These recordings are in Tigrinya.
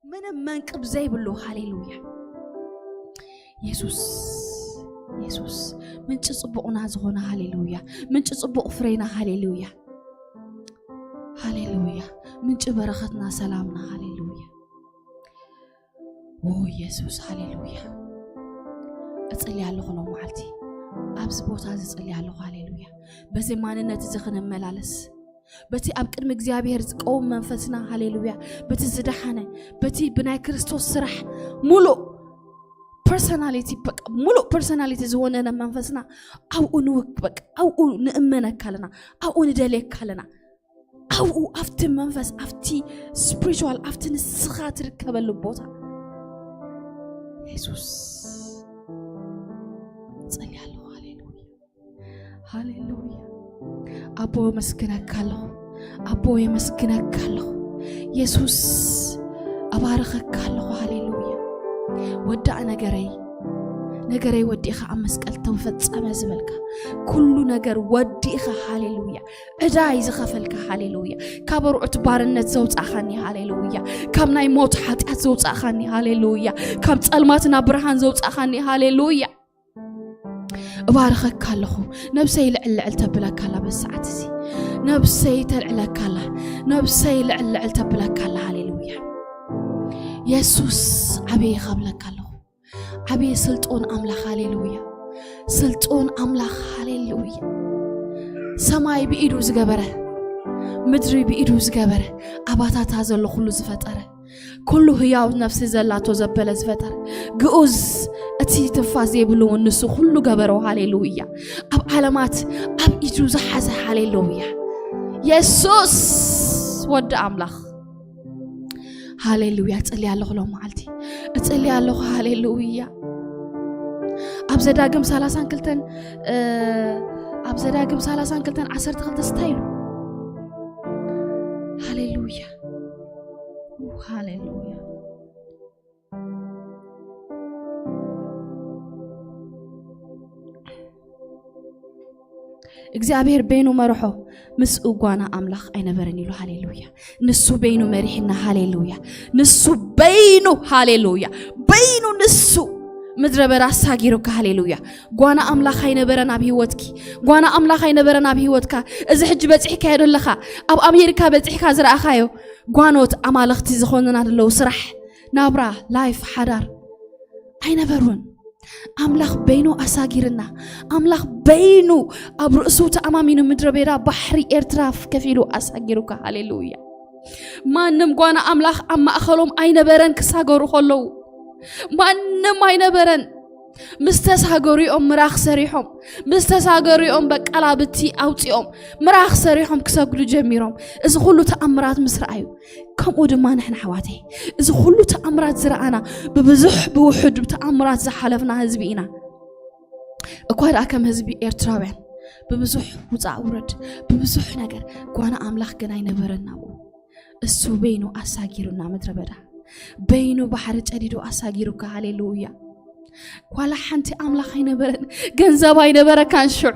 ምንም መንቅብ ዘይብሉ። ሃሌሉያ። የሱስ፣ የሱስ፣ ምንጪ ጽቡቕና ዝኾነ። ሃሌሉያ። ምንጪ ጽቡቕ ፍሬና። ሃሌሉያ። ሃሌሉያ። ምንጪ በረኸትና፣ ሰላምና። ሃሌሉያ። ኦ የሱስ፣ ሃሌሉያ። እጽልይ ኣለኹ ሎም መዓልቲ፣ ኣብዚ ቦታ እዚ እጽልይ ኣለኹ። ሃሌሉያ። በዚ ማንነት እዚ ክንመላለስ፣ በቲ ኣብ ቅድሚ እግዚኣብሔር ዝቀውም መንፈስና። ሃሌሉያ። በቲ ዝደሓነ፣ በቲ ብናይ ክርስቶስ ስራሕ ሙሉእ ፐርሶናሊቲ፣ በቃ ሙሉእ ፐርሶናሊቲ ዝወነነ መንፈስና ኣብኡ ንውክ-፣ በቃ ኣብኡ ንእመነካ ኣለና፣ ኣብኡ ንደልየካ ኣለና። ኣብኡ ኣብቲ መንፈስ፣ ኣብቲ ስፒሪቹዋል፣ ኣብቲ ንስኻ ትርከበሉ ቦታ። የሱስ፣ እጸልይ ኣለኹ። ሃሌሉያ፣ ሃሌሉያ። ኣቦ የመስግነካ ኣለኹ፣ ኣቦ የመስግነካ ኣለኹ። የሱስ፣ እባርኸካ ኣለኹ። ሃሌሉያ። ወዳእ ነገረይ፣ ነገረይ ወዲእኻ ኣብ መስቀል ተፈጸመ ዝበልካ ኩሉ ነገር ወዲእኻ። ሃሌሉያ። ዕዳይ ዝኸፈልካ። ሃሌሉያ። ካብ ኣርዑት ባርነት ዘውጻእኻኒ። ሃሌሉያ። ካብ ናይ ሞት ሓጢኣት ዘውጻእኻኒ። ሃሌሉያ። ካብ ጸልማት ናብ ብርሃን ዘውጻእኻኒ። ሃሌሉያ። እባርኸካ ኣለኹ። ነብሰይ ልዕል ልዕል ተብለካ ኣላ በዚ ሰዓት እዚ። ነብሰይ ተልዕለካ ኣላ። ነብሰይ ልዕል ልዕል ተብለካ ኣላ። ሃሌሉያ። የሱስ፣ ዓብየ ይኸብለካ ኣለኹ። ዓብየ ስልጡን ኣምላኽ። ሃሌሉያ። ስልጡን ኣምላኽ። ሃሌሉያ። ሰማይ ብኢዱ ዝገበረ፣ ምድሪ ብኢዱ ዝገበረ፣ ኣባታታ ዘሎ ኩሉ ዝፈጠረ፣ ኩሉ ህያው ነፍሲ ዘላቶ ዘበለ ዝፈጠረ፣ ግኡዝ፣ እቲ ትንፋስ ዘይብሉ እውን ንሱ ኩሉ ገበሮ። ሃሌሉያ። ኣብ ዓለማት ኣብ ኢዱ ዝሓዘ። ሃሌሉያ። የሱስ ወዲ ኣምላኽ። ሃሌሉያ። እጽልይ ኣለኹ ሎም መዓልቲ፣ እጽልይ ኣለኹ። ሃሌሉያ። ኣብ ዘዳግም ሰላሳን ክልተን፣ እ፣ ኣብ ዘዳግም ሰላሳን ክልተን ዓሰርተ ክልተ ስታይ ኢሉ። ሃሌሉያ። ሃሌሉያ። እግዚኣብሔር በይኑ መርሖ፣ ምስኡ ጓና ኣምላኽ ኣይነበረን ኢሉ። ሃሌሉያ። ንሱ በይኑ መሪሕና። ሃሌሉያ። ንሱ በይኑ። ሃሌሉያ። በይኑ ንሱ ምድረ በዳ ኣሳጊሩካ። ሃሌሉያ። ጓና ኣምላኽ ኣይነበረን ኣብ ህይወትኪ። ጓና ኣምላኽ ኣይነበረን ኣብ ህይወትካ። እዚ ሕጂ በጺሕካዮ ዘለኻ፣ ኣብ ኣሜሪካ በጺሕካ ዝረኣኻዮ ጓኖት ኣማልኽቲ ዝኾኑና ዘለዉ ስራሕ፣ ናብራ፣ ላይፍ፣ ሓዳር ኣይነበሩን። ኣምላኽ በይኑ ኣሳጊርና። ኣምላኽ በይኑ ኣብ ርእሱ ተኣማሚኑ ምድረ በዳ ባሕሪ ኤርትራ ከፊሉ ኣሳጊሩካ። ሃሌሉያ። ማንም ጓና ኣምላኽ ኣብ ማእኸሎም ኣይነበረን ክሳገሩ ከለዉ። ማንም ኣይነበረን። ምስ ተሳገሩ እዮም ምራኽ ሰሪሖም። ምስ ተሳገሩ እዮም በቃላብቲ ኣውጺኦም ምራኽ ሰሪሖም ክሰግዱ ጀሚሮም። እዚ ኩሉ ተኣምራት ምስ ረኣዩ፣ ከምኡ ድማ ንሕና ኣሕዋተይ፣ እዚ ኩሉ ተኣምራት ዝረኣና፣ ብብዙሕ ብውሑድ ተኣምራት ዝሓለፍና ህዝቢ ኢና። እኳ ደኣ ከም ህዝቢ ኤርትራውያን ብብዙሕ ውጻእ ውረድ፣ ብብዙሕ ነገር፣ ጓና ኣምላኽ ግን ኣይነበረን ናብኡ። እሱ በይኑ ኣሳጊሩና ምድረ በዳ፣ በይኑ ባሕሪ ጨዲዱ ኣሳጊሩካ። ሃሌሉያ። ዋላ ሓንቲ ኣምላኽ ኣይነበረን። ገንዘብ ኣይነበረካን ሽዑ።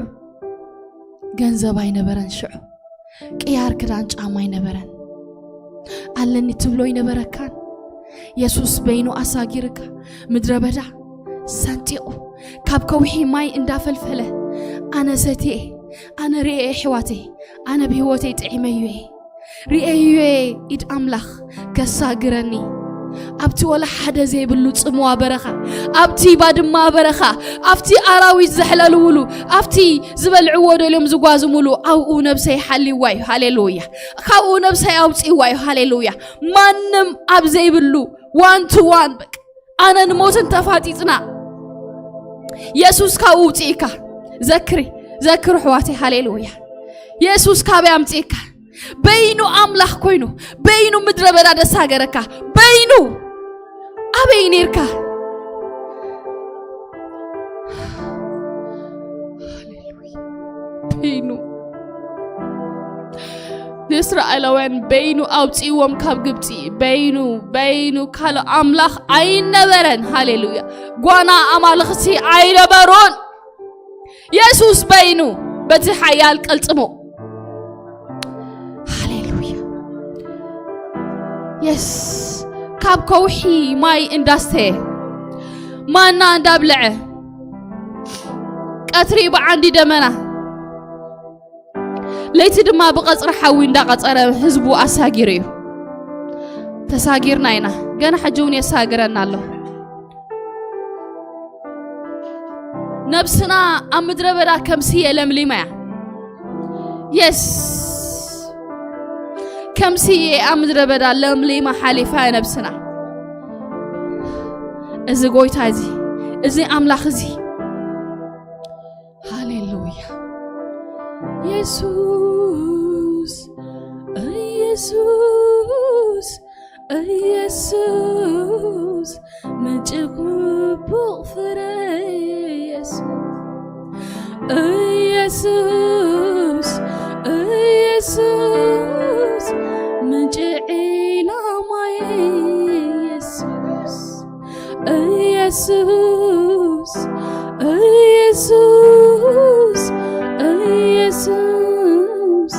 ገንዘብ ኣይነበረን ሽዑ። ቅያር ክዳን ጫማ ኣይነበረን። ኣለኒ ትብሎ ኣይነበረካን። የሱስ በይኑ ኣሳጊርካ ምድረ በዳ ሰንጢቑ፣ ካብ ከውሒ ማይ እንዳፈልፈለ፣ ኣነ ሰትየ፣ ኣነ ርእየ ኣሕዋተይ፣ ኣነ ብህይወተይ ጥዒመዮ እየ። ርእየዮ እየ ኢድ ኣምላኽ ከሳግረኒ። ኣብቲ ወላ ሓደ ዘይብሉ ጽምዋ በረኻ፣ ኣብቲ ባድማ በረኻ፣ ኣብቲ ኣራዊት ዘሕለልውሉ፣ ኣብቲ ዝበልዕዎ ደልዮም ዝጓዝምሉ፣ ኣብኡ ነብሰይ ሓልይዋ እዩ። ሃሌሉያ። ካብኡ ነብሰይ ኣውጽእዋ እዩ። ሃሌሉያ። ማንም ኣብ ዘይብሉ፣ ዋን ቱ ዋን፣ በቃ ኣነን ሞትን ተፋጢጥና፣ የሱስ ካብኡ ውጽእካ። ዘክሪ፣ ዘክሩ ኣሕዋተይ። ሃሌሉያ። የሱስ ካበይ ኣምጽእካ? በይኑ ኣምላኽ ኮይኑ፣ በይኑ ምድረ በዳ ደሳገረካ። በይኑ ኣበይ ኔርካ? ሃሌሉያ። በይኑ ንእስራኤላውያን በይኑ ኣውጽእዎም ካብ ግብጺ። በይኑ፣ በይኑ ካልእ ኣምላኽ ኣይነበረን። ሃሌሉያ። ጓና ኣማልኽቲ ኣይነበሩን። የሱስ በይኑ በቲ ሓያል ቅልጽሙ። ሃሌሉያ። የስ፣ ካብ ከውሒ ማይ እንዳስተየ፣ ማና እንዳብለዐ፣ ቀትሪ ብዓንዲ ደመና፣ ለይቲ ድማ ብቐጽሪ ሓዊ እንዳቐጸረ ህዝቡ ኣሳጊሩ እዩ። ተሳጊርና ኢና፣ ገና ሕጂ እውን የሳግረና ኣሎ። ነብስና ኣብ ምድረ በዳ ከም ስየ ለምሊማ እያ። የስ፣ ከም ስየ ኣብ ምድረ በዳ ለምሊማ ሓሊፋ እያ ነብስና። እዚ ጎይታ እዚ፣ እዚ ኣምላኽ እዚ፣ ሃሌሉያ። የሱስ፣ የሱስ፣ የሱስ፣ ምንጪ ጽቡቕ ፍረ። የሱስ፣ የሱስ፣ የሱስ፣ ምንጪ ዒላማየ። የሱስ፣ የሱስ፣ የሱስ፣ የሱስ፣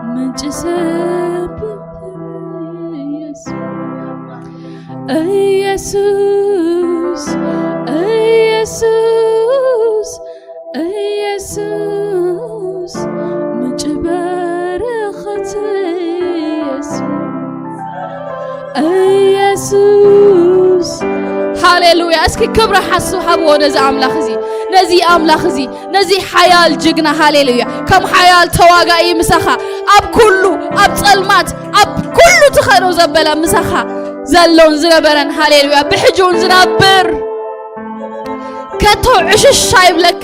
ምንጪ ጽቡቕ ፍረ። የሱስ፣ የሱስ፣ የሱስ፣ የሱስ፣ ምንጪ በረኸት። የሱስ፣ የሱስ፣ ሃሌሉያ። እስኪ ክብሪ ሓሱ ሃብዎ ነዚ ኣምላኽ እዚ፣ ነዚ ኣምላኽ እዚ፣ ነዚ ሓያል ጅግና። ሃሌሉያ። ከም ሓያል ተዋጋኢ ምሳኻ፣ ኣብ ኩሉ፣ ኣብ ጸልማት፣ ኣብ ኩሉ ትኸዶ ዘበለ ምሳኻ ዘሎን ዝነበረን፣ ሃሌሉያ፣ ብሕጂ እውን ዝነብር፣ ከቶ ዕሽሽ ኣይብለክ፣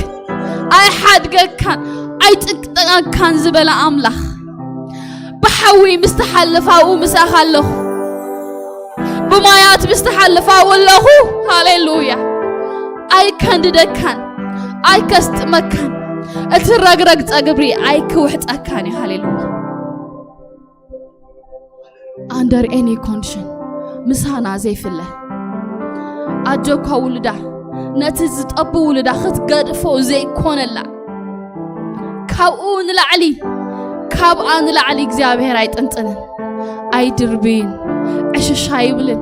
ኣይሓድገካን ኣይጥቅጠቀካን ዝበለ ኣምላኽ፣ ብሓዊ ምስ ትሓልፍ ኣብኡ ምሳኻ ኣለኹ፣ ብማያት ምስ ትሓልፍ ኣብኡ ኣለኹ። ሃሌሉያ። ኣይከንድደካን ኣይከስጥመካን፣ እቲ ረግረግ ጸግብሪ ኣይክውሕጠካን እዩ። ሃሌሉያ። Under any condition ምሳና ዘይፍለ፣ ኣጆካ ውልዳ፣ ነቲ ዝጠቡ ውልዳ ክትገድፎ ዘይኮነላ፣ ካብኡ ንላዕሊ፣ ካብኣ ንላዕሊ እግዚኣብሔር ኣይጥንጥንን፣ ኣይድርብይን፣ ዕሽሽ ኣይብልን።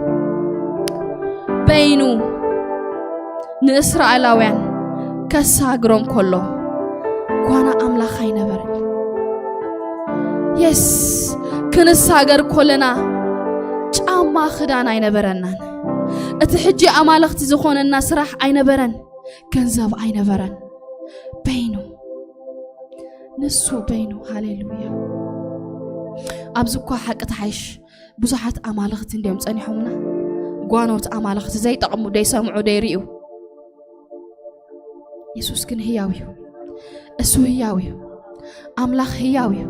በይኑ ንእስራኤላውያን ከሳግሮም ከሎ ጓና ኣምላኽ ኣይነበረን። የስ፣ ክንሳገር ኮለና ጫማ ክዳን ኣይነበረናን። እቲ ሕጂ ኣማልኽቲ ዝኾነና ስራሕ ኣይነበረን፣ ገንዘብ ኣይነበረን። በይኑ፣ ንሱ በይኑ። ሃሌሉያ። ኣብዚ እኳ ሓቂ ተሓይሽ ብዙሓት ኣማልኽቲ እንዲዮም ጸኒሖምና። ጓኖት ኣማልኽቲ ዘይጠቕሙ፣ ደይሰምዑ፣ ደይርእዩ። የሱስ ግን ህያው እዩ። እሱ ህያው እዩ። ኣምላኽ ህያው እዩ።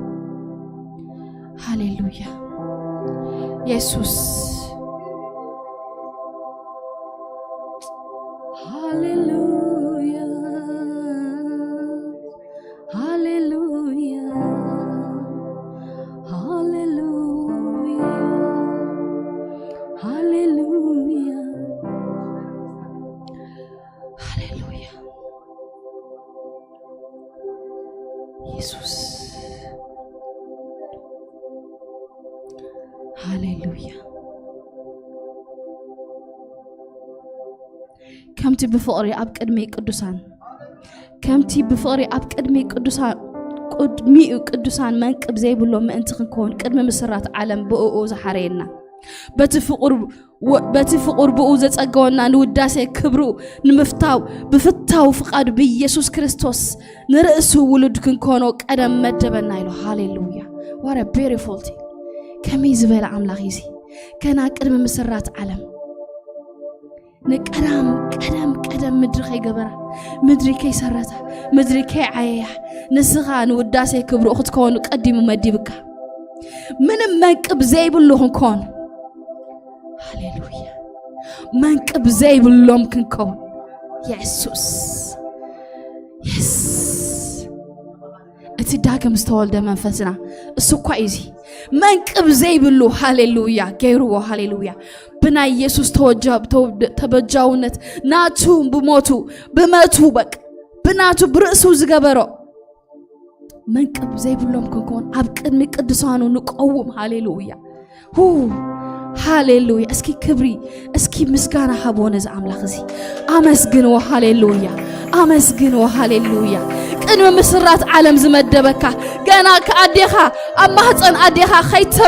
ሃሌሉያ። የሱስ። ሃሌሉያ። ሃሌሉያ። ሃሌሉያ። ሃሌሉያ። ሃሌሉያ። የሱስ። ሃሌሉያ። ከምቲ ብፍቕሪ ኣብ ቅድሚ ቅዱሳን፣ ከምቲ ብፍቕሪ ኣብ ቅድሚ ቅዱሳን፣ ቅድሚኡ ቅዱሳን መንቅብ ዘይብሎ ምእንቲ ክንከውን ቅድሚ ምስራት ዓለም ብእኡ ዝሓረየና፣ በቲ ፍቕሩ ወ-፣ በቲ ፍቕሩ ብኡ ዘጸገወና ንውዳሴ ክብሩ ንምፍታው ብፍታው ፍቓዱ ብኢየሱስ ክርስቶስ ንርእሱ ውሉድ ክንኮኖ ቀደም መደበና ኢሉ። ሃሌሉያ። What a beautiful thing። ከመይ ዝበለ ኣምላኽ እዩ እዚ። ከና ቅድሚ ምስራት ዓለም ንቀዳም ቀደም ቀደም ምድሪ ከይገበራ፣ ምድሪ ከይሰረታ፣ ምድሪ ከይዓየያ፣ ንስኻ ንውዳሴ ክብሩ ክትከወኑ ቀዲሙ መዲብካ። ምንም መንቅብ ዘይብሉ ክንኮን። ሃሌሉያ። መንቅብ ዘይብሎም ክንከውን። የሱስ። የስ። እቲ ዳግም ዝተወልደ መንፈስና እሱ እኳ እዩ እዚ መንቅብ ዘይብሉ፣ ሃሌሉያ፣ ገይርዎ። ሃሌሉያ። ብናይ የሱስ ተወጃ-፣ ተወ-፣ ተበጃውነት ናቱ ብሞቱ፣ ብመቱ፣ በቃ ብናቱ ብርእሱ ዝገበሮ መንቅብ ዘይብሎም ክንኮን ኣብ ቅድሚ ቅዱሳኑ ንቀውም። ሃሌሉያ። ሁ፣ ሃሌሉያ። እስኪ ክብሪ፣ እስኪ ምስጋና ሃብዎ ነዚ ኣምላኽ እዚ። ኣመስግንዎ። ሃሌሉያ። ኣመስግንዎ። ሃሌሉያ። ቅድሚ ምስራት ዓለም ዝመደበካ፣ ገና ከኣዴኻ ኣብ ማህፀን ኣዴኻ ከይተ-፣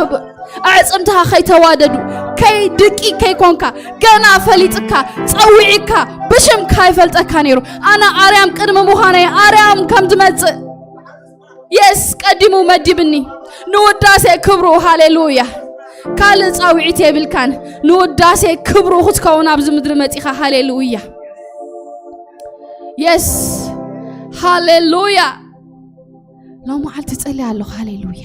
ኣዕፅምትኻ ከይተዋደዱ፣ ከይ ድቂ ከይኮንካ፣ ገና ፈሊጥካ፣ ጸዊዕካ፣ ብሽምካ ይፈልጠካ ነይሩ። ኣነ ኣርያም ቅድሚ ምዃነይ ኣርያም ከም ዝመጽእ የስ ቀዲሙ መዲብኒ። ንውዳሴ ክብሩ። ሃሌሉያ። ካልእ ጻውዒት የብልካን። ንውዳሴ ክብሩ ክትከውን ኣብዚ ምድሪ መጺኻ። ሃሌሉያ። የስ። ሃሌሉያ። ሎም መዓልቲ ጸልየ ኣለኹ። ሃሌሉያ።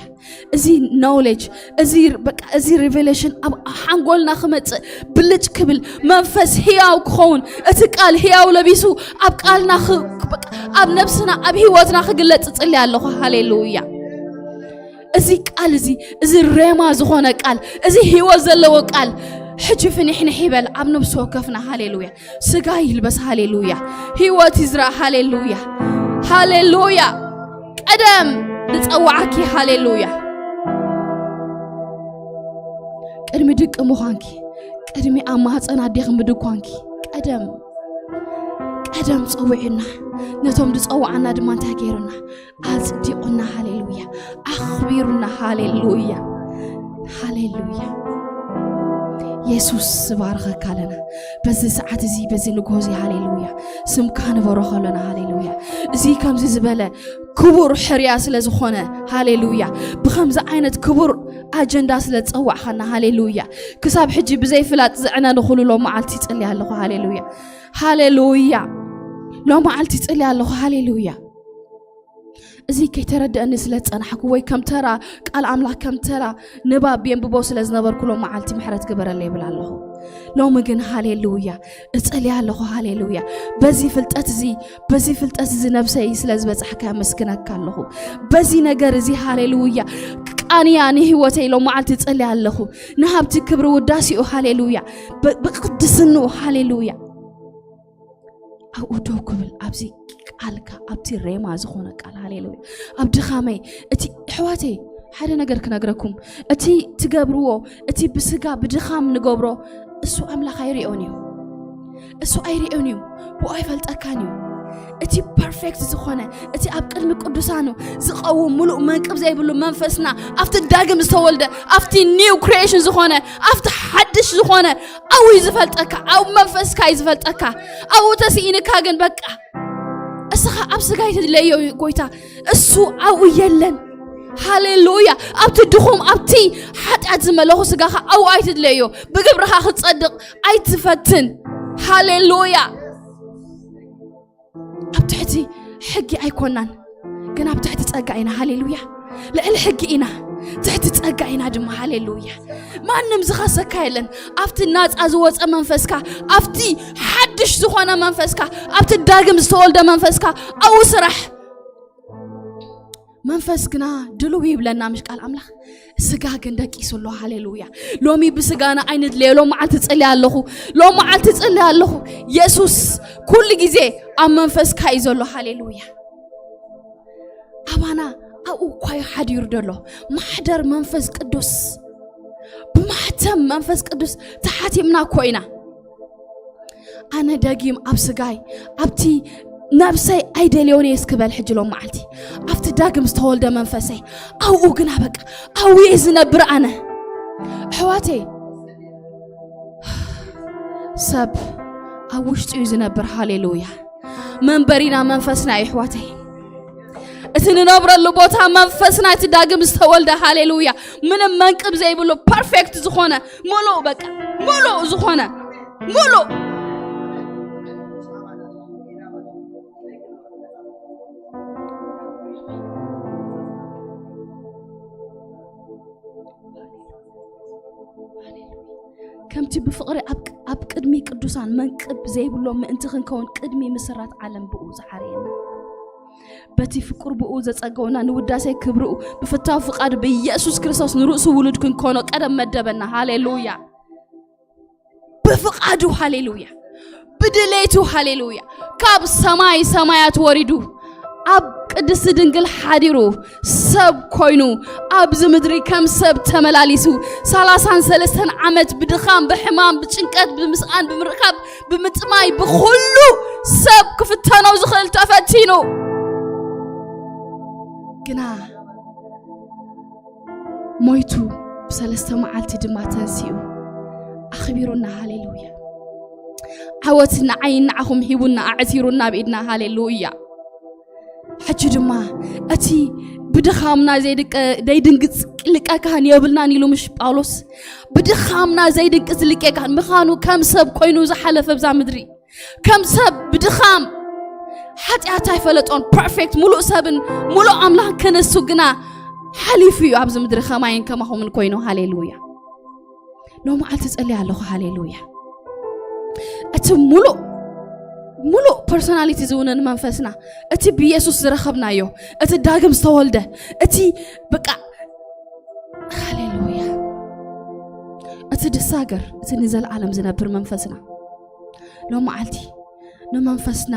እዚ ኖውሌጅ፣ እዚ በቃ፣ እዚ ሪቨሌሽን ኣብ ሓንጎልና ክመጽእ፣ ብልጭ ክብል፣ መንፈስ ህያው ክኸውን፣ እቲ ቃል ህያው ለቢሱ ኣብ ቃልና ክ-፣ በቃ፣ ኣብ ነብስና፣ ኣብ ህይወትና ክግለጽ እጽሊ ኣለኹ። ሃሌሉያ። እዚ ቃል እዚ፣ እዚ ሬማ ዝኾነ ቃል፣ እዚ ህይወት ዘለዎ ቃል፣ ሕጂ ፍንሕንሕ ይበል ኣብ ነብሲ ወከፍና። ሃሌሉያ። ስጋ ይልበስ። ሃሌሉያ። ህይወት ይዝራእ። ሃሌሉያ። ሃሌሉያ። ቀደም ንጸዋዓኪ። ሃሌሉያ። ቅድሚ ድቂ ምዃንኪ፣ ቅድሚ ኣብ ማህፀን ኣዴኺ ምድኳንኪ፣ ቀደም፣ ቀደም ጸዊዑና፣ ነቶም ዝጸዋዓና ድማ እንታይ ገይሩና? ኣጽዲቑና። ሃሌሉያ። ኣኽቢሩና። ሃሌሉያ። ሃሌሉያ። የሱስ ዝባርኸካ ኣለና። በዚ ሰዓት እዚ፣ በዚ ንግሆ እዚ፣ ሃሌሉያ፣ ስምካ ንበረኸ ኣለና። ሃሌሉያ። እዚ ከምዚ ዝበለ ክቡር ሕርያ ስለ ዝኾነ፣ ሃሌሉያ፣ ብኸምዚ ዓይነት ክቡር ኣጀንዳ ስለ ዝጸዋዕኻና፣ ሃሌሉያ፣ ክሳብ ሕጂ ብዘይፍላጥ ዘዕነንኹሉ ሎም መዓልቲ ይጽሊ ኣለኹ። ሃሌሉያ። ሃሌሉያ። ሎም መዓልቲ ይጽሊ ኣለኹ። ሃሌሉያ። እዚ ከይተረድአኒ ስለ ዝጸናሕኩ፣ ወይ ከም ተራ ቃል ኣምላኽ፣ ከም ተራ ንባብ የንብቦ ስለ ዝነበርኩ፣ ሎም መዓልቲ ምሕረት ግበረለይ ይብል ኣለኹ። ሎሚ ግን ሃሌሉያ እጸልይ ኣለኹ። ሃሌሉያ። በዚ ፍልጠት እዚ፣ በዚ ፍልጠት እዚ ነብሰይ ስለ ዝበጻሕካ ኣመስግነካ ኣለኹ። በዚ ነገር እዚ ሃሌሉያ ቃንያ ንህይወተይ ሎም መዓልቲ እጸልይ ኣለኹ። ንሃብቲ ክብሪ ውዳሴኡ ሃሌሉያ። ብ-፣ ብቅድስንኡ ሃሌሉያ። ኣብኡ ደው ክብል፣ ኣብዚ ቃልካ፣ ኣብቲ ሬማ ዝኾነ ቃል። ሃሌሉያ። ኣብ ድኻመይ፣ እቲ፣ ኣሕዋተይ፣ ሓደ ነገር ክነግረኩም። እቲ ትገብርዎ፣ እቲ ብስጋ ብድኻም ንገብሮ፣ እሱ ኣምላኽ ኣይሪኦን እዩ። እሱ ኣይሪኦን እዩ። ብኡ ኣይፈልጠካን እዩ። እቲ ፐርፌክት ዝኾነ፣ እቲ ኣብ ቅድሚ ቅዱሳኑ ዝቐውም፣ ምሉእ መንቅብ ዘይብሉ መንፈስና፣ ኣብቲ ዳግም ዝተወልደ፣ ኣብቲ ኒው ክሪኤሽን ዝኾነ፣ ኣብቲ ሓድሽ ዝኾነ፣ ኣብኡ እዩ ዝፈልጠካ። ኣብ መንፈስካ እዩ ዝፈልጠካ። ኣብኡ ተስኢንካ ግን በቃ፣ እስኻ ኣብ ስጋ ኣይትድለዮ እዩ ጎይታ፣ እሱ ኣብኡ የለን። ሃሌሉያ። ኣብቲ ድኹም፣ ኣብቲ ሓጢኣት ዝመለኹ ስጋኻ ኣብኡ ኣይትድለዮ። ብግብርኻ ክትጸድቕ ኣይትፈትን። ሃሌሉያ። ኣብ ትሕቲ ሕጊ ኣይኮናን፣ ግን ኣብ ትሕቲ ጸጋ ኢና። ሃሌሉያ። ልዕሊ ሕጊ ኢና፣ ትሕቲ ጸጋ ኢና ድማ። ሃሌሉያ። ማንም ዝኸሰካ የለን። ኣብቲ ናጻ ዝወጸ መንፈስካ፣ ኣብቲ ሓድሽ ዝኾነ መንፈስካ፣ ኣብቲ ዳግም ዝተወልደ መንፈስካ ኣብኡ ስራሕ። መንፈስ ግና ድልው ይብለና፣ ምሽ ቃል ኣምላኽ። ስጋ ግን ደቂሱ ኣሎ። ሃሌሉያ። ሎሚ ብስጋና ኣይንድለዮ። ሎም መዓልቲ ጽልያ ኣለኹ። ሎም መዓልቲ ጽልያ ኣለኹ። የሱስ ኩሉ ግዜ ኣብ መንፈስካ እዩ ዘሎ። ሃሌሉያ። ኣባና ኣብኡ እኳ እዩ ሓዲሩ ዘሎ። ማሕደር መንፈስ ቅዱስ። ብማሕተም መንፈስ ቅዱስ ተሓቲምና እኮ ኢና። ኣነ ደጊም ኣብ ስጋይ፣ ኣብቲ ነብሰይ ኣይደልዮን እየ እስክበል ሕጂ ሎም መዓልቲ። ኣብቲ ዳግም ዝተወልደ መንፈሰይ፣ ኣብኡ ግና በቃ፣ ኣብኡ እየ ዝነብር ኣነ። ኣሕዋተይ፣ ሰብ ኣብ ውሽጡ እዩ ዝነብር። ሃሌሉያ። መንበሪና መንፈስና እዩ፣ ኣሕዋተይ። እቲ ንነብረሉ ቦታ መንፈስና፣ እቲ ዳግም ዝተወልደ፣ ሃሌሉያ፣ ምንም መንቅብ ዘይብሉ፣ ፐርፌክት ዝኾነ፣ ሙሉእ፣ በቃ፣ ሙሉእ ዝኾነ፣ ሙሉእ። ከምቲ ብፍቕሪ ኣብ፣ ኣብ ቅድሚ ቅዱሳን መንቅብ ዘይብሎ ምእንቲ ክንከውን ቅድሚ ምስራት ዓለም ብኡ ዝሓረየና፣ በቲ ፍቁር ብኡ ዘጸገወና ንውዳሴ ክብርኡ ብፍታው ፍቓዱ ብኢየሱስ ክርስቶስ ንርእሱ ውሉድ ክንኮኖ ቀደም መደበና። ሃሌሉያ። ብፍቓዱ፣ ሃሌሉያ። ብድሌቱ፣ ሃሌሉያ። ካብ ሰማይ ሰማያት ወሪዱ ኣብ ቅድስቲ ድንግል ሓዲሩ ሰብ ኮይኑ ኣብዚ ምድሪ ከም ሰብ ተመላሊሱ ሰላሳን ሰለስተን ዓመት ብድኻም፣ ብሕማም፣ ብጭንቀት፣ ብምስኣን፣ ብምርካብ፣ ብምጥማይ፣ ብኹሉ ሰብ ክፍተኖ ዝኽእል ተፈቲኑ ግና ሞይቱ ብሰለስተ መዓልቲ ድማ ተንሲኡ ኣኽቢሩና። ሃሌሉያ። ዓወት ንዓይን ንዓኹም ሂቡና ኣዕቲሩና ኣብ ኢድና። ሃሌሉያ። ሕጂ ድማ እቲ ብድኻምና ዘይድንግጽ ልቀካን የብልናን ኢሉ ምሽ ጳውሎስ ብድኻምና ዘይድንግጽ ልቀካን ምዃኑ ከም ሰብ ኮይኑ ዝሓለፈ ብዛ ምድሪ ከም ሰብ ብድኻም ሓጢኣት ኣይፈለጦን ፐርፌክት ሙሉእ ሰብን ሙሉእ ኣምላኽ ክንሱ ግና ሓሊፉ እዩ ኣብዚ ምድሪ ከማይን ከማኹምን ኮይኑ። ሃሌሉያ። ሎሚ ዓልቲ ጸልያ ኣለኹ። ሃሌሉያ። እቲ ሙሉእ ሙሉእ ፐርሶናሊቲ ዝውንን መንፈስና እቲ ብኢየሱስ ዝረኸብናዮ እቲ ዳግም ዝተወልደ እቲ በቃ ሃሌሉያ እቲ ድሳገር እቲ ንዘለዓለም ዝነብር መንፈስና ሎሚ ዓልቲ ንመንፈስና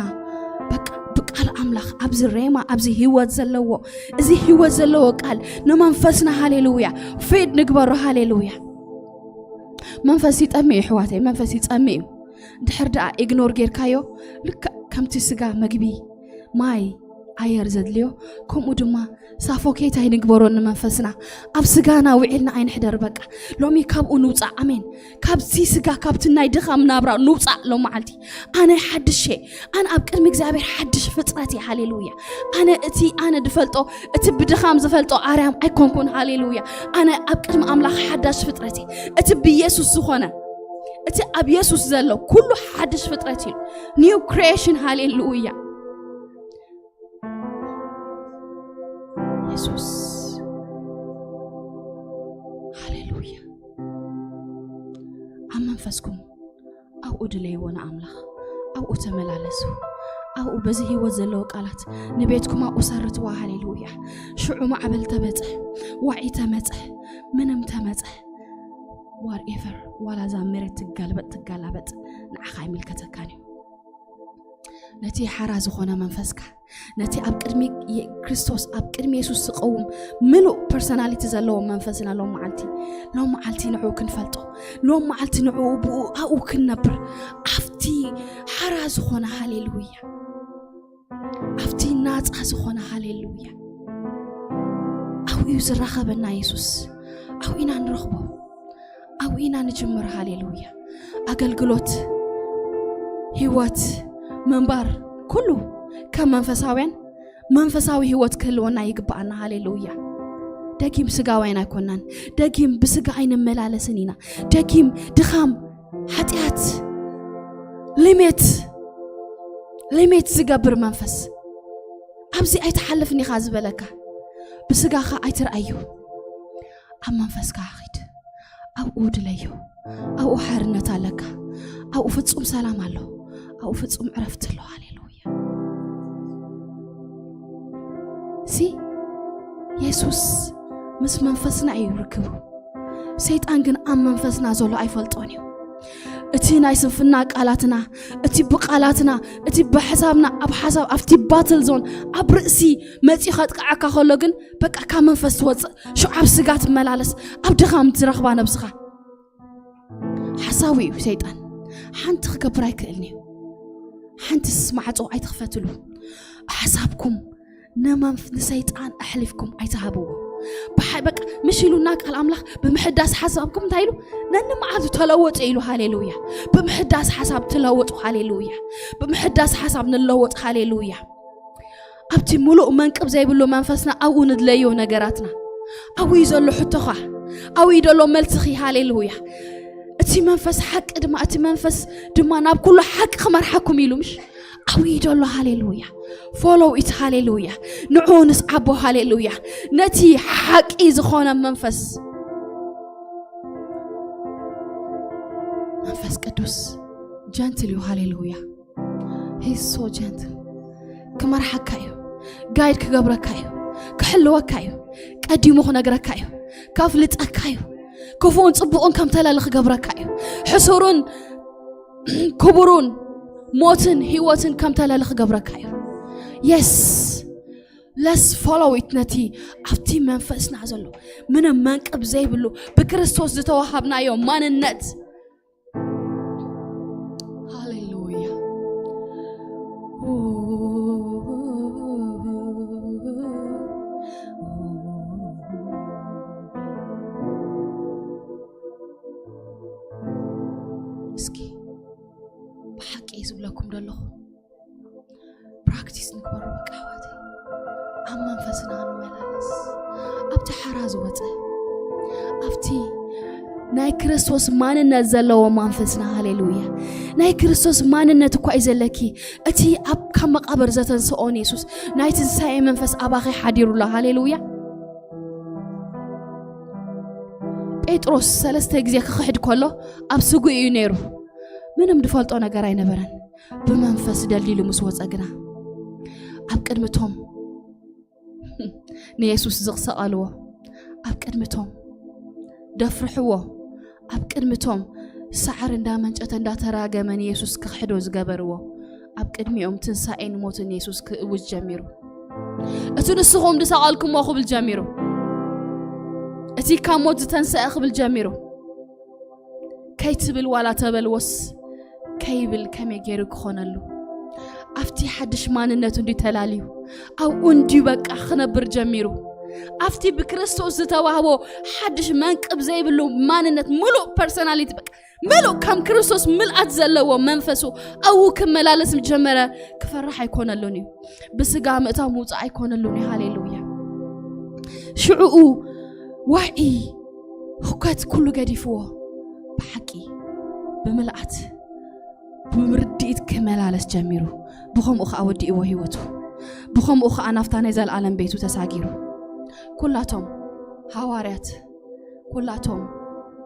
በቃ ብቃል ኣምላኽ ኣብዚ ሬማ ኣብዚ ህይወት ዘለዎ እዚ ህይወት ዘለዎ ቃል ንመንፈስና ሃሌሉያ ፌድ ንግበሮ። ሃሌሉያ። መንፈስ ይጠምእ እዩ ኣሕዋተይ፣ መንፈስ ይጠምእ እዩ። ድሕር ደኣ ኢግኖር ጌርካዮ ልክዕ ከምቲ ስጋ መግቢ ማይ ኣየር ዘድልዮ ከምኡ ድማ ሳፎኬት ኣይንግበሮ ንመንፈስና። ኣብ ስጋና ውዒልና ኣይንሕደር። በቃ ሎሚ ካብኡ ንውፃእ። ኣሜን። ካብዚ ስጋ ካብቲ ናይ ድኻም ናብራ ንውፃእ ሎም መዓልቲ። ኣነ ሓድሽ እየ። ኣነ ኣብ ቅድሚ እግዚኣብሔር ሓድሽ ፍጥረት እየ። ሃሌሉያ። ኣነ እቲ ኣነ ድፈልጦ እቲ ብድኻም ዝፈልጦ ኣርያም ኣይኮንኩን። ሃሌሉያ። ኣነ ኣብ ቅድሚ ኣምላኽ ሓዳሽ ፍጥረት እየ። እቲ ብኢየሱስ ዝኾነ እቲ ኣብ ኢየሱስ ዘሎ ኩሉ ሓድሽ ፍጥረት እዩ። ኒው ክሪኤሽን። ሃሌሉያ። የሱስ ሃሌሉያ። ኣብ መንፈስኩም ኣብኡ ድለይዎ ንኣምላኽ ኣብኡ ተመላለሱ። ኣብኡ በዚ ህይወት ዘለዎ ቃላት ንቤትኩም ኣብኡ ሰርትዋ። ሃሌሉያ። ሽዑ ማዕበል ተመጸ፣ ዋዒ ተመጸ፣ ምንም ተመጸ ዋርኤቨር ዋላ እዛ መሬት ትጋልበጥ ትጋላበጥ ንዓኻ ኣይምልከተካን እዩ። ነቲ ሓራ ዝኾነ መንፈስካ ነቲ ኣብ ቅድሚ ክርስቶስ ኣብ ቅድሚ የሱስ ዝቀውም ምሉእ ፐርሶናሊቲ ዘለዎ መንፈስና ሎም መዓልቲ ሎም መዓልቲ ንዕኡ ክንፈልጦ ሎም መዓልቲ ንዕኡ ብኡ ኣብኡ ክንነብር ኣብቲ ሓራ ዝኾነ ሃሌሉያ ኣብቲ ናፃ ዝኾነ ሃሌሉያ ኣብኡ እዩ ዝራኸበና የሱስ ኣብኡ ኢና ንረኽቦ ኣብኡ ኢና ንጅምር። ሃሌሉያ። ኣገልግሎት፣ ህይወት፣ ምንባር፣ ኩሉ ከም መንፈሳውያን መንፈሳዊ ህይወት ክህልወና ይግብኣና። ሃሌሉያ። ደጊም ስጋውያን ኣይኮናን። ደጊም ብስጋ ኣይንመላለስን ኢና። ደጊም ድኻም፣ ሓጢኣት፣ ሊሜት ሊሜት ዝገብር መንፈስ ኣብዚ ኣይትሓልፍን ኢኻ ዝበለካ ብስጋኻ ኣይትርኣዩ። ኣብ መንፈስካ ኺድ ኣብኡ ድለዮ ኣብኡ ሓርነት ኣለካ ኣብኡ ፍጹም ሰላም ኣሎ ኣብኡ ፍጹም ዕረፍቲ ኣሎ ሃሌሉያ ሲ የሱስ ምስ መንፈስና እዩ ርክቡ ሰይጣን ግን ኣብ መንፈስና ዘሎ ኣይፈልጦን እዩ እቲ ናይ ስንፍና ቃላትና እቲ ብቃላትና እቲ ብሓሳብና ኣብ ሓሳብ ኣብቲ ባትል ዞን ኣብ ርእሲ መፂኡ ከጥቅዓካ ከሎ ግን በቃ ካብ መንፈስ ትወፅእ ሽዑ ኣብ ስጋ ትመላለስ ኣብ ድኻም ትረኽባ ነብስኻ ሓሳዊ እዩ ሰይጣን ሓንቲ ክገብር ኣይክእልን እዩ ሓንትስ ማዕፆ ኣይትኽፈትሉ ሓሳብኩም ንመንፍ ንሰይጣን ኣሕሊፍኩም ኣይትሃብዎ ብሓ- በቃ ምሽ ኢሉና ቃል ኣምላኽ ብምሕዳስ ሓሳብኩም እንታይ ኢሉ ነንመዓልቱ ተለወጡ ኢሉ ሃሌሉያ ብምሕዳስ ሓሳብ ትለወጡ ሃሌሉያ ብምሕዳስ ሓሳብ ንለወጥ ሃሌሉያ ኣብቲ ሙሉእ መንቅብ ዘይብሉ መንፈስና ኣብኡ ንድለዮ ነገራትና ኣብኡ እዩ ዘሎ ሕቶኻ ኣብኡ እዩ ዘሎ መልስኺ ሃሌሉያ እቲ መንፈስ ሓቂ ድማ እቲ መንፈስ ድማ ናብ ኩሉ ሓቂ ክመርሓኩም ኢሉ ምሽ ኣብኡ እዩ ዘሎ ሃሌሉያ follow it ሃሌሉያ ንዑ ንስዓቦ ሃሌሉያ ነቲ ሓቂ ዝኾነ መንፈስ መንፈስ ቅዱስ ጀንትል እዩ ሃሌሉያ He's so gentle ክመርሓካ እዩ guide ክገብረካ እዩ ክሕልወካ እዩ ቀዲሙ ክነግረካ እዩ ከፍልጠካ እዩ ክፉኡን ፅቡቕን ከም ተለሊ ክገብረካ እዩ ሕሱሩን ክቡሩን ሞትን ህይወትን ከም ተለሊ ክገብረካ እዩ yes Let's follow it። ነቲ ኣብቲ መንፈስና ዘሎ ምንም መንቅብ ዘይብሉ ብክርስቶስ ዝተዋሃብናዮ ማንነት። ሃሌሉያ። እስኪ ብሓቂ ዝብለኩም ዘለኹ ፕራክቲስ ንግበሮ። በቃ ኣሕዋተይ፣ ኣብ መንፈስና ንመላለስ። ኣብቲ ሓራ ዝወፀ፣ ኣብቲ ናይ ክርስቶስ ማንነት ዘለዎ መንፈስና። ሃሌሉያ። ናይ ክርስቶስ ማንነት እኳ እዩ ዘለኪ። እቲ ኣብ ካብ መቃብር ዘተንስኦ ንየሱስ ናይ ትንሳኤ መንፈስ ኣባኺ ሓዲሩ ኣሎ። ሃሌሉያ። ጴጥሮስ ሰለስተ ግዜ ክኽሕድ ከሎ ኣብ ስጉኡ እዩ ነይሩ። ምንም ድፈልጦ ነገር ኣይነበረን። ብመንፈስ ደልዲሉ ምስ ወጸ ግና ኣብ ቅድሚቶም ንየሱስ ዝቕሰቐልዎ፣ ኣብ ቅድሚቶም ደፍርሕዎ፣ ኣብ ቅድሚቶም ሳዕሪ እንዳመንጨተ እንዳተራገመ ንየሱስ ክኽሕዶ ዝገበርዎ፣ ኣብ ቅድሚኦም ትንሳኤን ሞትን የሱስ ክእውጅ ጀሚሩ። እቲ ንስኹም ዝሰቐልኩሞ ክብል ጀሚሩ። እቲ ካብ ሞት ዝተንስአ ክብል ጀሚሩ። ከይትብል ዋላ ተበልዎስ ከይብል ከመይ ገይሩ ክኾነሉ? ኣብቲ ሓድሽ ማንነቱ እንዲ ተላልዩ፣ ኣብኡ እንዲዩ በቃ ክነብር ጀሚሩ። ኣብቲ ብክርስቶስ ዝተዋህቦ ሓድሽ መንቅብ ዘይብሉ ማንነት፣ ምሉእ ፐርሶናሊቲ፣ በቃ ምሉእ ከም ክርስቶስ ምልኣት ዘለዎ መንፈሱ ኣብኡ ክመላለስ ጀመረ። ክፈርሕ ኣይኮነሉን እዩ። ብስጋ ምእታው ምውፃእ ኣይኮነሉን እዩ። ሃሌሉያ። ሽዕኡ ዋዒ ህኮት ኩሉ ገዲፍዎ ብሓቂ ብምልኣት ብምርድኢት ክመላለስ ጀሚሩ። ብኸምኡ ኸዓ ወዲእዎ ህይወቱ። ብኸምኡ ኸዓ ናብታ ናይ ዘለኣለም ቤቱ ተሳጊሩ። ኩላቶም ሃዋርያት፣ ኩላቶም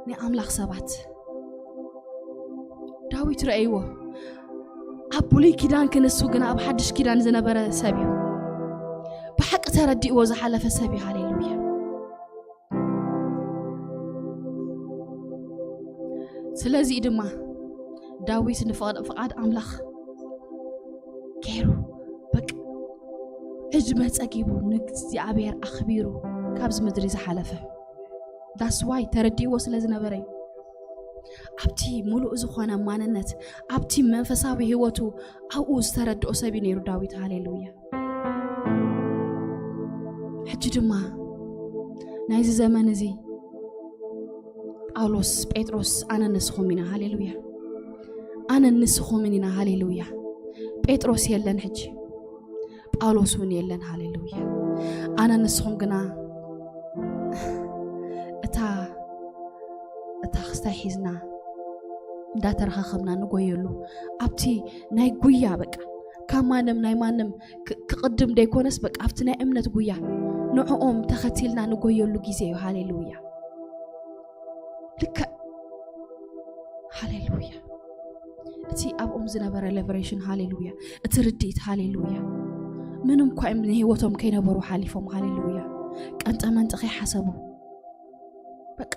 ናይ ኣምላኽ ሰባት ዳዊት ረእይዎ። ኣብ ብሉይ ኪዳን ክንሱ ግና ኣብ ሓድሽ ኪዳን ዝነበረ ሰብ እዩ። ብሓቂ ተረዲእዎ ዝሓለፈ ሰብ እዩ። ሃሌሉያ። ስለዚ ድማ ዳዊት ንፍቓድ ኣምላኽ ገይሩ በቃ ዕድመ ጸጊቡ ንእግዚኣብሔር ኣኽቢሩ ካብዚ ምድሪ ዝሓለፈ። That's why ተረዲእዎ ስለ ዝነበረ እዩ። ኣብቲ ምሉእ ዝኾነ ማንነት፣ ኣብቲ መንፈሳዊ ህይወቱ ኣብኡ ዝተረድኦ ሰብ እዩ ነይሩ ዳዊት። ሃሌሉያ። ሕጂ ድማ ናይዚ ዘመን እዚ ጳውሎስ፣ ጴጥሮስ ኣነ ንስኹም ኢና። ሃሌሉያ። ኣነ ንስኹምን ኢና። ሃሌሉያ። ጴጥሮስ የለን ሕጂ፣ ጳውሎስ እውን የለን። ሃሌሉያ። ኣነ ንስኹም ግና እታ እታ ክስታይ ሒዝና እንዳተረኻኸብና ንጎየሉ፣ ኣብቲ ናይ ጉያ በቃ ካብ ማንም ናይ ማንም ክ- ክቕድም ደይኮነስ በቃ ኣብቲ ናይ እምነት ጉያ ንዕኦም ተኸቲልና ንጎየሉ ግዜ እዩ። ሃሌሉያ። ልክዕ። ሃሌሉያ። እቲ ኣብኦም ዝነበረ ሌቨሬሽን፣ ሃሌሉያ፣ እቲ ርድኢት፣ ሃሌሉያ፣ ምንም እኳ እዮም ንህይወቶም ከይነበሩ ሓሊፎም፣ ሃሌሉያ፣ ቀንጠመንጢ ከይሓሰቡ በቃ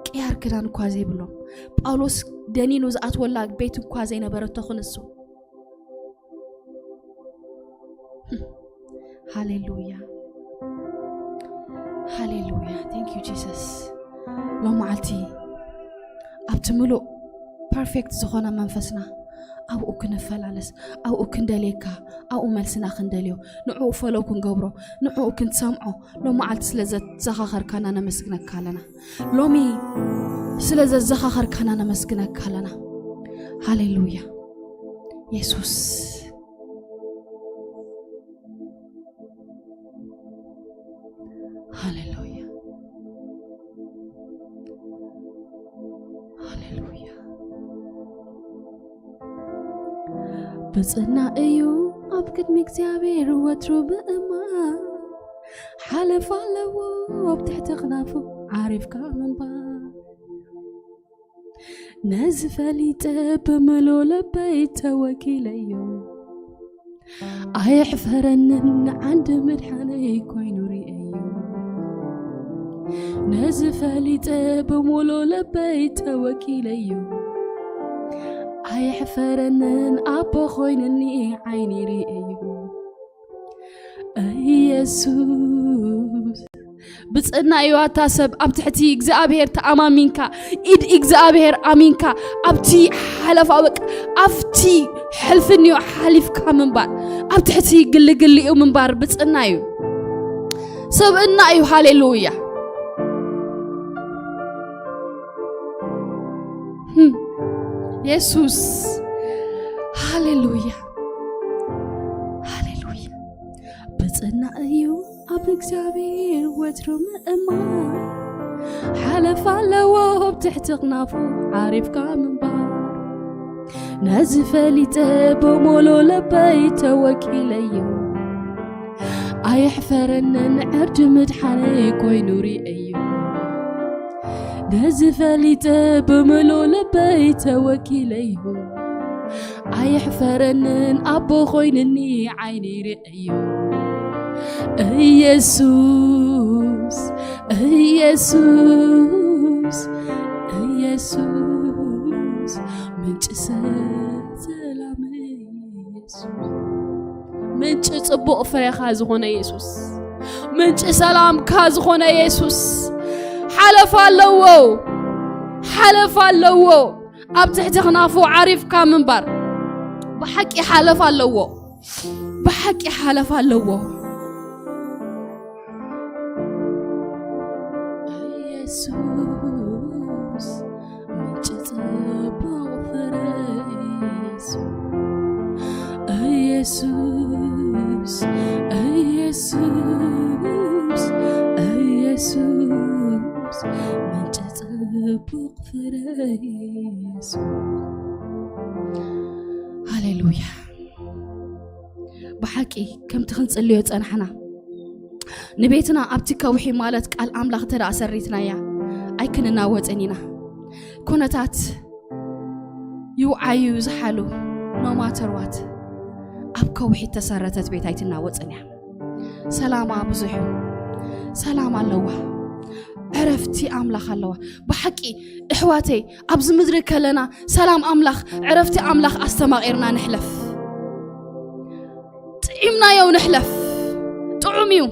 ቅያር ክዳን እኳ ዘይብሎም፣ ጳውሎስ ደኒኑ ዝኣትወላ ቤት እኳ ዘይነበረቶ ክንሱ። ሃሌሉያ፣ ሃሌሉያ። Thank you Jesus። ሎም መዓልቲ ኣብቲ ምሉእ ፐርፌክት ዝኾነ መንፈስና ኣብኡ ክንፈላለስ፣ ኣብኡ ክንደልየካ፣ ኣብኡ መልስና ክንደልዮ፣ ንዕኡ ፈለው ክንገብሮ፣ ንዕኡ ክንሰምዖ ሎም መዓልቲ ስለ ዘዘኻኸርካና ነመስግነካ ኣለና። ሎሚ ስለ ዘዘኻኸርካና ነመስግነካ ኣለና። ሃሌሉያ የሱስ። ሃሌሉያ፣ ሃሌሉያ። ብጽና እዩ ኣብ ቅድሚ እግዚኣብሔር ወትሩ ብእማን፣ ሓለፍ ኣለዎ ኣብ ትሕቲ ክናፉ ዓሪፍካ ምንባር። ነዚ ፈሊጠ ብምሉእ ልበይ ተወኪለዮ፣ ኣየሕፈረንን ዓንዲ ምድሓነይ ኮይኑ ርእየዮ። ነዚ ፈሊጠ ብምሉእ ልበይ ተወኪለዮ፣ ኣየሕፈረንን ኣቦ ኮይንኒ ዓይኒ ርእየዮ። ኢየሱስ። ብጽና እዩ ኣታ ሰብ ኣብ ትሕቲ እግዚኣብሔር ተኣማሚንካ፣ ኢድ እግዚኣብሔር ኣሚንካ፣ ኣብቲ ሓለፋ በቃ ኣብቲ ሕልፍንዮ ሓሊፍካ ምንባር፣ ኣብ ትሕቲ ግልግልኡ ምንባር ብጽና እዩ። ሰብእና እዩ። ሃሌሉያ። ህም። የሱስ። ሃሌሉያ። ሃሌሉያ። ብጽና እዩ ኣብ እግዚኣብሔር ወትሩ ምእማን። ሓለፋ ኣለዎ ኣብ ትሕቲ ክናፉ ዓሪፍካ ምንባር። ነዚ ፈሊጠ ብምሉእ ልበይ ተወኪለዮ። ኣየሕፈረንን ዕርዲ ምድሓነይ ኮይኑ ርእየዮ። ነዚ ፈሊጠ ብምሉእ ልበይ ተወኪለዮ። ኣየሕፈረንን ኣቦ ኮይንኒ ዓይነይ ርእየዮ። ኢየሱስ፣ ኢየሱስ፣ ኢየሱስ፣ ምንጪ ሰላም ኢየሱስ። ምንጪ ጽቡቕ ፍሬኻ ዝኾነ ኢየሱስ። ምንጪ ሰላምካ ዝኾነ ኢየሱስ። ሓለፋ ኣለዎ። ሓለፋ ኣለዎ። ኣብ ትሕቲ ክናፉ ዓሪፍካ ምንባር። ብሓቂ ሓለፋ ኣለዎ። ብሓቂ ሓለፋ ኣለዎ። ኢየሱስ፣ ምንጪ ጽቡቕ ፍረ ኢየሱስ። ኢየሱስ፣ ኢየሱስ፣ ኢየሱስ፣ ምንጪ ጽቡቕ ፍረ ኢየሱስ። ሃሌሉያ። ብሓቂ ከምቲ ክንጽልዮ ጸናሕና፣ ንቤትና ኣብቲ ከውሒ ማለት ቃል ኣምላኽ እንተ ደኣ ሰሪትናያ፣ ኣይክንናወጽን ኢና። ኩነታት ይውዓዩ ዝሓሉ፣ no matter what፣ ኣብ ከውሒ እተሰረተት ቤት ኣይትናወጽን እያ። ሰላማ ብዙሕ እዩ። ሰላም ኣለዋ። ዕረፍቲ ኣምላኽ ኣለዋ። ብሓቂ፣ እሕዋተይ፣ ኣብዚ ምድሪ ከለና ሰላም ኣምላኽ፣ ዕረፍቲ ኣምላኽ ኣስተማቒርና ንሕለፍ። ጥዒምናዮ ንሕለፍ። ጥዑም እዩ።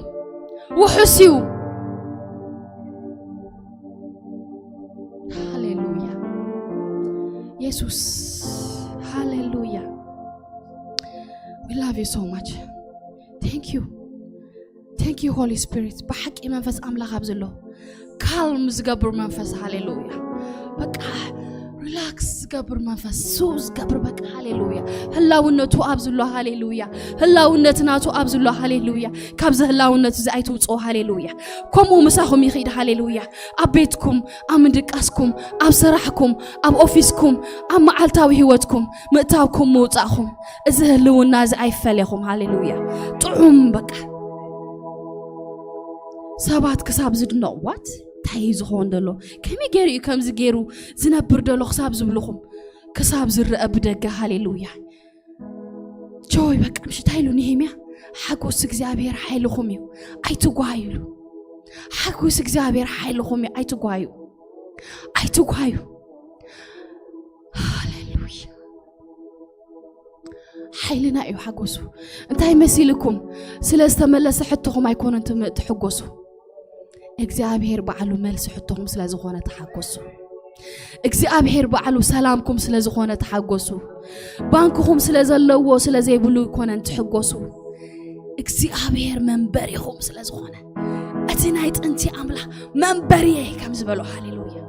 ውሑስ እዩ። ሃሌሉያ። የሱስ። ሃሌሉያ። We love you so much. Thank you. Thank you, Holy Spirit. ብሓቂ መንፈስ ኣምላኽ ኣብዚ ኣሎ። ካልም ዝገብር መንፈስ፣ ሃሌሉያ። በቃ ሪላክስ ዝገብር መንፈስ፣ ሱ ዝገብር በቃ፣ ሃሌሉያ። ህላውነቱ ኣብዚ ኣሎ፣ ሃሌሉያ። ህላውነት ናቱ ኣብዚ ኣሎ፣ ሃሌሉያ። ካብዚ ህላውነት እዚ ኣይትውፅኦ፣ ሃሌሉያ። ከምኡ ምሳኹም ይኽይድ፣ ሃሌሉያ። ኣብ ቤትኩም፣ ኣብ ምድቃስኩም፣ ኣብ ስራሕኩም፣ ኣብ ኦፊስኩም፣ ኣብ መዓልታዊ ህይወትኩም፣ ምእታውኩም ምውፃእኹም፣ እዚ ህልውና እዚ ኣይፈለኹም፣ ሃሌሉያ። ጥዑም በቃ። ሰባት ክሳብ ዝድነቑ፣ ዋት፣ እንታይ እዩ ዝኸውን ዘሎ? ከመይ ገይሩ እዩ ከምዚ ገይሩ ዝነብር ዘሎ ክሳብ ዝብልኹም፣ ክሳብ ዝረአ ብደገ፣ ሃሌሉያ። ጆይ በቃ ምሽ እንታይ ኢሉ ንሄምያ? ሓጎስ እግዚኣብሔር ሓይልኹም እዩ፣ ኣይትጓዩ ኢሉ። ሓጎስ እግዚኣብሔር ሓይልኹም እዩ፣ ኣይትጓዩ፣ ኣይትጓዩ። ሃሌሉያ። ሓይልና እዩ ሓጎሱ። እንታይ መሲልኩም? ስለ ዝተመለሰ ሕቶኹም ኣይኮነን ትም-፣ ትሕጎሱ። እግዚኣብሔር ባዕሉ መልሲ ሕቶኹም ስለ ዝኾነ ተሓጎሱ። እግዚኣብሔር ባዕሉ ሰላምኩም ስለ ዝኾነ ተሓጎሱ። ባንክኹም ስለ ዘለዎ ስለ ዘይብሉ ኣይኮነን ትሕጎሱ። እግዚኣብሔር መንበሪኹም ስለ ዝኾነ፣ እቲ ናይ ጥንቲ ኣምላኽ መንበሪየይ ከም ዝበሎ፣ ሃሌሉያ።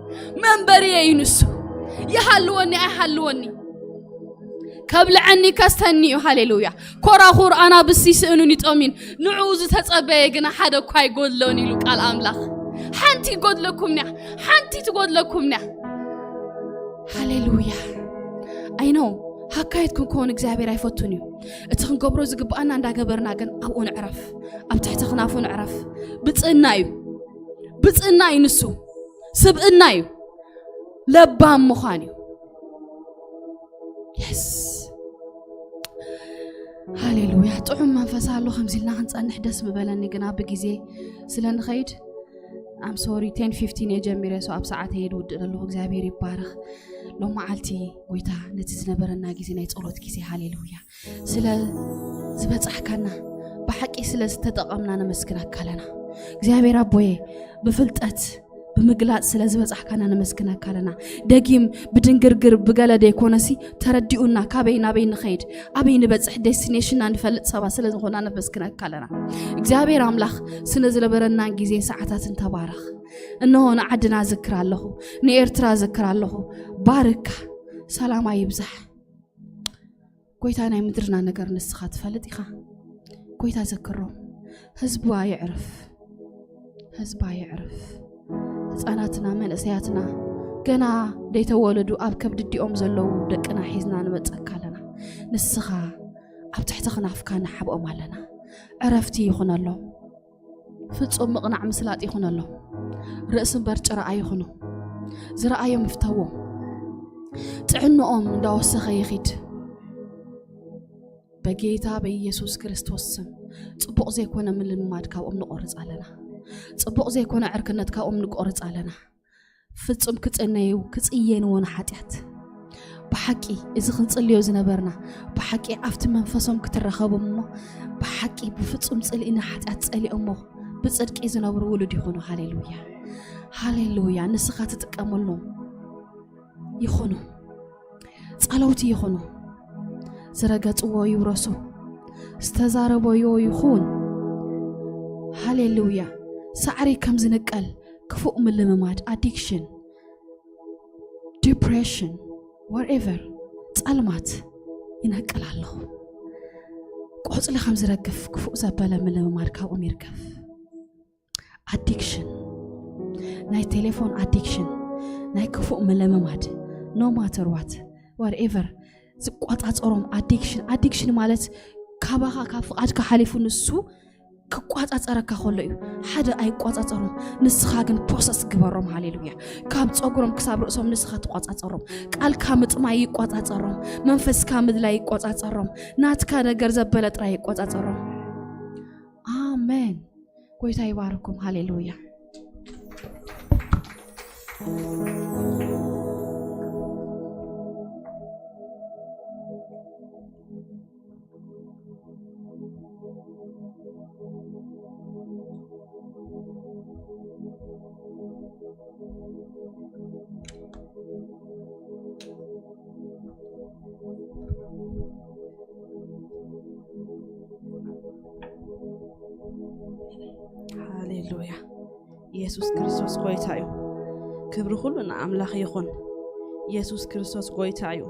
መንበሪየይ እዩ ንሱ። ይሃልወኒ ኣይሃልወኒ፣ ከብልዐኒ ከስተኒ እዩ። ሃሌሉያ። ኮራኹር ኣናብስ ይስእኑን ይጠምዩን፣ ንዕኡ ዝተጸበየ ግና ሓደ እኳ ኣይጎድሎን ኢሉ ቃል ኣምላኽ። ሓንቲ ይጎድለኩም ንያ፣ ሓንቲ ትጎድለኩም ንያ። ሃሌሉያ። ኣይ ኖ፣ ሃካየት ክንከውን እግዚኣብሔር ኣይፈቱን እዩ። እቲ ክንገብሮ ዝግብኣና እንዳገበርና ግን ኣብኡ ንዕረፍ፣ ኣብ ትሕቲ ክናፉ ንዕረፍ። ብጽእና እዩ፣ ብጽእና እዩ ንሱ፣ ስብእና እዩ፣ ለባም ምዃን እዩ። የስ። ሃሌሉያ። ጥዑም መንፈስ ኣሎ። ከምዚ ኢልና ክንጸንሕ ደስ ምበለኒ፣ ግና ብግዜ ስለ ንኸይድ፣ I'm sorry፣ ten fifteen እየ ጀሚረ፣ so ኣብ ሰዓት እየ ድውድእ ዘለኹ። እግዚኣብሔር ይባረኽ። ሎም መዓልቲ ጎይታ ነቲ ዝነበረና ግዜ ናይ ጸሎት ግዜ፣ ሃሌሉያ፣ ስለ ዝበጻሕካና፣ ሓቂ ስለ ዝተጠቐምና ነመስግነካ ኣለና። እግዚኣብሔር ኣቦየ፣ ብፍልጠት ብምግላጽ ስለ ዝበጻሕካና ነመስግነካ ኣለና። ደጊም ብድንግርግር ብገለ ደይኮነሲ ተረዲኡና ካበይ ናበይ ንኸይድ ኣበይ ንበጽሕ ዴስቲኔሽንና ንፈልጥ ሰባት ስለ ዝኾና ነመስግነካ ኣለና። እግዚኣብሔር ኣምላኽ ስለ ዝነበረናን ግዜ ሰዓታትን ተባረኽ። እንሆ ንዓድና ዝክር ኣለኹ፣ ንኤርትራ ዝክር ኣለኹ። ባርካ፣ ሰላማ ይብዛሕ። ጎይታ ናይ ምድርና ነገር ንስኻ ትፈልጥ ኢኻ። ጎይታ ዘክሮም፣ ህዝባ የዕርፍ፣ ህዝባ የዕርፍ። ህፃናትና፣ መንእሰያትና፣ ገና ደይተወለዱ ኣብ ከብዲ ኣዲኦም ዘለዉ ደቅና ሒዝና ንመፀካ ኣለና። ንስኻ ኣብ ትሕቲ ክናፍካ ንሓብኦም ኣለና። ዕረፍቲ ይኹነሎም። ፍጹም ምቕናዕ ምስላጥ ይኹነሎም። ርእሲ እምበር ጭራ ኣይኹኑ። ዝረኣዮም ይፍተዎም። ጥዕንኦም እንዳወሰኸ ይኺድ። በጌታ በኢየሱስ ክርስቶስ ስም ጽቡቕ ዘይኮነ ምልምማድ ካብኦም ንቆርጽ ኣለና። ጽቡቕ ዘይኮነ ዕርክነት ካብኦም ንቆርጽ ኣለና። ፍጹም ክጽነዩ፣ ክጽየንዎ ንሓጢኣት። ብሓቂ እዚ ክንጽልዮ ዝነበርና፣ ብሓቂ ኣብቲ መንፈሶም ክትረኸቦም እሞ፣ ብሓቂ ብፍጹም ጽልኢ ንሓጢኣት ጸሊኦሞ ብጽድቂ ዝነብሩ ውሉድ ይኹኑ። ሃሌሉያ፣ ሃሌሉያ። ንስኻ ትጥቀመሎም ይኹኑ፣ ጸለውቲ ይኹኑ፣ ዝረገጽዎ ይውረሱ፣ ዝተዛረበዮ ይኹን። ሃሌሉያ። ሳዕሪ ከም ዝንቀል ክፉእ ምልምማድ፣ ኣዲክሽን፣ ዲፕሬሽን፣ ወርኤቨር፣ ጸልማት ይነቅል ኣለኹ። ቆጽሊ ከም ዝረግፍ ክፉእ ዘበለ ምልምማድ ካብኦም ይርገፍ። ኣዲክሽን፣ ናይ ቴሌፎን ኣዲክሽን፣ ናይ ክፉእ ምልምማድ፣ no matter what፣ whatever፣ ዝቆጻጸሮም ኣዲክሽን። ኣዲክሽን ማለት ካባኻ፣ ካብ ፍቓድካ ሓሊፉ ንሱ ክቋጻጸረካ ከሎ እዩ። ሓደ ኣይቋጻጸሮም፣ ንስኻ ግን ፖሰስ ግበሮም። ሃሌሉያ። ካብ ጸጉሮም ክሳብ ርእሶም ንስኻ ትቋጻጸሮም። ቃልካ ምጥማይ ይቋጻጸሮም። መንፈስካ ምድላይ ይቋጻጸሮም። ናትካ ነገር ዘበለ ጥራይ ይቋጻጸሮም። ኣሜን። ጎይታ ይባርኩም። ሃሌሉያ። ሃሌሉያ። ኢየሱስ ክርስቶስ ጎይታ እዩ። ክብሪ ኩሉ ንኣምላኽ ይኹን። ኢየሱስ ክርስቶስ ጎይታ እዩ።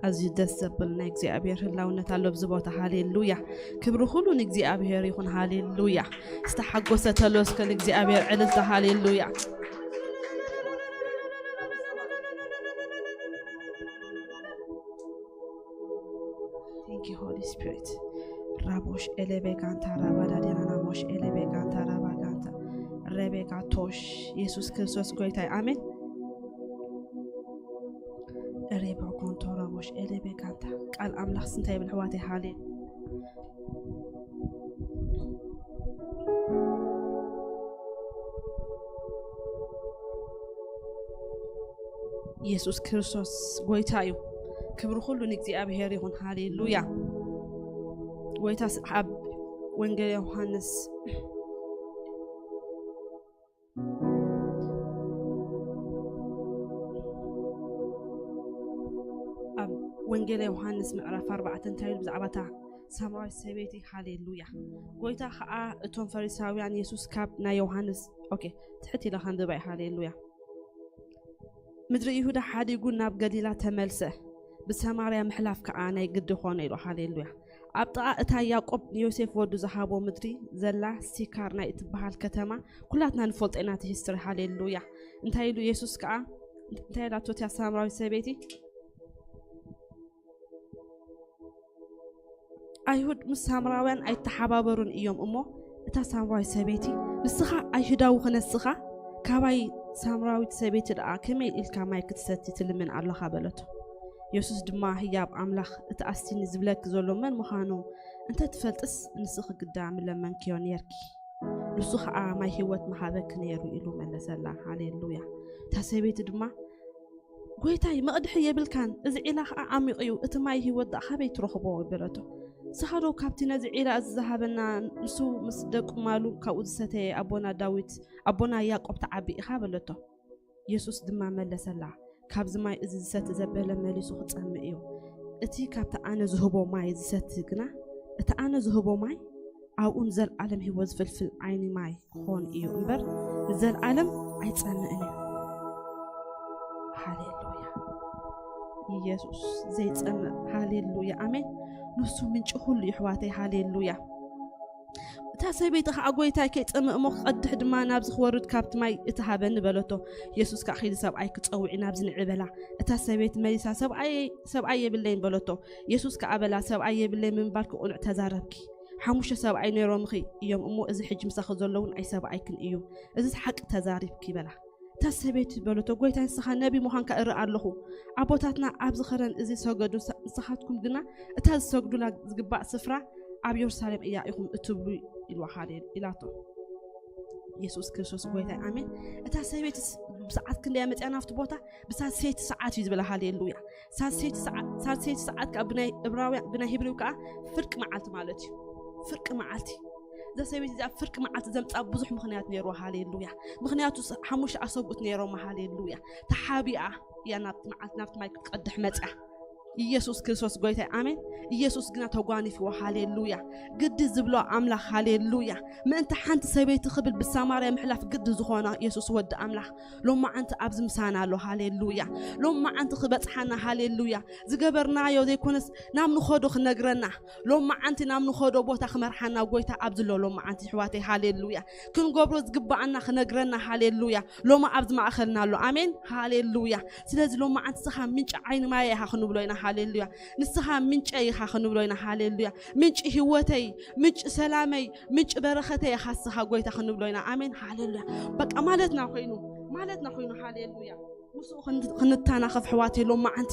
ኣዝዩ ደስ ዘብል ናይ እግዚኣብሔር ህላውነት ኣሎ ኣብዚ ቦታ። ሃሌሉያ። ክብሪ ኩሉ ንእግዚኣብሔር ይኹን። ሃሌሉያ። ዝተሓጎሰ ተሎ እስከ ንእግዚኣብሔር ዕልልታ። ሃሌሉያ። Thank you, Holy Spirit. ራቦሽ ኤሌቤ ጋንታ ራባዳ ዴናና ሞሽ ኤሌቤ ጋንታ ራባ ጋንታ ሬቤጋ ቶሽ። ኢየሱስ ክርስቶስ ጎይታይ። ኣሜን። ሬባ ኮንቶ ራቦሽ ኤሌቤ ጋንታ። ቃል ኣምላኽ ስንታይ ይብል ኣሕዋተይ? ሃሌ ኢየሱስ ክርስቶስ ጎይታ እዩ። ክብሪ ኩሉ ንእግዚኣብሔር ይኹን። ሃሌሉያ። ጎይታ ስ-፣ ኣብ ወንጌል ዮሃንስ፣ ኣብ ወንጌል ዮሃንስ ምዕራፍ ኣርባዕተ እንታይ ኢሉ ብዛዕባ እታ ሳምራዊት ሰበይቲ? ሃሌሉያ። ጎይታ ኸዓ እቶም ፈሪሳውያን የሱስ ካብ ናይ ዮሃንስ፣ ኦኬ፣ ትሕት ኢለ ከንብባ እየ። ሃሌሉያ። ምድሪ ይሁዳ ሓዲጉ ናብ ገሊላ ተመልሰ፣ ብሰማርያ ምሕላፍ ከኣ ናይ ግዲ ኾነ ኢሉ። ሃሌሉያ። ኣብ ጥቓ እታ ያዕቆብ ንዮሴፍ ወዱ ዝሃቦ ምድሪ ዘላ ሲካር ናይ እትበሃል ከተማ ኩላትና ንፈልጦ ኢና እቲ ሂስትሪ። ሃሌሉያ። እንታይ ኢሉ የሱስ ከኣ፣ እንታይ ኢላቶ እታ ሳምራዊት ሰበይቲ? ኣይሁድ ምስ ሳምራውያን ኣይተሓባበሩን እዮም እሞ፣ እታ ሳምራዊት ሰበይቲ፣ "ንስኻ ኣይሁዳዊ ክነስኻ፣ ካባይ ሳምራዊት ሰበይቲ ደኣ ከመይ ኢልካ ማይ ክትሰቲ ትልምን ኣለኻ?" በለቶ። የሱስ ድማ፣ "ህያብ ኣምላኽ፣ እቲ ኣስቲኒ ዝብለኪ ዘሎ መን ምዃኑ እንተ ትፈልጥስ፣ ንስኺ ግዳ ምለመንክዮ ነይርኪ፣ ንሱ ኸኣ ማይ ህይወት ምሃበኪ ነይሩ" ኢሉ መለሰላ። ሃሌሉያ። እታ ሰበይቲ ድማ፣ "ጐይታይ፣ መቕድሒ የብልካን፣ እዚ ዒላ ኸዓ ዓሚቕ እዩ፣ እቲ ማይ ህይወት ደኣ ኻበይ ትረኽቦ?" በለቶ። ንስኻ ዶ ካብቲ ነዚ ዒላ እዚ ዝሃበና፣ ንሱ ምስ ደቁ ማሉ ካብኡ ዝሰተየ ኣቦና ዳዊት ኣቦና ያዕቆብ ትዓቢ ኢኻ? በለቶ። የሱስ ድማ መለሰላ፣ ካብዚ ማይ እዚ ዝሰቲ ዘበለ መሊሱ ክጸምእ እዩ። እቲ ካብቲ ኣነ ዝህቦ ማይ ዝሰቲ ግና፣ እቲ ኣነ ዝህቦ ማይ ኣብኡ ንዘለኣለም ህይወት ዝፍልፍል ዓይኒ ማይ ክኾን እዩ እምበር፣ ንዘለኣለም ኣይጸምእን እዩ። ሃሌሉያ። ኢየሱስ ዘይጸምእ፣ ሃሌሉያ፣ ኣሜን። ንሱ ምንጪ ኩሉ እዩ፣ ኣሕዋተይ፣ ሃሌሉያ። እታ ሰበይቲ ኸዓ፣ "ጐይታይ፣ ከይጸምእ እሞ ክቐድሕ ድማ ናብዚ ክወርድ ካብቲ ማይ እቲ ሃበኒ" በለቶ። የሱስ ከኣ፣ "ኺዲ ሰብኣይኪ ጸውዒ፣ ናብዚ ንዒ" በላ። እታ ሰበይቲ መሊሳ፣ "ሰብኣይ፣ ሰብኣይ የብለይን" በለቶ። የሱስ ከኣ በላ፣ "ሰብኣይ የብለይን ብምባልኪ ቅኑዕ ተዛረብኪ። ሓሙሽተ ሰብኣይ ነይሮምኺ እዮም እሞ፣ እዚ ሕጂ ምሳኺ ዘሎ እውን ኣይሰብኣይክን እዩ። እዚ ሓቂ ተዛሪብኪ" በላ። እታ ሰበይቲ በለቶ፣ "ጐይታይ፣ ንስኻ ነቢ ምዃንካ እርኢ ኣለኹ። ኣቦታትና ኣብዚ ኸረን እዚ ሰገዱ፣ ንሳ-፣ ንስኻትኩም ግና እታ ዝሰግዱላ ዝግባእ ስፍራ ኣብ የሩሳሌም እያ ኢኹም እትብሉ" ኢልዋ፣ ሃሌ-፣ ኢላቶ። የሱስ ክርስቶስ ጐይታይ፣ ኣሜን። እታ ሰበይትስ ብሰዓት ክንደያ መጽያ ናብቲ ቦታ? ብሳልሰይቲ ሰዓት እዩ ዝበላ፣ ሃሌሉያ። ሳልሰይቲ ሰዓት፣ ሳልሰይቲ ሰዓት ከኣ ብናይ እብራውያን፣ ብናይ ሂብሪው ከኣ ፍርቂ መዓልቲ ማለት እዩ። ፍርቂ መዓልቲ። እዛ ሰበይቲ እዚኣ ፍርቂ መዓልቲ ዘምጽኣ ብዙሕ ምኽንያት ነይርዋ፣ ሃሌሉያ። ምኽንያቱ ስ-፣ ሓሙሽተ ኣሰብኡት ነይሮማ፣ ሃሌሉያ። ተሓቢኣ እያ ናብቲ መዓልቲ፣ ናብቲ ማይ ክትቀድሕ መጽያ። ኢየሱስ ክርስቶስ ጐይታይ፣ ኣሜን። ኢየሱስ ግና ተጓኒፍዎ፣ ሃሌሉያ። ግዲ ዝብሎ ኣምላኽ፣ ሃሌሉያ። ምእንቲ ሓንቲ ሰበይቲ ክብል ብሳማርያ ምሕላፍ ግዲ ዝኾና የሱስ ወዲ ኣምላኽ፣ ሎማዓንቲ ኣብዚ ምሳና ኣሎ፣ ሃሌሉያ። ሎማዓንቲ ክበጽሓና፣ ሃሌሉያ። ዝገበርናዮ ዘይኮነስ ናብ ንኸዶ ክነግረና፣ ሎማዓንቲ ናብ ንኸዶ ቦታ ክመርሓና ጐይታ ኣብዚ ኣሎ፣ ሎማዓንቲ ኣሕዋተይ፣ ሃሌሉያ። ክንገብሮ ዝግባኣና ክነግረና፣ ሃሌሉያ። ሎማ ኣብዚ ማእኸልና ኣሎ፣ ኣሜን፣ ሃሌሉያ። ስለዚ ሎማዓንቲ ንስኻ ምንጪ ዓይኒ ማየ ኢኻ ክንብሎ ኢና፣ ሃሌሉያ። ንስኻ ምንጨይ ኢኻ ክንብሎ ኢና፣ ሃሌሉያ። ምንጪ ህይወተይ፣ ምንጪ ሰላመይ፣ ምንጪ በረኸተይ ኢኻ ንስኻ ጐይታ ክንብሎ ኢና፣ ኣሜን፣ ሃሌሉያ። በቃ ማለትና ኮይኑ፣ ማለትና ኮይኑ፣ ሃሌሉያ። ምስኡ ክን-፣ ክንተናኸፍ ኣሕዋተይ ሎማዓንቲ።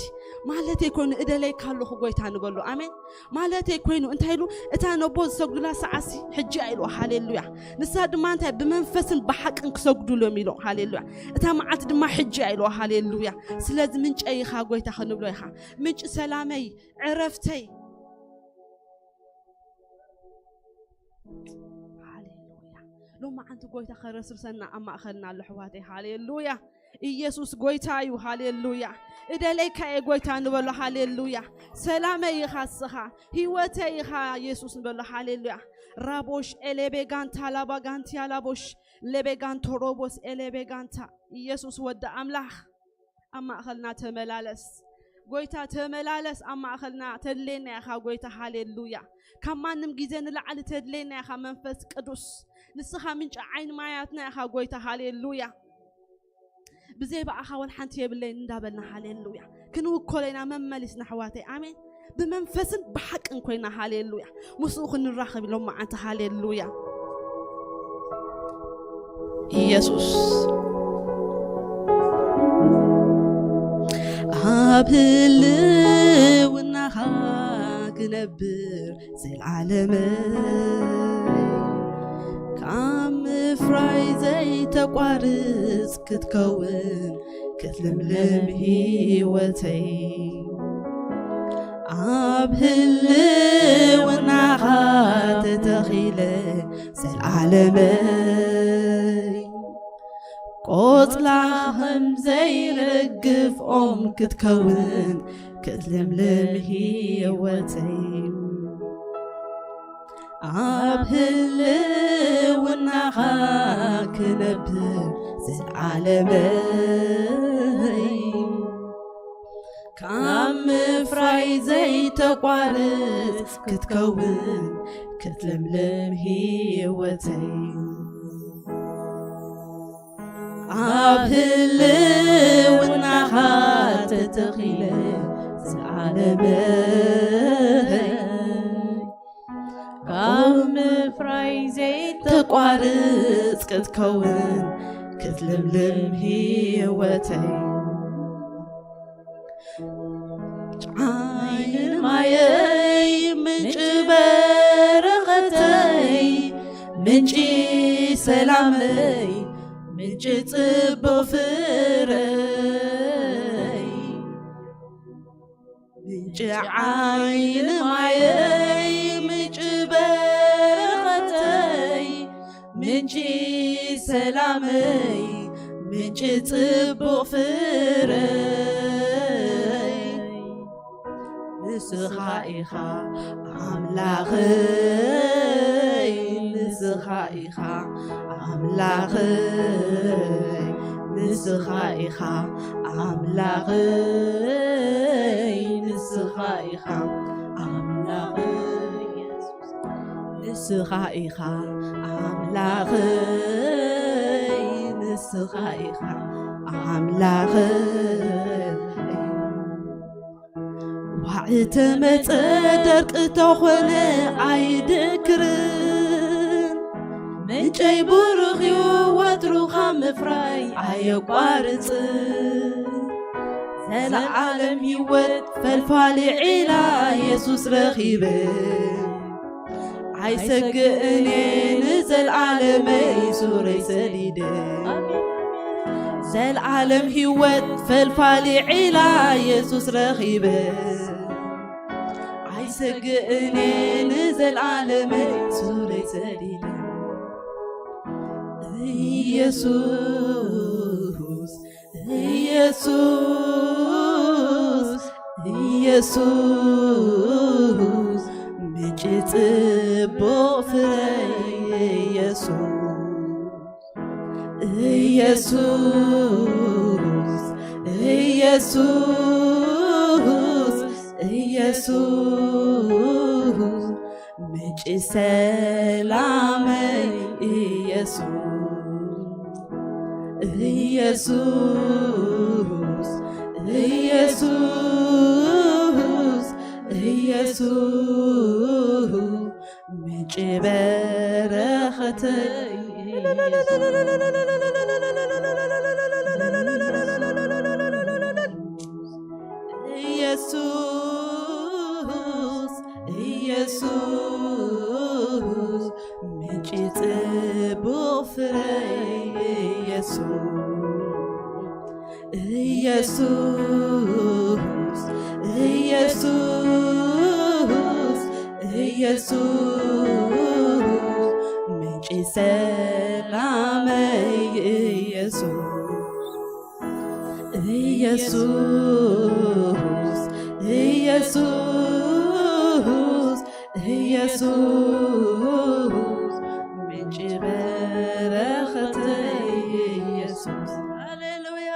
ማለተይ ኮይኑ እደለይካ ኣለኹ ጐይታ ንበሎ። ኣሜን። ማለተይ ኮይኑ እንታይ ኢሉ? እታ ነቦ ዝሰግዱላ ሰዓትሲ ሕጂ እያ ኢልዋ። ሃሌሉያ። ንሳ ድማ እንታይ? ብመንፈስን ብሓቅን ክሰግዱሉ እዮም ኢሉ። ሃሌሉያ። እታ መዓልቲ ድማ ሕጂ እያ ኢልዋ። ሃሌሉያ። ስለዚ ምንጨይ ኢኻ ጐይታ ክንብሎ ኢኻ። ምንጪ ሰላመይ፣ ዕረፍተይ። ሃሌሉያ። ሎማዓንቲ ጐይታ ከረስርሰና ኣብ ማእኸልና ኣሎ ኣሕዋተይ። ሃሌሉያ። ኢየሱስ ጐይታ እዩ። ሃሌሉያ። እደለይካ እየ ጐይታ ንበሎ። ሃሌሉያ። ሰላመይ ኢኻ ንስኻ፣ ህይወተይ ኢኻ የሱስ ንበሎ። ሃሌሉያ። ራቦሽ ኤሌቤ ጋንታ ላባ ጋንቲያ ላቦሽ ሌቤ ጋንቶ ሮቦስ ኤሌቤ ጋንታ። ኢየሱስ ወዲ ኣምላኽ ኣብ ማእኸልና ተመላለስ። ጐይታ ተመላለስ ኣብ ማእኸልና፣ ተድሌና ኢኻ ጐይታ። ሃሌሉያ። ካብ ማንም ግዜ ንላዕሊ ተድሌና ኢኻ መንፈስ ቅዱስ። ንስኻ ምንጪ ዓይኒ ማያትና ኢኻ ጐይታ። ሃሌሉያ። ብዘይ ብኣኻ ወላ ሓንቲ የብለይን እንዳበልና፣ ሃሌሉያ፣ ክንውከሎ ኢና መመሊስና ኣሕዋተይ። ኣሜን። ብመንፈስን ብሓቅን ኮይና፣ ሃሌሉያ፣ ምስኡ ክንራኸብ ኢሎም መዓንቲ። ሃሌሉያ። ኢየሱስ ኣብ ህልውናኻ ክነብር፣ ዘልዓለመይ ካብ ምፍራይ ዘይተቋርጽ ክትከውን፣ ክትልምልም ህይወተይ። ኣብ ህልውናኻ ተተኺለ፣ ዘልዓለመይ ቆጽላ ከም ዘይረግፍ ኦም ክትከውን፣ ክትልምልም ህይወተይ። ኣብ ህልውናኻ ክነብር፣ ዘልዓለመይ ካብ ምፍራይ ዘይተቋርጽ ክትከውን፣ ክትልምልም ህይወተይ። ኣብ ህልውናኻ ተተኺለ፣ ዘልዓለመይ ካብ ምፍራይ ዘይተቋርጽ ክትከውን፣ ክትልምልም ህይወተይ። ዓይንን ማየይ፣ ምንጪ በረኸተይ፣ ምንጪ ሰላመይ፣ ምንጪ ጽቡቕ ፍረይ። ምንጪ ዓይኒ ማየይ፣ ምንጪ ሰላመይ፣ ምንጪ ጽቡቕ ፍረይ፣ ንስኻ ኢኻ ኣምላኸይ፣ ንስኻ ኢኻ ኣምላኸይ፣ ንስኻ ኢኻ ኣምላኸይ፣ ንስኻ ኢኻ ኣምላኸይ፣ ንስኻ ኢኻ ኣምላኸይ፣ ንስኻ ኢኻ ኣምላኸይ። ዋዒ ተመጸ ደርቂ ተኾነ ኣይድክርን፣ ምንጨይ ብሩኽ እዩ ወትሩ ካብ ምፍራይ ኣየቋርጽን። ዘለዓለም ህይወት ፈልፋሊ ዒላ የሱስ ረኺበ፣ ኣይሰግእን እየ ንዘለዓለመይ ሱረይ ሰዲደ። ዘለዓለም ህይወት ፈልፋሊ ዒላ የሱስ ረኺበ፣ ኣይሰግእን እየ ንዘለዓለመይ ሱረይ ሰዲደ። ኢየሱስ፣ ኢየሱስ፣ ኢየሱስ፣ ምንጪ ጽቡቕ ፍረይ ኢየሱስ። ኢየሱስ፣ ኢየሱስ፣ ኢየሱስ፣ ምንጪ ሰላመይ ኢየሱስ። ኢየሱስ፣ ኢየሱስ፣ ኢየሱስ፣ ምንጪ በረኸተይ ኢየሱስ፣ ኢየሱስ፣ ምንጪ ጽቡቕ ፍረይ ኢየሱስ። ኢየሱስ፣ ኢየሱስ፣ ኢየሱስ፣ ምንጪ ሰላመይ ኢየሱስ። ኢየሱስ፣ ኢየሱስ፣ ኢየሱስ፣ ምንጪ በረኸተይ ኢየሱስ። ሃሌሉያ።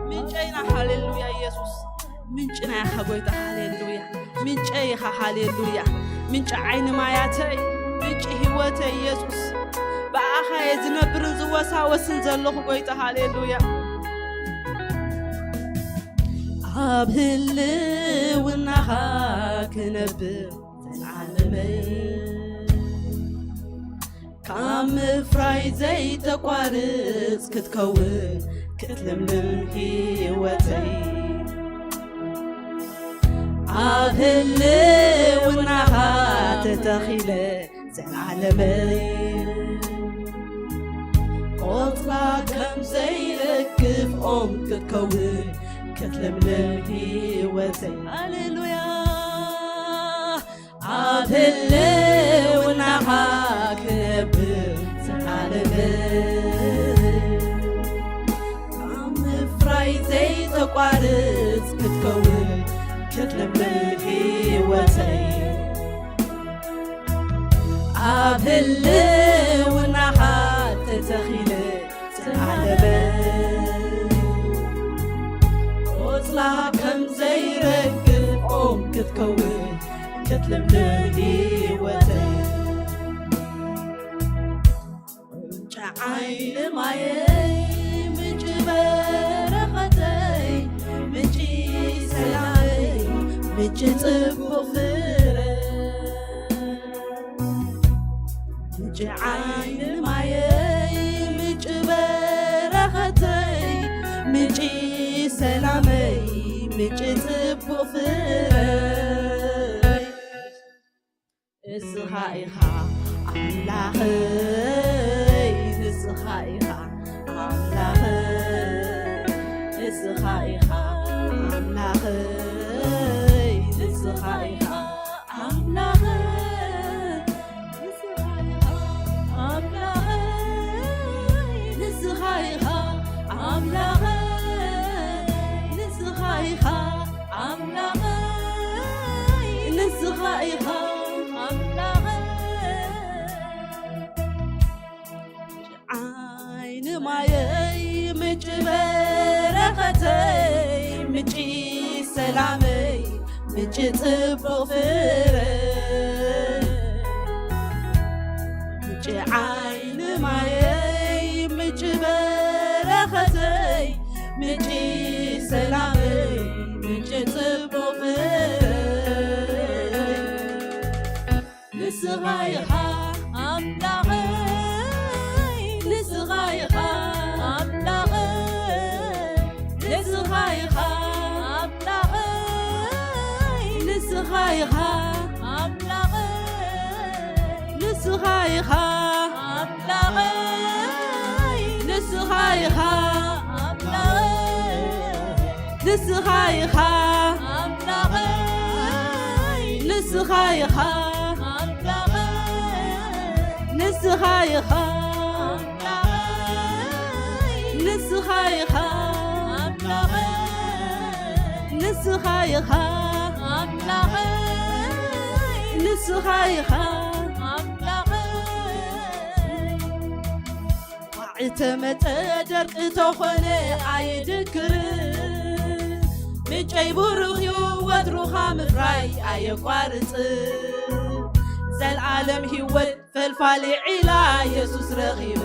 ምንጨይና፣ ሃሌሉያ ኢየሱስ። ምንጭና ኢኻ ጎይታ፣ ሃሌሉያ። ምንጨይ ኢኻ፣ ሃሌሉያ። ምንጪ ዓይኒ ማያተይ፣ ምንጪ ህይወተይ ኢየሱስ። ብኣኻ እየ ዝነብርን ዝወሳወስን ዘለኹ ጎይታ፣ ሃሌሉያ። ኣብ ህልውናኻ ክነብር ዘላለመይ፣ ካብ ምፍራይ ዘይተቋርጽ ክትከውን ክትልምልም ህይወተይ። ኣብ ህልውናኻ ተተኺለ ዘላለመይ፣ ቆጽላ ከም ዘይረግፍ ኦም ክትከውን ክትልምልም ህይወተይ። ሃሌሉያ። ኣብ ህልውናኻ ክነብር ዘላለመይ፣ ካብ ምፍራይ ዘይተቋርጽ ክትከውን ክትልምልም ህይወተይ። ኣብ ህልውናኻ ተተኺለ ዘላለመይ፣ ቆጽላ ከም ዘይረግፍ ኦም ክትከውን ክትልምልም ህይወተይ። ምንጪ ዓይኒ ማየይ፣ ምንጪ በረኸተይ፣ ምንጪ ሰላመይ፣ ምንጪ ጽቡቕ ፍረ። ምንጪ ዓይኒ ማየይ፣ ምንጪ በረኸተይ፣ ምንጪ ሰላመይ፣ ምንጪ ጽቡቕ ፍረይ። እስኻ ኢኻ ኣምላኸይ፣ እስኻ ኢኻ ኣምላኸይ፣ እስኻ ኢኻ ኣምላኸይ ንስኻ ኢኻ ኣምላኸይ። ዓይኒ ማየይ ምንጪ በረኸተይ፣ ምንጪ ሰላመይ፣ ምንጪ ጽቡቕ ፍረ። ምንጪ ዓይኒ ማየይ፣ ምንጪ በረኸተይ፣ ምንጪ ሰላመይ፣ ምንጪ ጽቡቕ ፍረ። ንስኻ ኢኻ ኣምላኸይ፣ ንስኻ ኢኻ ኣምላኸይ፣ ንስኻ ኢኻ ኣምላኸይ፣ ንስኻ ኢኻ ኣምላኸይ፣ ንስኻ ኢኻ ኣምላኸይ፣ ንስኻ ኢኻ ኣምላኸይ፣ ንስኻ ኢኻ ኣምላኸይ፣ ንስኻ ኢኻ ኣምላኸይ፣ ንስኻ ኢኻ ኣምላኸይ፣ ንስኻ ኢኻ ኣምላኸይ፣ ንስኻ ኢኻ ኣምላኸይ፣ ንስኻ ኢኻ ኣምላኸይ። ዋዒ ተመጸ ደርቂ ተኾነ ኣይድክር፣ ምንጨይ ብሩኽ እዩ ወትሩኻ ምፍራይ ኣየቋርጽ። ዘልኣለም ህይወት ፈልፋሊ ዒላ የሱስ ረኺበ፣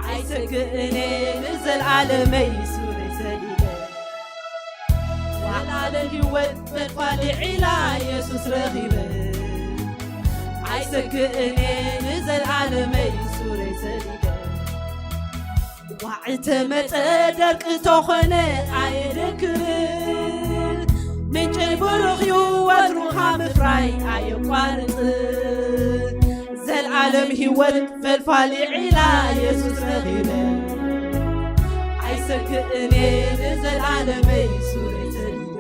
ኣይሰግእን እየ ንዘልኣለመይ ሱረይ ሰዲደ። ዘልኣለም ህይወት ፈልፋሊ ዒላ የሱስ ረኺበ፣ ኣይሰግእን እየ ንዘልኣለመይ ሱረይ ሰዲደ። ዋዒ ተመጸ ደርቂ ተኾነ ኣይድክር፣ ምንጨይ ብሩኽ እዩ ወትሩኻ ምፍራይ ኣየቋርጽ። ዘልኣለም ህይወት ፈልፋሊ ዒላ የሱስ ረኺበ፣ ኣይሰግእን እየ ንዘልኣለመይ ሱረይ ሰዲደ።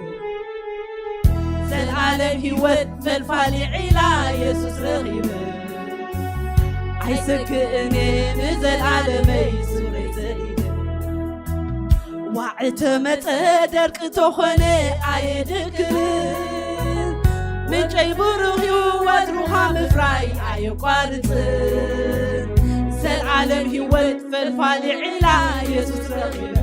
ዘልኣለም ህይወት ፈልፋሊ ዒላ የሱስ ረኺበ፣ ኣይሰግእን እየ ንዘልኣለመይ ሱረይ ሰዲደ። ዋዒ ተመጸ ደርቂ ተኾነ ኣየድክር፣ ምንጨይ ብሩኽ እዩ ወትሩኻ ምፍራይ ኣየቋርጽ። ዘልኣለም ህይወት ፈልፋሊ ዒላ የሱስ ረኺበ፣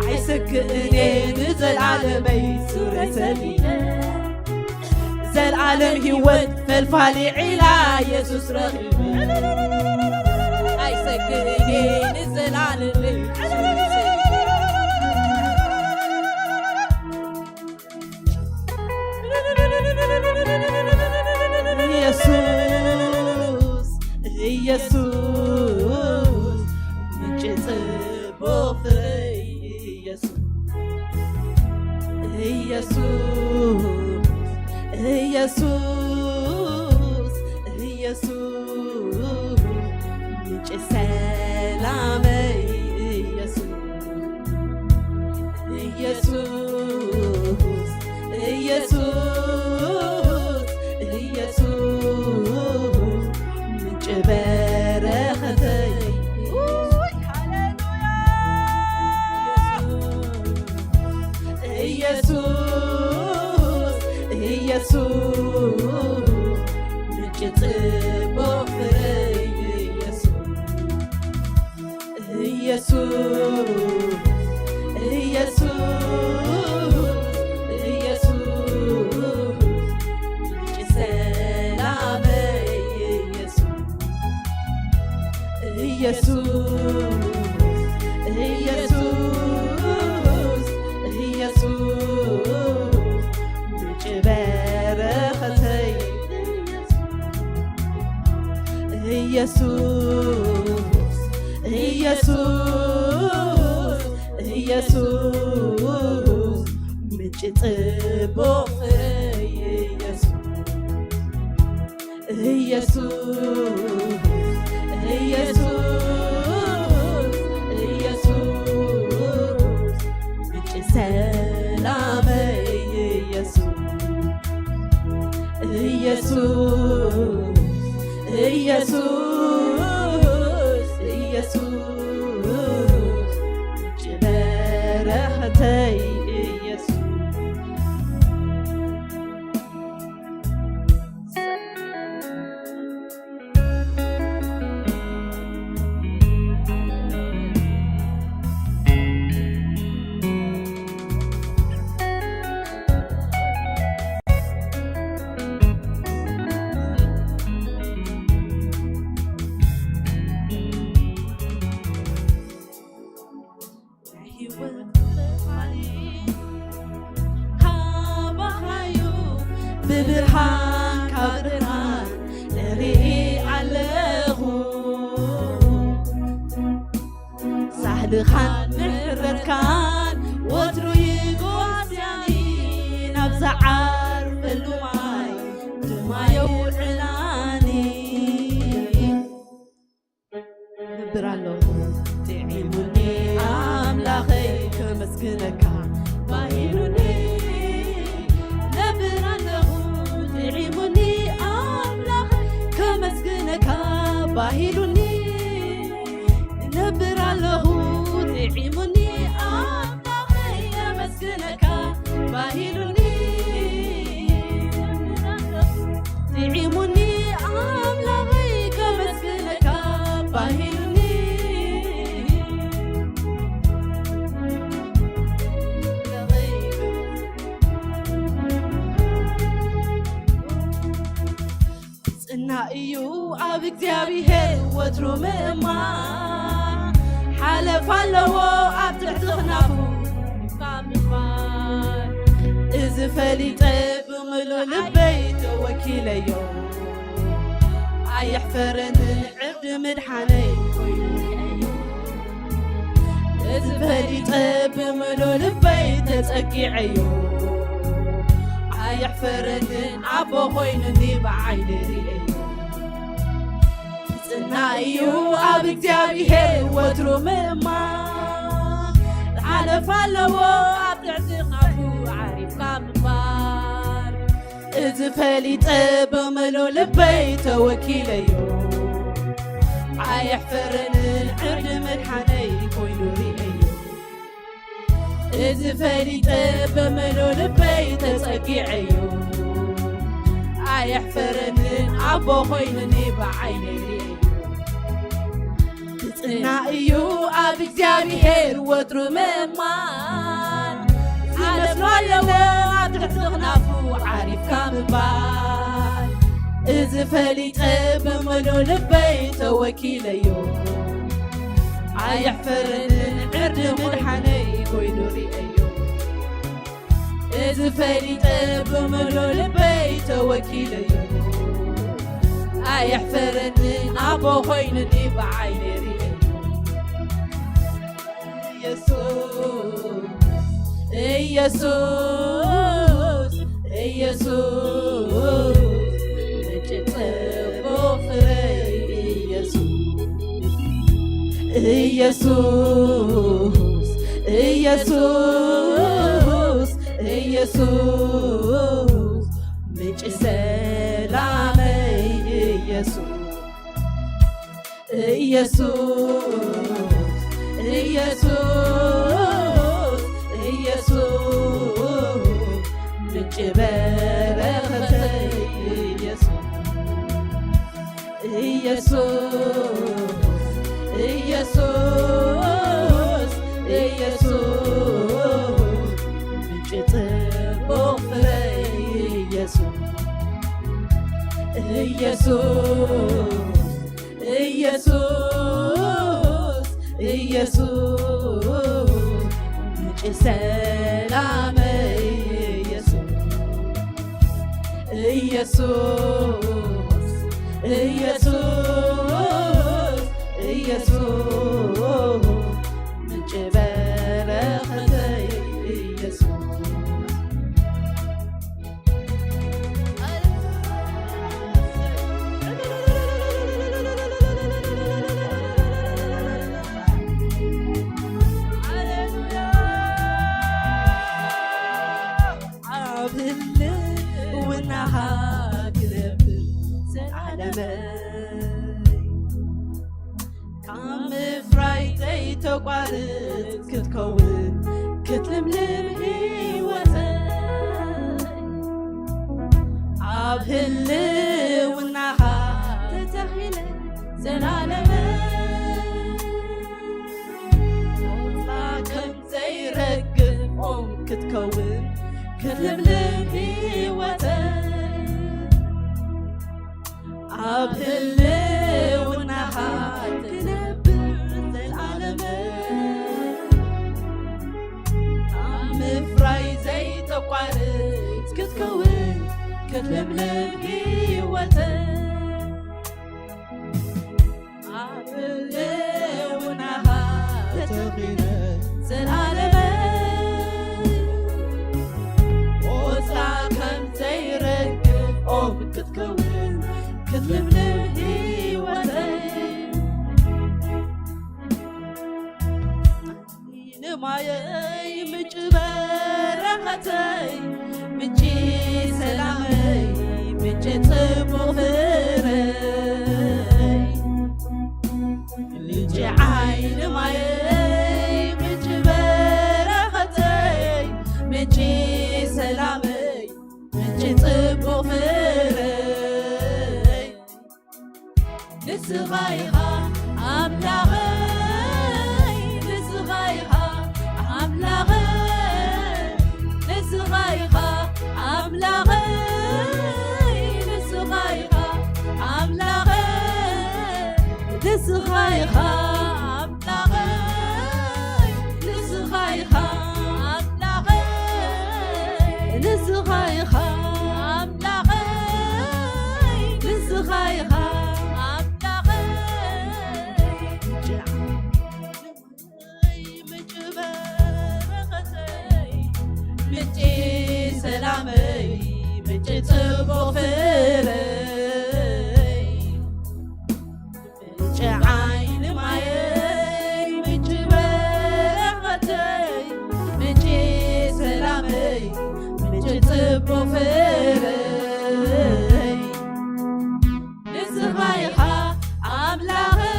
ኣይሰግእን እየ ንዘልኣለመይ ሱረይ ሰዲደ። ዘልኣለም ህይወት ፈልፋሊ ዒላ የሱስ ረኺበ፣ ኣይሰግእን እየ ንዘልኣለመይ ሱረይ ሰዲደ። ኢየሱስ፣ ኢየሱስ፣ ምንጪ ጽቡቕ ፍረይ ኢየሱስ፣ ኢየሱስ፣ ኢየሱስ፣ ኢየሱስ፣ ምንጪ ሰላመይ ኢየሱስ፣ ኢየሱስ፣ ኢየሱስ፣ ኢየሱስ፣ ምንጪ በረኸተይ። ውይ፣ ሃሌሉያ። ኢየሱስ፣ ኢየሱስ፣ ምንጪ ጽቡቕ ፍረይ ኢየሱስ። ኢየሱስ፣ ኢየሱስ፣ ኢየሱስ፣ ምንጪ ሰላመይ ኢየሱስ፣ ኢየሱስ፣ ኢየሱስ፣ ኢየሱስ፣ ምንጪ በረኸተይ ኢየሱስ። ኢየሱስ፣ ኢየሱስ፣ ኢየሱስ፣ ምንጪ ጽቡቕ ፍረይ ኢየሱስ። ኢየሱስ፣ ኢየሱስ፣ ኢየሱስ፣ ምንጪ ሰላመይ ኢየሱስ። ኢየሱስ፣ ኢየሱስ፣ ኢየሱስ፣ ምንጪ በረኸተይ ብብርሃን ካብ ብርሃን እርኢ ኣለኹ። ሳህልኻን ምሕረትካን ወትሩ ይጓስያኒ፣ ናብ ዝዓርፈሉ ማይ ድማ የውዕላኒ። ነብር ኣለኹ ጥዒሙኒ ኣምላኸይ ከመስግነካ ባሂሉኒ። ነብር ኣለኹ ጥዒሙኒ ኣምላኸይ ከመስግነካ ባሂሉኒ። ነብር ኣለኹ ጥዒሙኒ ኣምላኸይ ከመስግነካ ባሂሉኒ። ጥዒሙኒ ኣምላኸይ ከመስግነካ ባሂሉኒ። ጽና እዩ ኣብ እግዚኣብሔር ወትሩ ምእማን፣ ሓለፍ ኣለዎ ኣብ ትሕቲ ክናፉ ካብ ምባል። እዚ ፈሊጠ ብምሉእ ልበይ ተወኪለዮ፣ ኣየሕፈረንን ዕርዲ ምድሓነይ ኮይኑ። እዚ ፈሊጠ ብምሉእ ልበይ ተጸጊዐዮ፣ ኣየሕፈረንን ኣቦ ኮይኑኒ ብዓይኒ ርእየዮ። ጽና እዩ ኣብ እግዚኣብሔር ወትሩ ምእማን፣ ሓለፍ ኣለዎ ኣብ ትሕቲ ክናፉ ዓሪፍካ ምንባር። እዚ ፈሊጠ ብምሉእ ልበይ ተወኪለዮ፣ ኣየሕፈረንን ዕርዲ ምድሓነይ ኮይኑ ርእየዮ። እዚ ፈሊጠ ብምሉእ ልበይ ተጸጊዐዮ፣ ኣየሕፈረንን ኣቦ ኮይኑኒ ብዓይነይ ርእየዮ። ክጽና እዩ ኣብ እግዚኣብሔር ወትሩ ምእማን፣ ዝመስሎ ኣለዎ ኣብ ትሕቲ ክናፉ ዓሪፍካ ምባል። እዚ ፈሊጠ ብምሉእ ልበይ ተወኪለዮ፣ ኣየሕፈረንን ዕርዲ ምድሓነይ ኮይኑ ርእየዮ። እዚ ፈሊጠ ብምሉእ ልበይ ተወኪለዮ፣ ኣየሕፈረንን ኣቦ ኮይኑኒ ብዓይነይ ርእየዮ። ኢየሱስ፣ ኢየሱስ፣ ኢየሱስ፣ ምንጪ ጽቡቕ ፍረይ ኢየሱስ። ኢየሱስ፣ ኢየሱስ፣ ኢየሱስ፣ ምንጪ ሰላመይ ኢየሱስ። ኢየሱስ፣ ኢየሱስ፣ ኢየሱስ፣ ምንጪ በረኸተይ ኢየሱስ። ኢየሱስ፣ ኢየሱስ፣ ኢየሱስ፣ ምንጪ ጽቡቕ ፍረይ ኢየሱስ። ኢየሱስ፣ ኢየሱስ፣ ኢየሱስ፣ ምንጪ ሰላመይ ኢየሱስ። ኢየሱስ፣ ኢየሱስ፣ ኢየሱስ፣ ምንጪ በረኸተይ ኢየሱስ። ኣብ ህልውናኻ ክነብር ዘላለመይ። ካብ ምፍራይ ዘይተቋርጽ ክትከውን ክትልምልም ህይወተይ። ኣብ ህልውናኻ ተተኺለ ዘላለመይ። ቆጽላ ከም ዘይረግፍ ኦም ክትከውን ክትልምልም ህይወተይ። ኣብ ህልውናኻ ክነብር ዘላለመይ። ካብ ምፍራይ ዘይተቋርጽ ክትከውን ክትልምልም ህይወተይ ኣብ ህልውናኻ ተተኺለ ዘላለመይ ቆጽላ ከም ዘይረግፍ ኦም ክትከውን ክትልምልም ህይወተይ ንማየይ ምንጪ በረኸተይ ምንጪ ሰላመይ ምንጪ ጽቡቕ ፍረይ ምንጪ ዓይኒ ማየይ ምንጪ በረኸተይ ምንጪ ሰላመይ ምንጪ ጽቡቕ ፍረይ ንስኻ ኢኻ ኣምላኸይ ንስኻ ኢኻ ኣምላኸይ ንስኻ ኢኻ ኣምላኸይ ንስኻ ኢኻ ኣምላኸይ ንስኻ ኢኻ ኣምላኸይ ንስኻ ኢኻ ኣምላኸይ ንስኻ ኢኻ ኣምላኸይ ንስኻ ኢኻ ኣምላኸይ ምንጪ በረኸተይ ምንጪ ሰላመይ ምንጪ ጽቡቕ ፍረይ ምንጪ ዓይኒ ማየይ ምንጪ በረኸተይ ምንጪ ሰላመይ ምንጪ ጽቡቕ ፍረይ ንስኻ ኢኻ ኣምላኸይ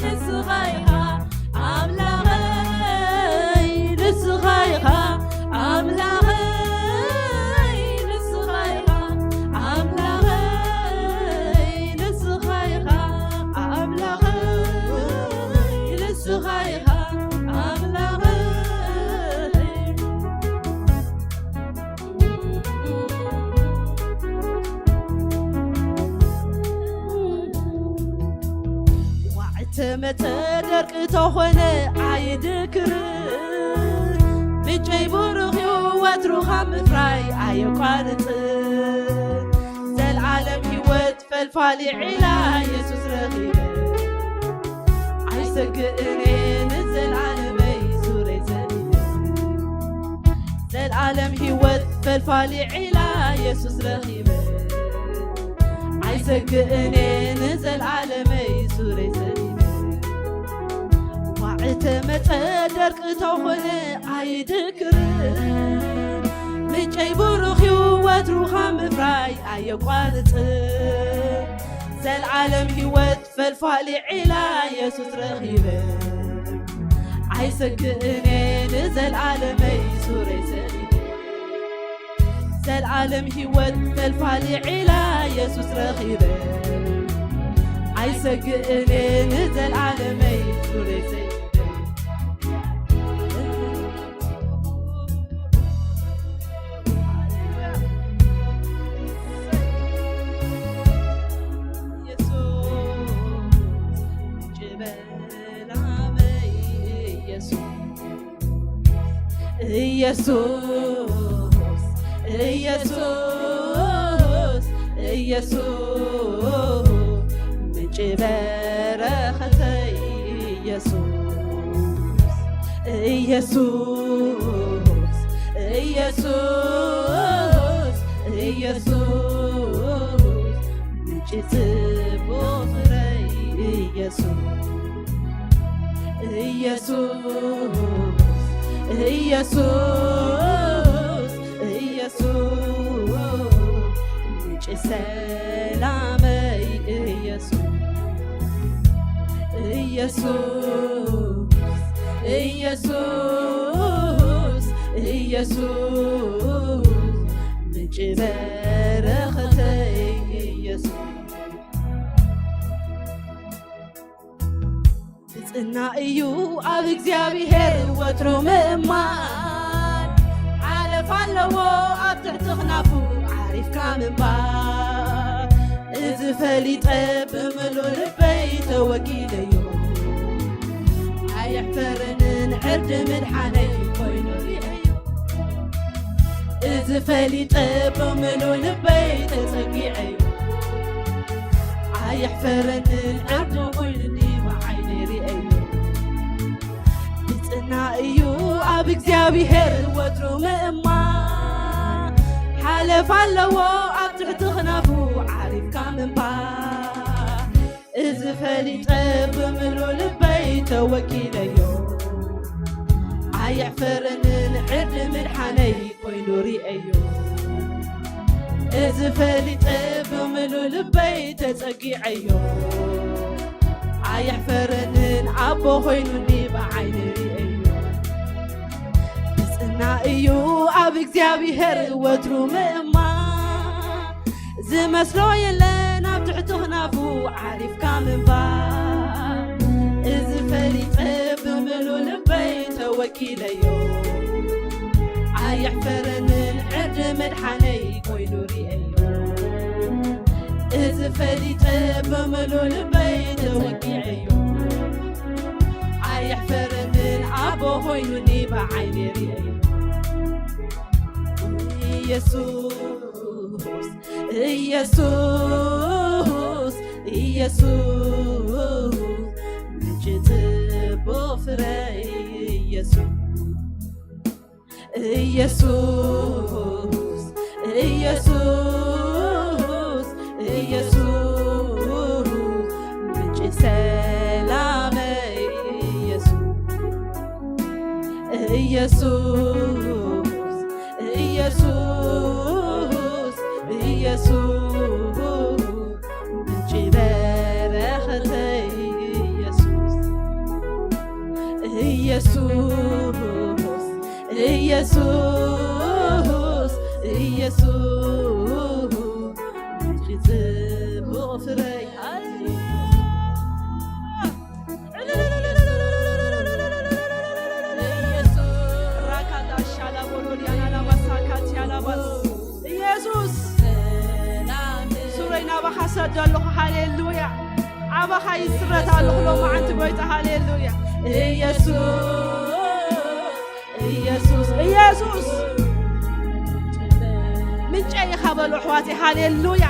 ንስኻ ኢኻ ኣምላኸይ ንስኻ ኢኻ ኣምላኸይ ንስኻ ኢኻ ኣምላኸይ ንስኻ ኢኻ ኣምላኸይ ንስኻ ኢኻ ኣምላኸይ ዋዕተ መጸ ደርቂ ተኾነ ኣይድክር ምንጨይ ብሩኽ እዩ ወትሩ ካብ ምፍራይ ኣየቋርጽ ዘልዓለም ህይወት ፈልፋሊ ዒላ የሱስ ረኺበ ኣይሰግእን እየ ንዘልዓለመይ ዙረይ ዘሊለ ዘልዓለም ህይወት ፈልፋሊ ዒላ የሱስ ረኺበ ኣይሰግእን እየ ንዘልዓለመይ ዙረይ ዘሊለ ዋዕተ መጸ ደርቂ ተኾነ ኣይድክር ምንጨይ ብሩኽ እዩ ወትሩ ካብ ምፍራይ ኣየቋርጽ ዘልዓለም ህይወት ፈልፋሊ ዒላ የሱስ ረኺበ ኣይሰግእን እየ ንዘልዓለመይ ሱረይ ሰሊበ ዘልዓለም ህይወት ፈልፋሊ ዒላ የሱስ ረኺበ ኣይሰግእን እየ ንዘልዓለመይ ሱረይ ሰሊበ ኢየሱስ ኢየሱስ ኢየሱስ ምንጭ በረኸተይ ኢየሱስ ኢየሱስ ኢየሱስ ኢየሱስ ምንጭ ጽቡቕ ፍረይ ኢየሱስ ኢየሱስ ኢየሱስ ኢየሱስ ምንጭ ሰላመይ ኢየሱስ ኢየሱስ ኢየሱስ ኢየሱስ ምንጭ በረኸተይ ኢየሱስ ትጽና እዩ ኣብ እግዚኣብሔር ወትሩ ምእማን ሓለፍ ኣለዎ ኣብ ትሕቲ ክናፉ ዓሪፍካ ምንባር እዚ ፈሊጠ ብምሉ ልበይ ተወኪለዮ ኣየሕፈርንን ዕርዲ ምድሓነይ ኮይኑ ሪአዮ እዚ ፈሊጠ ብምሉ ልበይ ተጸጊዐዮ። ኣየሕፈረንን ዕርዲ ኮይኑኒ ብዓይነይ ርእየዮ። ብጽና እዩ ኣብ እግዚኣብሔር ወትሩ ምእማን። ሓለፍ ኣለዎ ኣብ ትሕቲ ክናፉ ዓሪፍካ ምንባር። እዚ ፈሊጠ ብምሉ ልበይ ተወኪለዮ። ኣየሕፈረንን ዕርዲ ምድሓነይ ኮይኑ ርእየዮ። እዚ ፈሊጠ ብምሉ ልበይ ተጸጊዐዮ። ኣየሕፈረንን ኣቦ ኮይኑኒ ብዓይኒ ርእየዮ። ብጽና እዩ ኣብ እግዚኣብሔር ወትሩ ምእማን። ዝመስሎ የለን ኣብ ትሕቲ ክናፉ ዓሪፍካ ምንባር። እዚ ፈሊጠ ብምሉ ልበይ ተወኪለዮ። ኣየሕፈረንን ዕርዲ ምድሓነይ ኮይኑ ርእየዮ። እዚ ፈሊጠ ብምሉ ልበይ ተወኪዐዮ። ኣየሕፈረንን ኣቦ ኮይኑኒ ብዓይኒ ርእየዮ። ኢየሱስ፣ ኢየሱስ፣ ኢየሱስ፣ ምንጪ ጽቡቕ ፍረይ ኢየሱስ። ኢየሱስ፣ ኢየሱስ፣ ኢየሱስ፣ ምንጪ ሰላመይ ኢየሱስ። ኢየሱስ፣ ኢየሱስ፣ ኢየሱስ፣ ምንጪ በረኸተይ ኢየሱስ። ኢየሱስ፣ ኢየሱስ፣ ኢየሱስ፣ ምንጪ ጽቡቕ ፍረይ። ራካዳ ሻላ ቦሎዲያና ላባሳ ካቲያ ላባስ። ኢየሱስ፣ ሱረይ ናባኻ ሰዶ ኣለኹ። ሃሌሉያ። ኣባኻ ይስረት ኣለኹ ሎማዓንቲ ጎይታ። ሃሌሉያ። ኢየሱስ፣ ኢየሱስ፣ ኢየሱስ፣ ምንጨይ ኢኻ በሉ ኣሕዋተይ። ሃሌሉያ።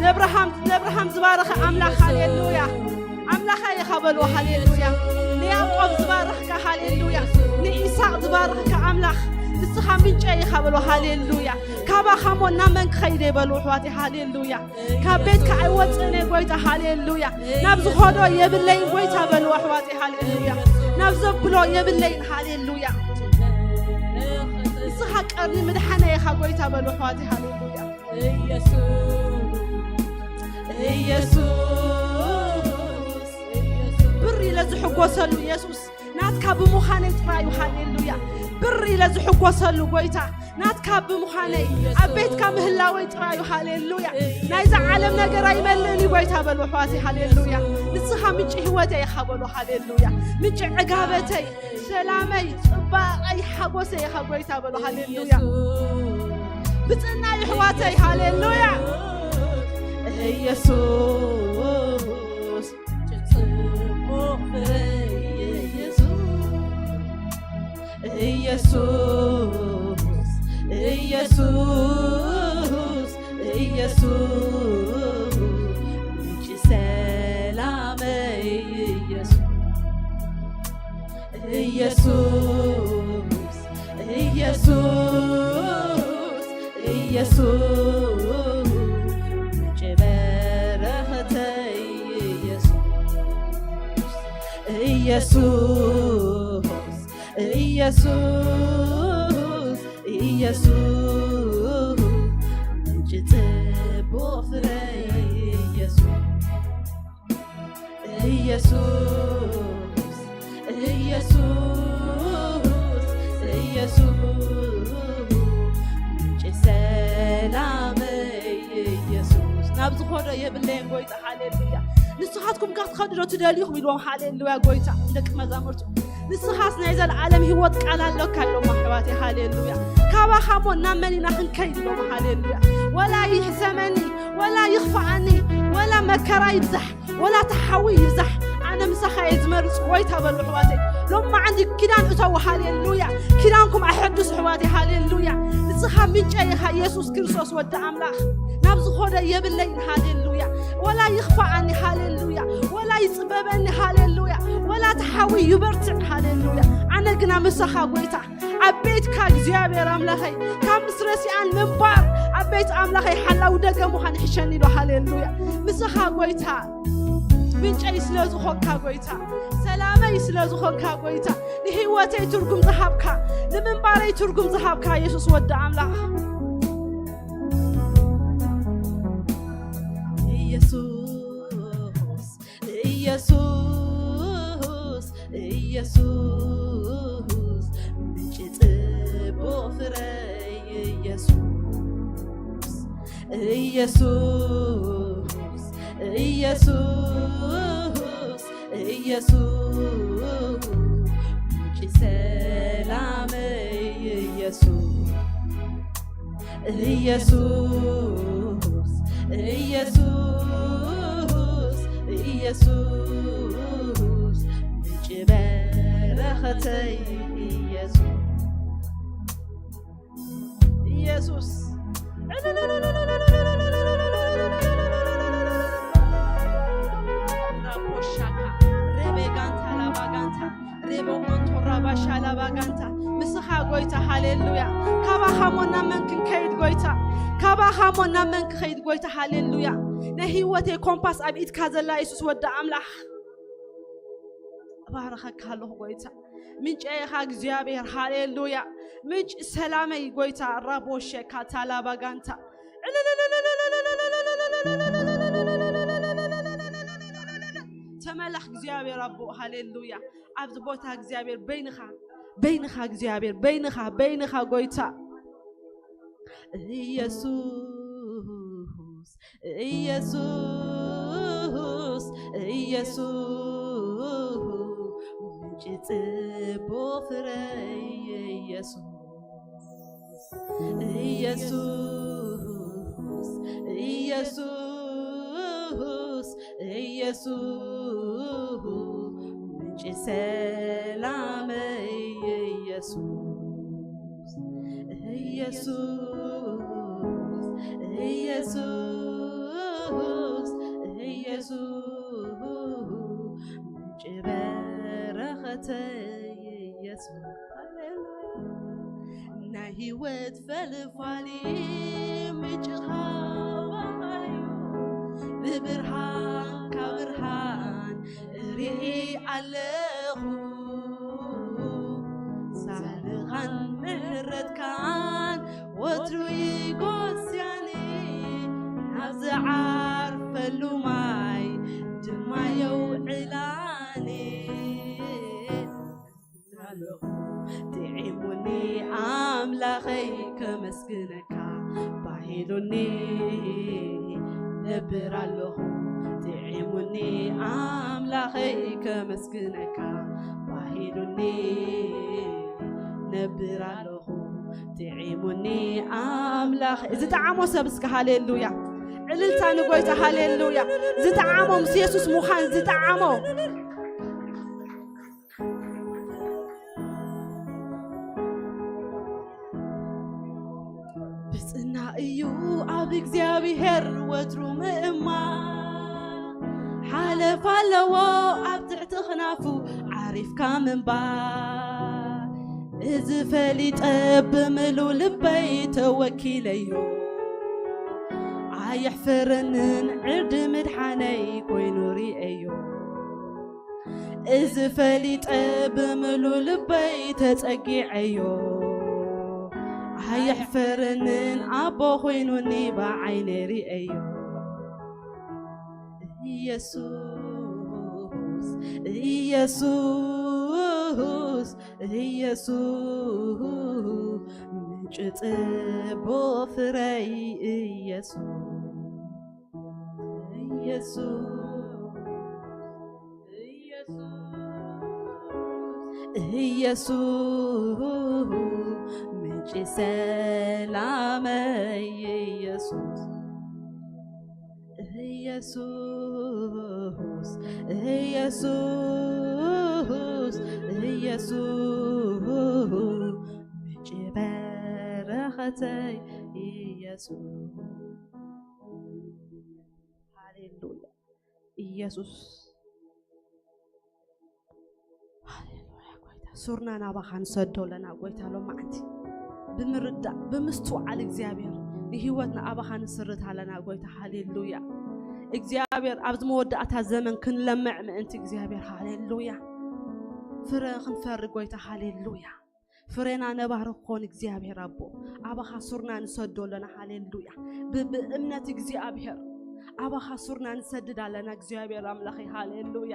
ነብርሃም፣ ነብርሃም ዝባረኸ ኣምላኽ። ሃሌሉያ። ኣምላኸ ኢኻ በልዎ። ሃሌሉያ። ንያዕቆብ ዝባረኽካ። ሃሌሉያ። ንኢሳቕ ዝባረኽካ ኣምላኽ። ንስኻ ምንጨይ ኢኻ በልዎ። ሃሌሉያ። ካባኻ እሞ ናብ መን ክኸይድ እየ በሉ ኣሕዋተይ። ሃሌሉያ። ካብ ቤትካ ኣይወፅእን እየ ጎይታ። ሃሌሉያ። ናብ ዝኸዶ የብለይን ጎይታ በልዎ ኣሕዋተይ። ሃሌሉያ። ናብ ዘብሎ የብለይን። ሃሌሉያ። ንስኻ ቀርኒ ምድሓነ ኢኻ ጎይታ በልዎ ኣሕዋተይ። ሃሌሉያ። ኢየሱስ፣ ኢየሱስ፣ ብር ኢለ ዝሕጎሰሉ ኢየሱስ ናትካ ብምዃነይ ጥራይ እዩ። ሃሌሉያ። ብር ኢለ ዝሕጎሰሉ ጎይታ ናትካ ብምዃነይ፣ ኣብ ቤትካ ምህላወይ ጥራይ እዩ። ሃሌሉያ። ናይዛ ዓለም ነገር ኣይመልእን እዩ ጎይታ በሉ ኣሕዋተይ። ሃሌሉያ። ንስኻ ምንጪ ህይወተይ ኢኻ በሉ። ሃሌሉያ። ምንጪ ዕጋበተይ፣ ሰላመይ፣ ጽባቐይ፣ ሓጎሰይ ኢኻ ጎይታ በሉ። ሃሌሉያ። ብጽና እዩ ኣሕዋተይ። ሃሌሉያ። ኢየሱስ፣ ጽቡቕ ፍረ ኢየሱስ። ኢየሱስ፣ ኢየሱስ፣ ኢየሱስ፣ ምንጪ ሰላመይ ኢየሱስ። ኢየሱስ፣ ኢየሱስ፣ ኢየሱስ፣ ምንጪ በረኸተይ ኢየሱስ። ኢየሱስ፣ ኢየሱስ፣ ኢየሱስ፣ ምንጪ ጽቡቕ ፍረይ ኢየሱስ። ኢየሱስ፣ ኢየሱስ፣ ኢየሱስ፣ ምንጪ ሰላመይ ኢየሱስ። ናብ ዝኾዶ የብለይን ጎይታ። ሃሌሉያ። ንስኻትኩም ከ ክትኸዱ ዶ ትደልዩኹም ኢልዎም። ሃሌሉያ ጎይታ። ደቂ መዛሙርቱ ንስኻስ ናይ ዘለዓለም ህይወት ቃል ኣሎካ ኢሎም ኣሕዋተይ። ሃሌሉያ። ካባኻ እሞ ናብ መን ኢና ክንከይድ ኢሎም። ሃሌሉያ። ወላ ይሕሰመኒ፣ ወላ ይኽፍኣኒ፣ ወላ መከራ ይብዛሕ፣ ወላ ተሓዊ ይብዛሕ፣ ኣነ ምሳኻ እየ ዝመርጽ። ጎይታ በሉ ኣሕዋተይ። ሎማዓንቲ ኪዳን እተው። ሃሌሉያ። ኪዳንኩም ኣሐድሱ ኣሕዋተይ። ሃሌሉያ። ንስ ንስኻ ምንጨይ ኢኻ፣ ኢየሱስ ክርስቶስ ወዲ ኣምላኽ። ናብ ዝኾነ የብለይን፣ ሃሌሉያ። ወላ ይኽፋኣኒ፣ ሃሌሉያ። ወላ ይጽበበኒ፣ ሃሌሉያ። ወላ ተሓዊ ይበርትዕ፣ ሃሌሉያ። ኣነ ግና ምሳኻ ጎይታ፣ ኣብ ቤትካ እግዚኣብሔር ኣምላኸይ፣ ካብ ምስ ረሲኣን ምንባር፣ ኣብ ቤት ኣምላኸይ ሓላው ደገ ምዃን ይሕሸኒ ኢሎ፣ ሃሌሉያ። ምሳኻ ጎይታ፣ ምንጨይ ስለ ዝኾንካ ጎይታ፣ ሰላመይ ስለ ዝኾንካ ጎይታ፣ ንህይወተይ ትርጉም ዝሃብካ፣ ንምንባረይ ትርጉም ዝሃብካ ኢየሱስ ወዲ ኣምላኽ። ኢየሱስ፣ ኢየሱስ፣ ኢየሱስ፣ ምንጪ ጽቡቕ ፍረይ ኢየሱስ፣ ኢየሱስ፣ ኢየሱስ፣ ኢየሱስ፣ ምንጪ ሰላመይ ኢየሱስ፣ ኢየሱስ፣ ኢየሱስ፣ ኢየሱስ፣ ምንጪ በረኸተይ ኢየሱስ። ኢየሱስ። ራቦሻካ፣ ሬቤጋንታ ላባጋንታ፣ ሬቦቆንቶ ራባሻ ላባጋንታ። ምስኻ ጎይታ፣ ሃሌሉያ። ካባኻ እሞ ናብ መን ክንከይድ ጎይታ? ካባኻ እሞ ናብ መን ክኸይድ ጎይታ? ሃሌሉያ። ናይ ህይወተይ ኮምፓስ ኣብ ኢድካ ዘላ የሱስ ወዲ ኣምላኽ። እባርኸካ ኣለኹ ጎይታ። ምንጨይ ኢኻ እግዚኣብሔር፣ ሃሌሉያ። ምንጭ ሰላመይ ጎይታ፣ ራቦሸካ ታላባጋንታ። ተመለኽ እግዚኣብሔር ኣቦ፣ ሃሌሉያ። ኣብዚ ቦታ እግዚኣብሔር በይንኻ፣ በይንኻ እግዚኣብሔር፣ በይንኻ፣ በይንኻ ጎይታ። ኢየሱስ፣ ኢየሱስ፣ ኢየሱስ፣ ምንጪ ጽቡቕ ፍረይ ኢየሱስ። ኢየሱስ፣ ኢየሱስ፣ ኢየሱስ፣ ምንጪ ሰላመይ ኢየሱስ። ኢየሱስ፣ ኢየሱስ፣ ኢየሱስ፣ ምንጪ በረኸተይ ኢየሱስ። ሃሌሉያ። ናይ ህይወት ፈልፋሊ ምንጭኻ እዩ። ብብርሃንካ ብርሃን እርኢ ኣለኹ። ሳልኻን ምሕረትካን ወትሩ ይጎስያኒ። ናብ ዝዓርፈሉ ማይ ድማ የውዕላኒ። ኣለኹ። ጥዒሙኒ ኣምላኸይ ከመስግነካ፣ ባሂሉኒ ነብር ኣለኹ። ጥዒሙኒ ኣምላኸይ ከመስግነካ፣ ባሂሉኒ ነብር ኣለኹ። ጥዒሙኒ ኣምላኽ። ዝጠዓሞ ሰብ እስከ ሃሌሉያ። ዕልልታ ንጎይታ፣ ሃሌሉያ። ዝጠዓሞ ምስ የሱስ ምዃን ዝጠዓሞ። ብጽና እዩ ኣብ እግዚኣብሔር ወትሩ ምእማን። ሓለፍ ኣለዎ ኣብ ትሕቲ ኽናፉ ዓሪፍካ ምንባር። እዚ ፈሊጠ ብምሉ ልበይ ተወኪለዮ። ኣየሕፍረንን ዕርዲ ምድሓነይ ኮይኑ ርእየዮ። እዚ ፈሊጠ ብምሉ ልበይ ተጸጊዐዮ። ኣየሕፍረንን ኣቦ ኮይኑኒ ብዓይነይ ርእየዮ። ኢየሱስ፣ ኢየሱስ፣ ኢየሱስ፣ ምንጪ ጽቡቕ ፍረይ ኢየሱስ። ኢየሱስ፣ ኢየሱስ፣ ኢየሱስ፣ ምንጪ ሰላመይ ኢየሱስ። ኢየሱስ፣ ኢየሱስ፣ ኢየሱስ፣ ምንጪ በረኸት ተይ ኢየሱስ። ሃሌሉያ። ኢየሱስ። ሃሌሉያ ጎይታ። ሱርና ናባኻ ንሰዶ ኣለና ጎይታ ሎማዓንቲ። ብምርዳእ፣ ብምስትውዓል እግዚኣብሔር ንህይወትና ኣባኻ ንስርት ኣለና ጎይታ። ሃሌሉያ። እግዚኣብሔር ኣብዚ መወዳእታ ዘመን ክንለምዕ ምእንቲ እግዚኣብሔር። ሃሌሉያ። ፍረ ክንፈሪ ጎይታ። ሃሌሉያ። ፍሬና ነባሪ ክኾን እግዚኣብሔር ኣቦ ኣባኻ ሱርና ንሰዶ ኣለና። ሃሌሉያ። ብ-፣ ብእምነት እግዚኣብሔር ኣባኻ ሱርና ንሰድድ ኣለና እግዚኣብሔር ኣምላኸይ። ሃሌሉያ።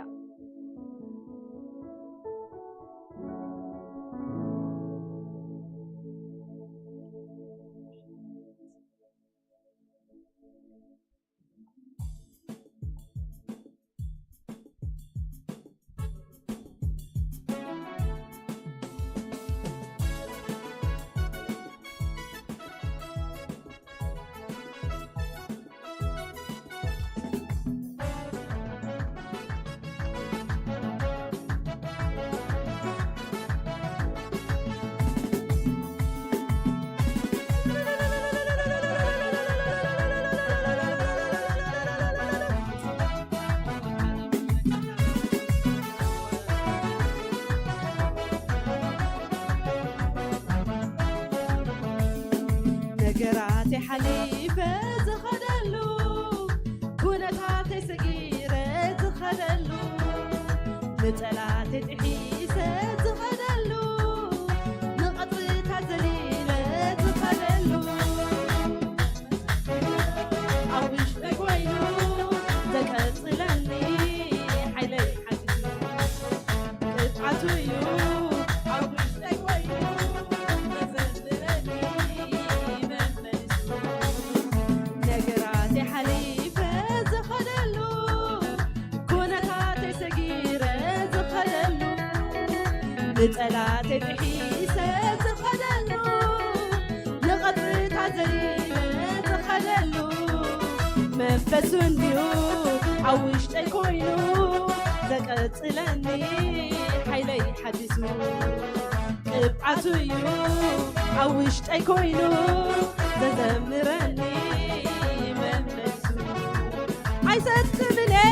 ነገራተይ ሓሊፈ ዝኸደሉ፣ ኩነታተይ ሰጊረ ዝኸደሉ፣ ንጠላተይ ጥሒሰ ዝኸደሉ፣ ንቐጽታ ዘሊለ ዝኸደሉ፣ ኣብ ውሽጠይ ኮይኑ ዘቀጽለኒ ሓይለይ ሓዲሱ፣ ቅብዓቱ እዩ ኣብ ውሽጠይ ኮይኑ ዘዘንብለኒ መመሊሱ። ነገራተይ ሓሊፈ ዝኸደሉ፣ ኩነታተይ ሰጊረ ዝኸደሉ፣ ንጠላተይ ጥሒሰ ዝኸደሉ፣ ንቐጥታ ዘሊለ ዝኸደሉ፣ መንፈሱ እንድዩ ኣብ ውሽጠይ ኮይኑ ዘቀጽለኒ ሓይለይ ሓዲሱ። ቅብዓቱ እዩ ኣብ ውሽጠይ ኮይኑ ዘዘምረኒ መንፈሱ። ኣይሰጥምን እየ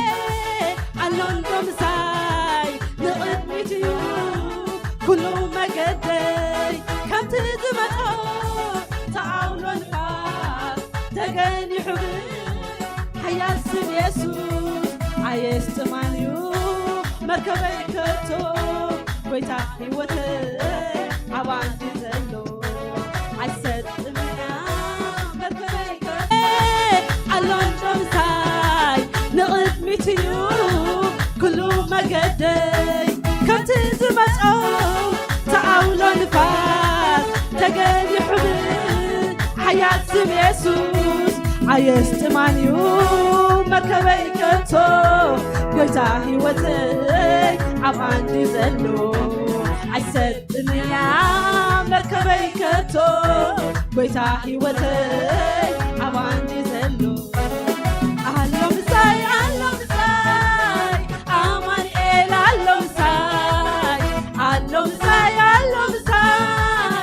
ኣሎ እንዶ ምሳይ ንቕድሚት እዩ ኩሉ መገደይ። ከምቲ ዝመጾ ተኣውሎ ንፋስ ተገኒሑ ብሓያል ስም የሱስ ኣየስጥማን እዩ መርከበይ ከቶ። ጎይታ ህይወተይ ኣብ ኣንዲ ዘሎ ኣይሰጥምና መርከበይ ከቶ። ኣሎ እንዶ ምሳይ ንቕድሚት እዩ ኩሉ መገደይ። ከምቲ ዝመጾ ተኣውሎ ንፋስ ተገኒሑ ብሓያል ስም የሱስ ኣየስጥማን እዩ መርከበይ ከቶ። ጎይታ ህይወተይ ኣብ ኣንዲ ዘሎ ኣይሰጥምያ መርከበይ ከቶ። ጎይታ ህይወተይ ኣብ ኣንዲ ዘሎ ኣሎ ምሳይ፣ ኣሎ ምሳይ፣ ኣማኑኤል ኣሎ ምሳይ፣ ኣሎ ምሳይ፣ ኣሎ ምሳይ፣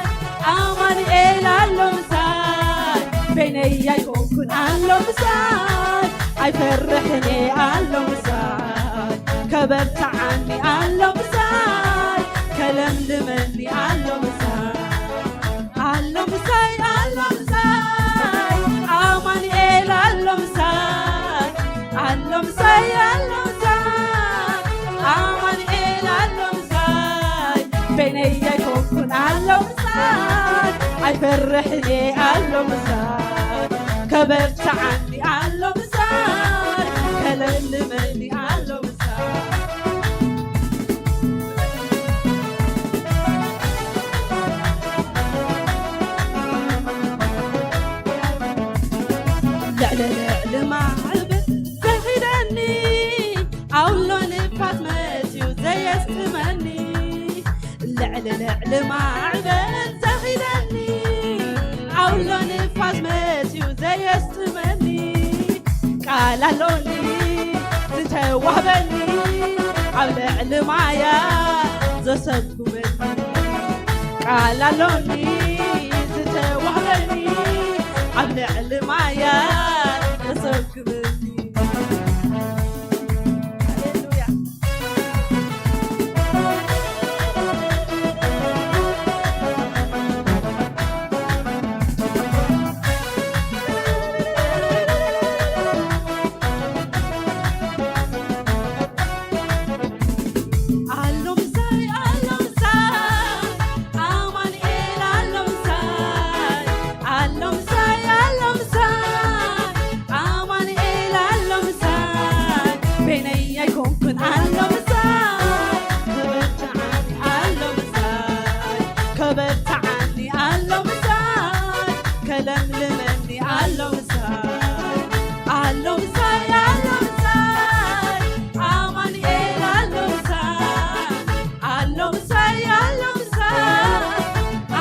ኣማኑኤል ኣሎ ምሳይ። በይነይ ኣይኮንኩን ኣሎ ምሳይ፣ ኣይፈርሕን እየ ኣሎ ምሳይ። ከበርትዓኒ ኣሎ ምሳይ፣ ከለምልመኒ ኣሎ ምሳይ። ኣሎ ምሳይ፣ ኣሎ ምሳይ፣ ኣማኑኤል ኣሎ ምሳይ። ኣሎ ምሳይ፣ ኣሎ ምሳይ፣ ኣማኑኤል ኣሎ ምሳይ። በይነይ ኣይኮንኩን ኣሎ ምሳይ፣ ኣይፈርሕን እየ ኣሎ ምሳይ። ከበርትዓኒ ኣሎ ምሳይ፣ ከለምልመኒ ኣሎ ምሳይ። ልዕሊ ልዕሊ ማዕበል ዘኺደኒ፣ ኣውሎ ንፋስ መጺኡ ዘየስጥመኒ። ልዕሊ ልዕሊ ማዕበል ዘኺደኒ፣ ኣውሎ ንፋስ መጺኡ ዘየስጥመኒ። ቃል ኣሎኒ ዝተዋህበኒ፣ ኣብ ልዕሊ ማያ ዘሰጉመኒ። ቃል ኣሎኒ ዝተዋህበኒ፣ ልዕሊ ማያት ተሰጉምኒ። ሃሌሉያ። ኣሎ ምሳይ፣ ኣሎ ምሳይ፣ ኣማኑኤል ኣሎ ምሳይ፣ ኣሎ ምሳይ፣ ኣሎ ምሳይ፣ ኣማኑኤል ኣሎ ምሳይ፣ በይነይ ኣይኮንኩን ኣሎ ምሳይ፣ ከበርትዓኒ ኣሎ ምሳይ፣ ከበርትዓኒ ኣሎ ምሳይ፣ ከለምልመኒ ኣሎ ምሳይ፣ ኣሎ ምሳይ፣ ኣሎ ምሳይ፣ ኣማኑኤል ኣሎ ምሳይ፣ ኣሎ ምሳይ፣ ኣሎ ምሳይ፣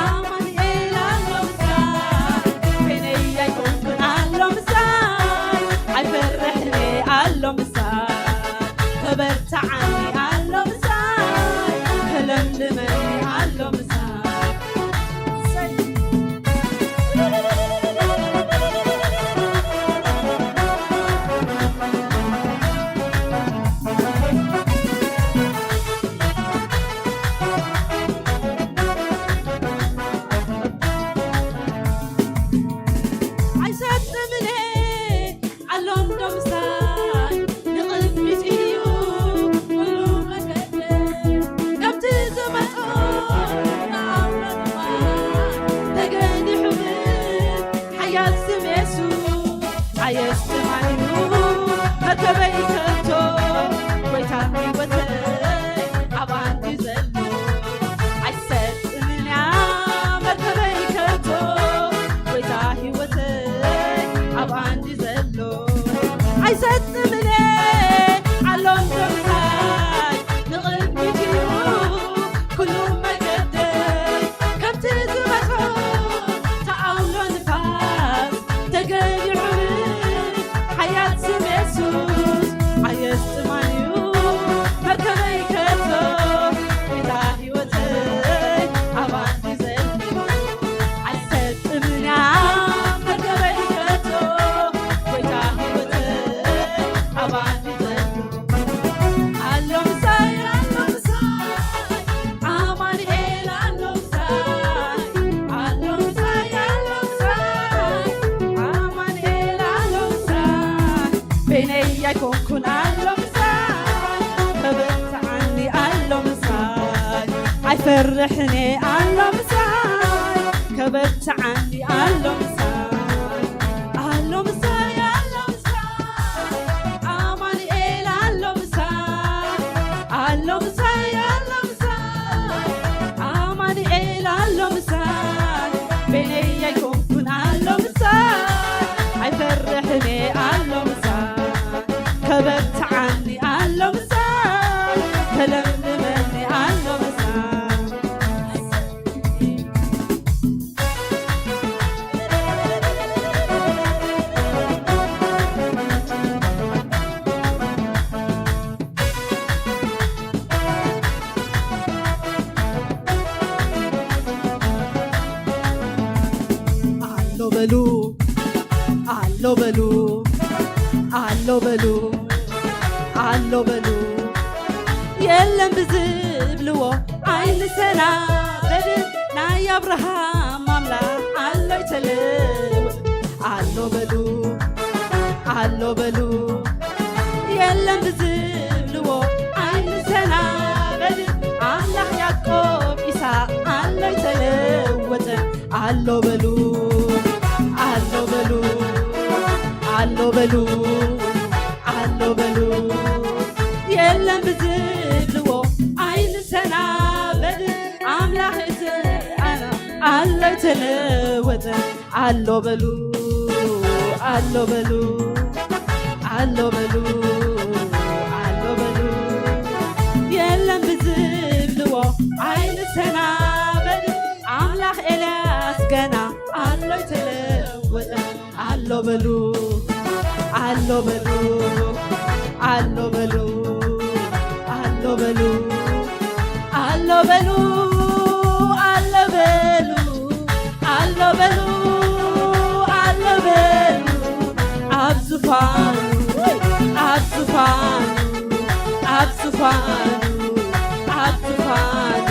ኣማኑኤል ኣሎ ምሳይ፣ በይነይ ኣይኮንኩን ኣሎ ምሳይ፣ ኣይፈርሕን እየ ኣሎ ምሳይ፣ ከበርትዓኒ ኣሎ ምሳይ፣ ከለምልመኒ ኣሎ ምሳይ። ኣይሰጥምን ኣሎ እንዶ ምሳይ፣ ንቕድሚት እዩ ኩሉ መገደይ። ከምቲ ዝመጾ ንኣምላኽ ተገዲሑኒ ሓያል ስም የሱስ። ኣየስትማንዩ መርከበይ ከቶ፣ ጎይታ ህይወተይ ኣብ ኣንዲ ዘሎ። ኣይሰጥምን እያ መርከበይ ከቶ፣ ጎይታ ህይወተይ ኣብ ኣንዲ ዘሎ። ኣይሰጥምን እየ ኣሎ እንዶ ምሳይ፣ ንቕድሚት እዩ ኩሉ መገደይ። ከምቲ ዝመጾ ተኣውሎ ንፋስ ተገሊዑኒ ሓያል ስም የሱስ። ኣየስጥማን እዩ መርከበይ ከቶ፣ ጌታ ህይወተይ ኣብ ኣንዲ ዘሎ። ኣይሰጥምን እያ መርከበይ ከቶ፣ ጎይታ ህይወተይ ኣብ ኣንዲ ዘሎ። ኣሎ ምሳይ፣ ኣሎ ምሳይ፣ ኣማኑኤል ኣሎ ምሳይ፣ ኣሎ ምሳይ፣ ኣሎ ምሳይ፣ ኣማኑኤል ኣሎ ምሳይ፣ በይነይ ኣይኮንኩን ኣሎ ምሳይ፣ ከበርትዓኒ ኣሎ ምሳይ፣ ኣይፈርሕን እየ ኣሎ ምሳይ፣ ከበርትዓኒ ኣሎ ምሳይ፣ ኣሎ ምሳይ፣ ኣሎ ምሳይ፣ ኣማኑኤል ኣሎ ምሳይ፣ ኣሎ ምሳይ፣ ኣሎ ምሳይ፣ ኣማኑኤል ኣሎ ምሳይ፣ በይነይ ኣይኮንኩን ኣሎ ምሳይ፣ ኣይፈርሕን እየ ኣሎ ምሳይ፣ ከበርትዓኒ ኣሎ ምሳይ፣ ከለምልመኒ ኣሎ ምሳይ። ኣሎ በሉ፣ ኣሎ በሉ፣ ኣሎ በሉ፣ ኣሎ በሉ። የለን ብዝብልዎ ኣይንሰናበድን፣ ናይ ኣብርሃም ኣምላኽ ኣሎ ይተለወጥ። ኣሎ በሉ፣ ኣሎ በሉ፣ የለን ብዝብልዎ ኣይንሰናበድን፣ ኣምላኽ ያዕቆብ ይስሐቅ ኣሎ ይተለወጠ። ኣሎ በሉ፣ ኣሎ በሉ፣ ኣሎ በሉ፣ ኣሎ በሉ፣ የለን ብዝብልዎ ኣይንሰናበድን፣ ኣምላኽ እቲ ኣና ኣሎ ይተለወጠ። ኣሎ በሉ፣ ኣሎ በሉ፣ ኣሎ በሉ፣ ኣሎ በሉ፣ የለን ብዝብልዎ ኣይንሰናበድን፣ ኣምላኽ ኤልያስ ገና ኣሎ ይተለወጠ። ኣሎ በሉ፣ ኣሎ በሉ፣ ኣሎ በሉ፣ ኣሎ በሉ፣ ኣሎ በሉ፣ ኣሎ በሉ፣ ኣሎ በሉ፣ ኣሎ ዙፋኑ፣ ኣብ ዙፋኑ፣ ኣብ ዙፋኑ፣ ኣብ ዙፋኑ፣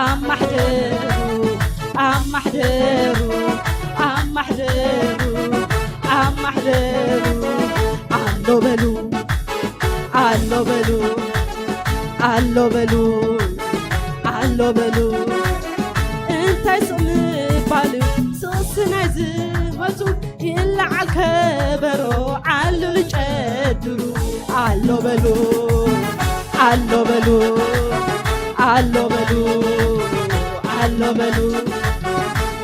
ኣማሕደሩ፣ ኣማሕደሩ፣ ኣማሕደሩ፣ ኣማሕደሩ፣ ኣሎ በሉ፣ ኣሎ በሉ፣ ኣሎ በሉ፣ ኣሎ በሉ። እንታይ ስቕ ምባል እዩ? ስቕሲ ናይ ዝመቱ ይለዓል ከበሮ፣ ዓሉ ልጨድሩ። ኣሎ በሉ፣ ኣሎ በሉ፣ ኣሎ በሉ፣ ኣሎ በሉ።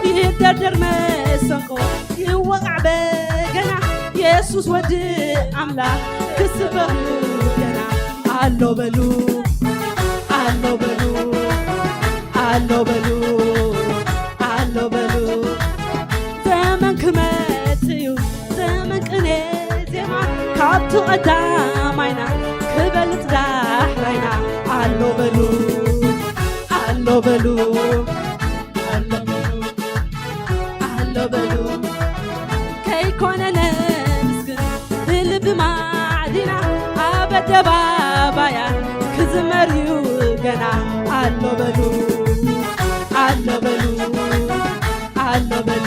ይደርደር መሰንቆ፣ ይወቃዕ በገና፣ የሱስ ወዲ ኣምላኽ ክስበኽ እዩ ገና። ኣሎ በሉ፣ ኣሎ በሉ፣ ኣሎ በሉ፣ ኣሎ በሉ። ዘመን ክመጽእ እዩ፣ ዘመን ቅኔ ዜማ፣ ካብቲ ቀዳማይና ክበልጽ ዳሕራይና። ኣሎ በሉ፣ ኣሎ በሉ፣ ኣሎ በሉ፣ ኣሎ በሉ። ከይኮነ ነመስግን ብልቢ ማዕዲና፣ ኣብ ኣደባባያ ክዝመር እዩ ገና። ኣሎ በሉ፣ ኣሎ በሉ፣ ኣሎ በሉ፣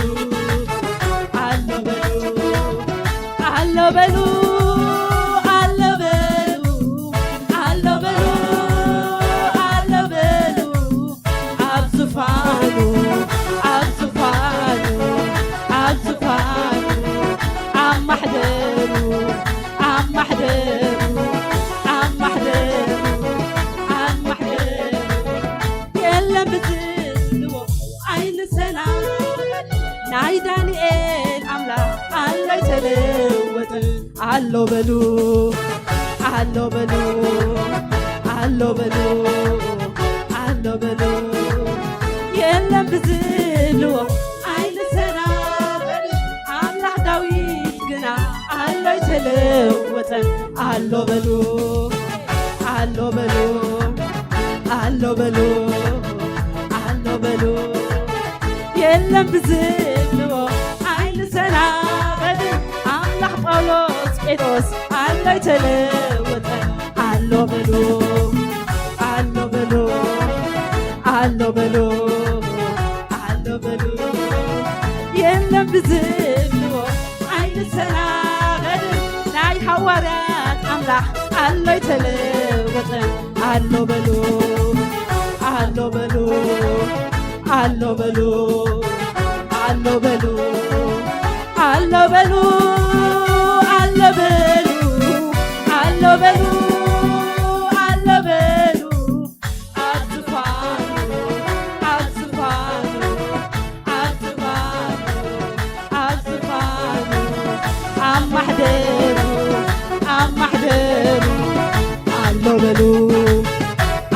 ኣሎ በሉ፣ ኣሎ በሉ፣ ኣሎ በሉ፣ ኣሎ በሉ፣ ኣሎ በሉ። ኣብ ዙፋኑ፣ ኣብ ዙፋኑ፣ ኣብ ዙፋኑ፣ ኣማሕደሩ፣ ኣማሕደሩ፣ ኣማሕደሩ፣ ኣማሕደሩ። የለን ብዝብልዎ ኣይንሰናበል፣ ናይ ዳንኤል ኣምላኽ ኣሎ ኣይተለወጠን። ኣሎ በሉ፣ ኣሎ በሉ፣ ኣሎ በሉ፣ ኣሎ በሉ። የለን ብዝብልዎ ኣይንሰናበል፣ ኣምላኽ ዳዊት ግና ኣሎ ኣይተለወጠን። ኣሎ በሉ፣ ኣሎ በሉ፣ ኣሎ በሉ፣ ኣሎ በሉ። የለን ብዝብልዎ ኣይንሰናበልን፣ ኣምላኽ ጳውሎስ ጴጥሮስ ኣሎ ኣይተለወጠን። ኣሎ በሉ፣ ኣሎ በሉ፣ ኣሎ በሉ፣ ኣሎ በሉ። የለን ብዝብልዎ ኣይንሰናበልን፣ ናይ ሃዋርያት ኣምላኽ ኣሎ ኣይተለወጠን። ኣሎ በሉ፣ ኣሎ በሉ፣ ኣሎ በሉ፣ ኣሎ በሉ፣ ኣሎ በሉ፣ ኣሎ በሉ፣ ኣሎ በሉ፣ ኣሎ በሉ። ኣብ ዙፋኑ፣ ኣብ ዙፋኑ፣ ኣብ ዙፋኑ፣ ኣብ ዙፋኑ፣ ኣማሕደሩ፣ ኣማሕደሩ። ኣሎ በሉ፣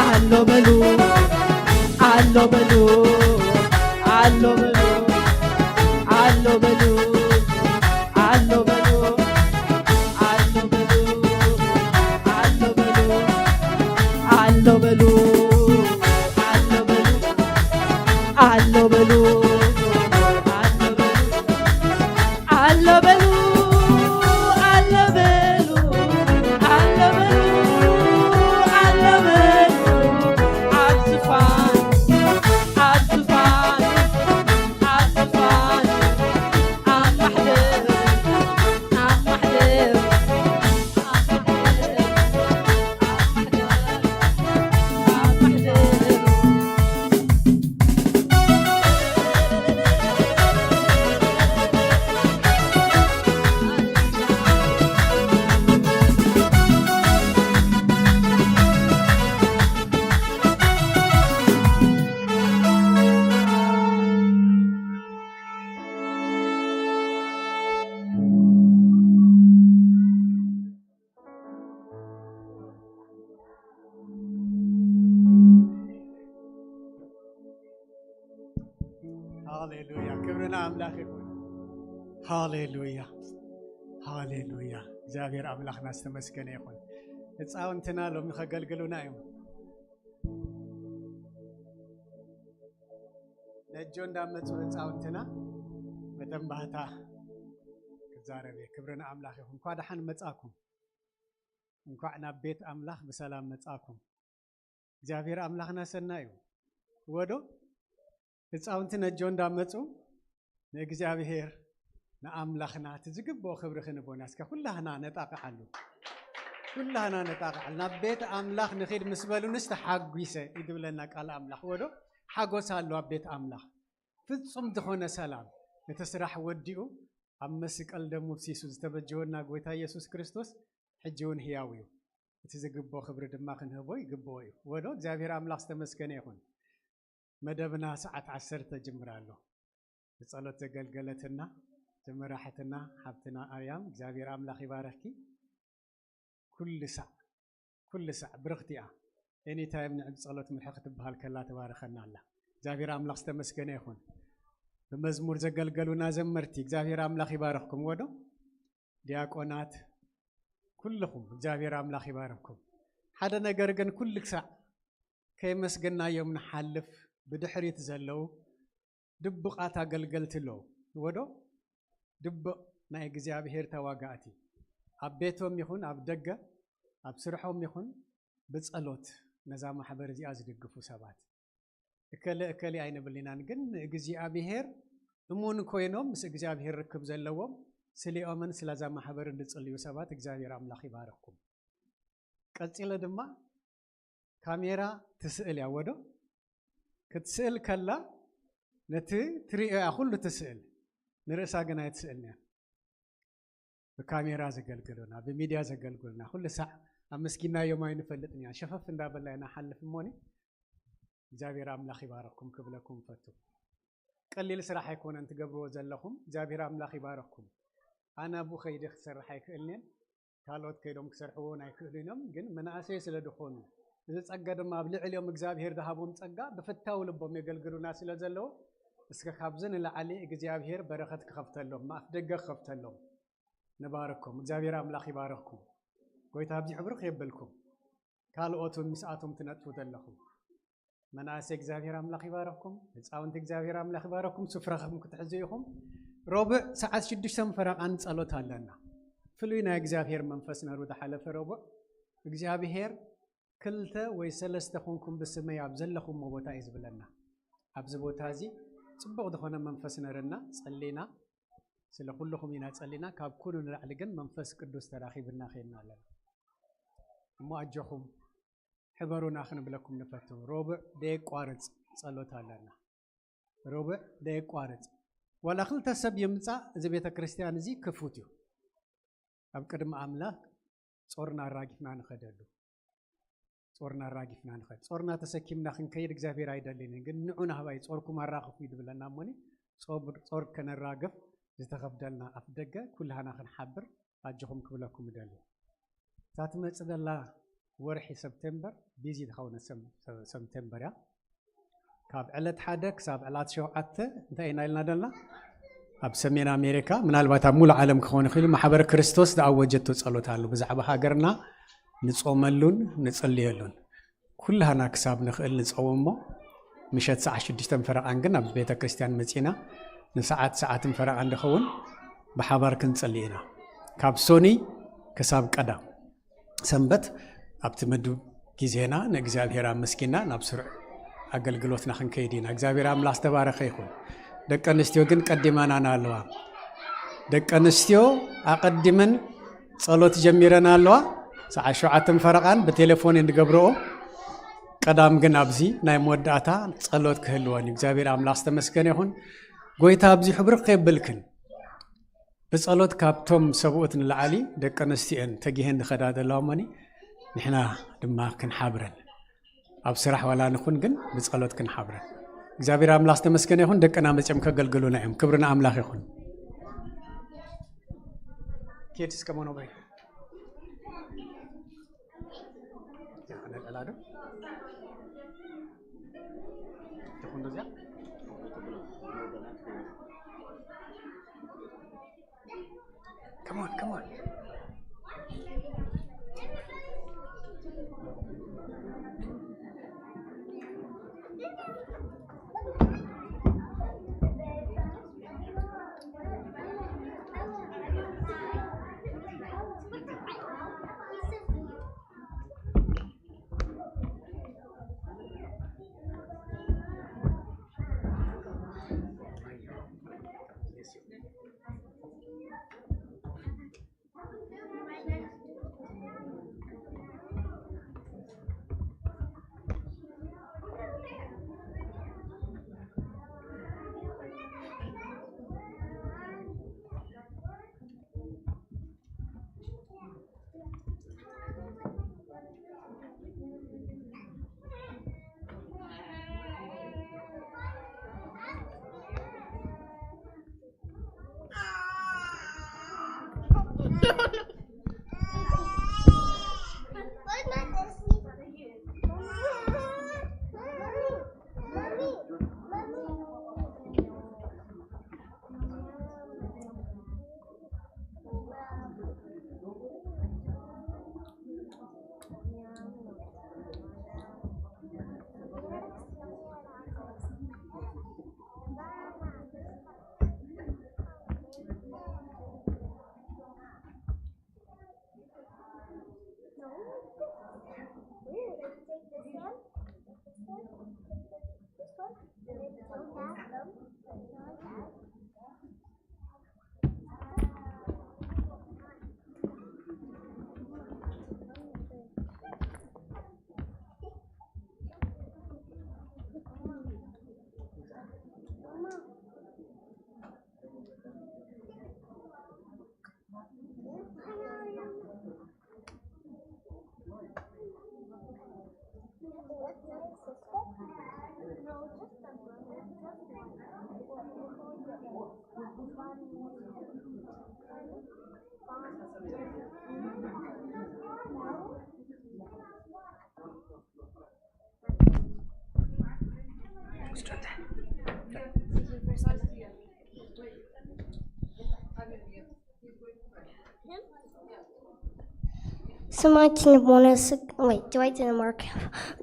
ኣሎ በሉ፣ ኣሎ በሉ፣ ኣሎ በሉ፣ ኣሎ በሉ፣ ኣሎ በሉ፣ ኣሎ በሉ፣ ኣሎ በሉ፣ ኣሎ በሉ፣ ኣሎ በሉ፣ ኣሎ በሉ፣ ኣሎ በሉ፣ ኣሎ በሉ፣ ኣሎ በሉ። ኣብ ዙፋን፣ ኣብ ዙፋን፣ ኣብ ዙፋን፣ ኣማሕድር፣ ኣማሕድር፣ ኣማሕድር፣ ኣማሕድር፣ ኣማሕድር። ሃሌሉያ፣ ክብሪ ንኣምላኽ ይኹን። ሃሌሉያ፣ ሃሌሉያ። እግዚኣብሔር ኣምላኽና ዝተመስገነ ይኹን። ህፃውንትና ሎሚ ከገልግሉና እዮም። ነጆ እንዳመፁ ህፃውንትና መተን ባህታ ዛረብ እየ። ክብሪ ንኣምላኽ ይኹን። እንኳዕ ደሓን መጻኩም። እንኳዕ ናብ ቤት ኣምላኽ ብሰላም መጻኩም። እግዚኣብሔር ኣምላኽና ሰናይ እዩ። ወዶ ህፃውንቲ ነጆ እንዳመፁ ንእግዚኣብሔር ንኣምላኽና እቲ ዝግብኦ ክብሪ ክንቦና እስከ ኩላህና ነጣቕዓሉ። ኩላህና ነጣቕዓሉ። ናብ ቤት ኣምላኽ ንኺድ ምስ በሉንስ ተሓጒሰ እዩ ዝብለና ቃል ኣምላኽ። ወዶ ሓጎስ ኣሎ ኣብ ቤት ኣምላኽ። ፍጹም ዝኾነ ሰላም። እቲ ስራሕ ወዲኡ ኣብ መስቀል ደሙ ፍሲሱ ዝተበጀወና ጎይታ ኢየሱስ ክርስቶስ ሕጂ እውን ህያው እዩ። እቲ ዝግብኦ ክብሪ ድማ ክንህቦ ይግብኦ እዩ። ወዶ እግዚኣብሔር ኣምላኽ ዝተመስገነ ይኹን። መደብና ሰዓት ዓሰርተ ጅምር ኣሎ። ብጸሎት ዘገልገለትና ዘመራሕትና ሓብትና ኣርያም እግዚኣብሔር ኣምላኽ ይባረኽኪ። ኩሉ ሳዕ ኩሉ ሳዕ ብርኽቲ እያ። ኤኒታይም ንዕብ ጸሎት ምልሒ ክትበሃል ከላ ትባርኸና ኣላ። እግዚኣብሔር ኣምላኽ ዝተመስገነ ይኹን። ብመዝሙር ዘገልገሉና ዘመርቲ እግዚኣብሔር ኣምላኽ ይባረኽኩም። ወዶ ዲያቆናት ኩልኹም እግዚኣብሔር ኣምላኽ ይባረኽኩም። ሓደ ነገር ግን ኩሉ ክሳዕ ከየመስገናዮም ንሓልፍ ብድሕሪት ዘለዉ ድቡቓት ኣገልገልቲ ኣለዉ። ወዶ ድቡቕ ናይ እግዚኣብሔር ተዋጋእቲ ኣብ ቤቶም ይኹን ኣብ ደገ ኣብ ስርሖም ይኹን ብጸሎት ነዛ ማሕበር እዚኣ ዝድግፉ ሰባት እከለ እከለ ኣይንብል ኢናን፣ ግን ንእግዚኣብሔር እሙን ኮይኖም ምስ እግዚኣብሔር ርክብ ዘለዎም ስሊኦምን ስለዛ ማሕበርን ዝጽልዩ ሰባት እግዚኣብሔር ኣምላኽ ይባርኽኩም። ቀጺለ ድማ ካሜራ ትስእል እያ ወዶ ክትስእል ከላ ነቲ ትርእዮ እያ ኩሉ ትስእል ንርእሳ ግን ኣይትስእልን እያ። ብካሜራ ዘገልግሉና ብሚድያ ዘገልግሉና ኩሉ ሳዕ ኣመስጊናዮም ኣይንፈልጥን ኢና ሸፈፍ እንዳበልና ኢና ሓልፍ እሞኒ እግዚኣብሔር ኣምላኽ ይባረኩም ክብለኩም ፈቱ። ቀሊል ስራሕ ኣይኮነን ትገብርዎ ዘለኹም እግዚኣብሔር ኣምላኽ ይባረኩም። ኣነ ኣብኡ ከይደ ክሰርሕ ኣይክእልንን ካልኦት ከይዶም ክሰርሕዎ እውን ኣይክእሉን እዮም ግን መናእሰይ ስለ ዝኾኑ እዚ ጸጋ ድማ ኣብ ልዕሊኦም እግዚኣብሔር ዝሃቦም ጸጋ ብፍታው ልቦም የገልግሉና ስለ ዘለዉ እስከ ካብዚ ንላዕሊ እግዚኣብሔር በረኸት ክኸፍተሎም ማእፍ ደገ ክኸፍተሎም ንባርኩም እግዚኣብሔር ኣምላኽ ይባርኽኩም። ጎይታ ኣብዚ ሕብርኽ የብልኩም። ካልኦት እውን ምስኣቶም ትነጥፉ ዘለኹም መናእሰይ እግዚኣብሔር ኣምላኽ ይባረኽኩም። ህፃውንቲ እግዚኣብሔር ኣምላኽ ይባረኽኩም። ስፍራኹም ክትሕዙ ኢኹም። ሮብዕ ሰዓት ሽዱሽተ ፈረቓን ጸሎት ኣለና። ፍሉይ ናይ እግዚኣብሔር መንፈስ ነሩ ዝሓለፈ ረቡዕ እግዚኣብሔር ክልተ ወይ ሰለስተ ኮንኩም ብስመይ ኣብ ዘለኹምዎ ቦታ እዩ ዝብለና። ኣብዚ ቦታ እዚ ጽቡቕ ዝኾነ መንፈስ ነረና ጸሊና ስለ ኩልኹም ኢና ጸሊና ካብ ኩሉ ንላዕሊ ግን መንፈስ ቅዱስ ተራኺብና ኸይድና ኣለና። እሞ ኣጆኹም ሕበሩና ክንብለኩም ንፈቱ። ሮብዕ ደየቋርጽ ጸሎት ኣለና። ሮብዕ ደየቋርጽ ዋላ ክልተ ሰብ ይምጻእ እዚ ቤተ ክርስቲያን እዚ ክፉት እዩ። ኣብ ቅድሚ ኣምላኽ ጾርና ኣራጊፍና ንኸደሉ ጾርና ኣራጊፍና ንኸድ ጾርና ተሰኪምና ክንከይድ እግዚኣብሔር ኣይደልን ግን ንዑ ናህባይ ጾርኩም ኣራኽፉ ይድብለና እሞኒ ጾር ከነራግፍ ዝተኸፍደልና ኣፍ ደገ ኩልሃና ክንሓብር ኣጆኹም ክብለኩም እደሊ። እዛ ትመጽእ ዘላ ወርሒ ሰፕቴምበር ቢዚ ዝኸውን ሰፕቴምበር እያ። ካብ ዕለት ሓደ ክሳብ ዕላት ሸውዓተ እንታይ ኢና ኢልና ደልና ኣብ ሰሜን ኣሜሪካ ምናልባት ኣብ ሙሉእ ዓለም ክኸውን ይኽእል ማሕበረ ክርስቶስ ዝኣወጀቶ ጸሎት ኣሎ ብዛዕባ ሃገርና ንጾመሉን ንጽልየሉን ኩላህና ክሳብ ንኽእል ንጸውም እሞ ምሸት ሰዓት ሽዱሽተ ፈረቓን ግን ኣብ ቤተ ክርስቲያን መጺና ንሰዓት ሰዓትን ፈረቓን ዝኸውን ብሓባር ክንጽሊ ኢና። ካብ ሶኒ ክሳብ ቀዳም ሰንበት ኣብቲ ምድብ ግዜና ንእግዚኣብሔር ኣመስጊና ናብ ስሩዕ ኣገልግሎትና ክንከይድ ኢና። እግዚኣብሔር ኣምላኽ ዝተባረኸ ይኹን። ደቂ ኣንስትዮ ግን ቀዲመናና ኣለዋ። ደቂ ኣንስትዮ ኣቐዲመን ጸሎት ጀሚረን ኣለዋ። ሰዓት ሸውዓተ ፈረቓን ብቴሌፎን እንገብረኦ ቀዳም ግን ኣብዚ ናይ መወዳእታ ጸሎት ክህልወን እዩ። እግዚኣብሔር ኣምላኽ ዝተመስገነ ይኹን። ጎይታ ኣብዚ ሕብርክ የብልክን። ብጸሎት ካብቶም ሰብኡት ንላዕሊ ደቂ ኣንስትዮን ተጊሄን ዝኸዳ ዘለዋ እሞኒ ንሕና ድማ ክንሓብረን ኣብ ስራሕ ዋላ ንኹን ግን ብጸሎት ክንሓብረን እግዚኣብሔር ኣምላኽ ዝተመስገነ ይኹን። ደቅና መጺኦም ከገልግሉና እዮም። ክብሪ ንኣምላኽ ይኹን። ኬድስ ከመኖ በይ ነልዕላ ዶ ትኹን ዶ እዚኣ Come on, come on. Smite in the bonus. Wait, do I do the mark?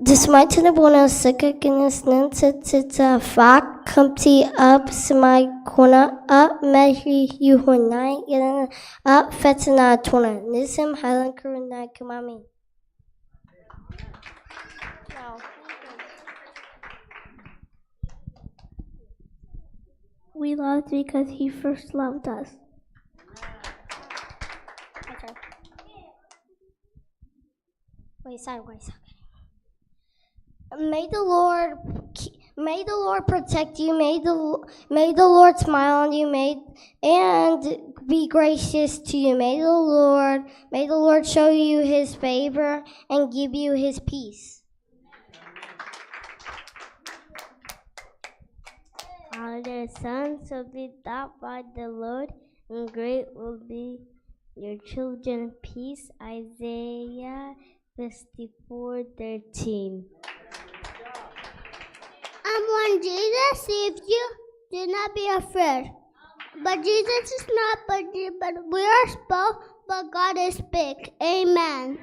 The smite in the bonus. Second is then to the fact come to up. Smite corner up. Mehi yuhunai. Up. Fetana tuna. Nisim Helen Kurunai Kumami. We loved because he first loved us. Okay. Wait, sorry, wait, sorry. May the Lord, may the Lord protect you. May the, may the Lord smile on you. May, and be gracious to you. May the Lord, may the Lord show you his favor and give you his peace. Are the sons of the taught by the Lord, and great will be your children peace. Isaiah fifty-four thirteen. And when Jesus saved you, do not be afraid. But Jesus is not, but, but we are small, but God is big. Amen.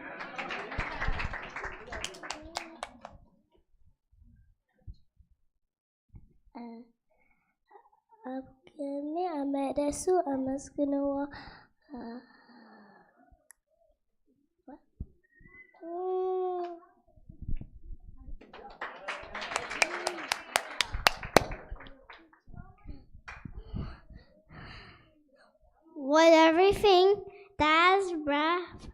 ኣብ ቅድሚ ኣብ መቕደሱ ኣመስግንዎ። With everything that has breath,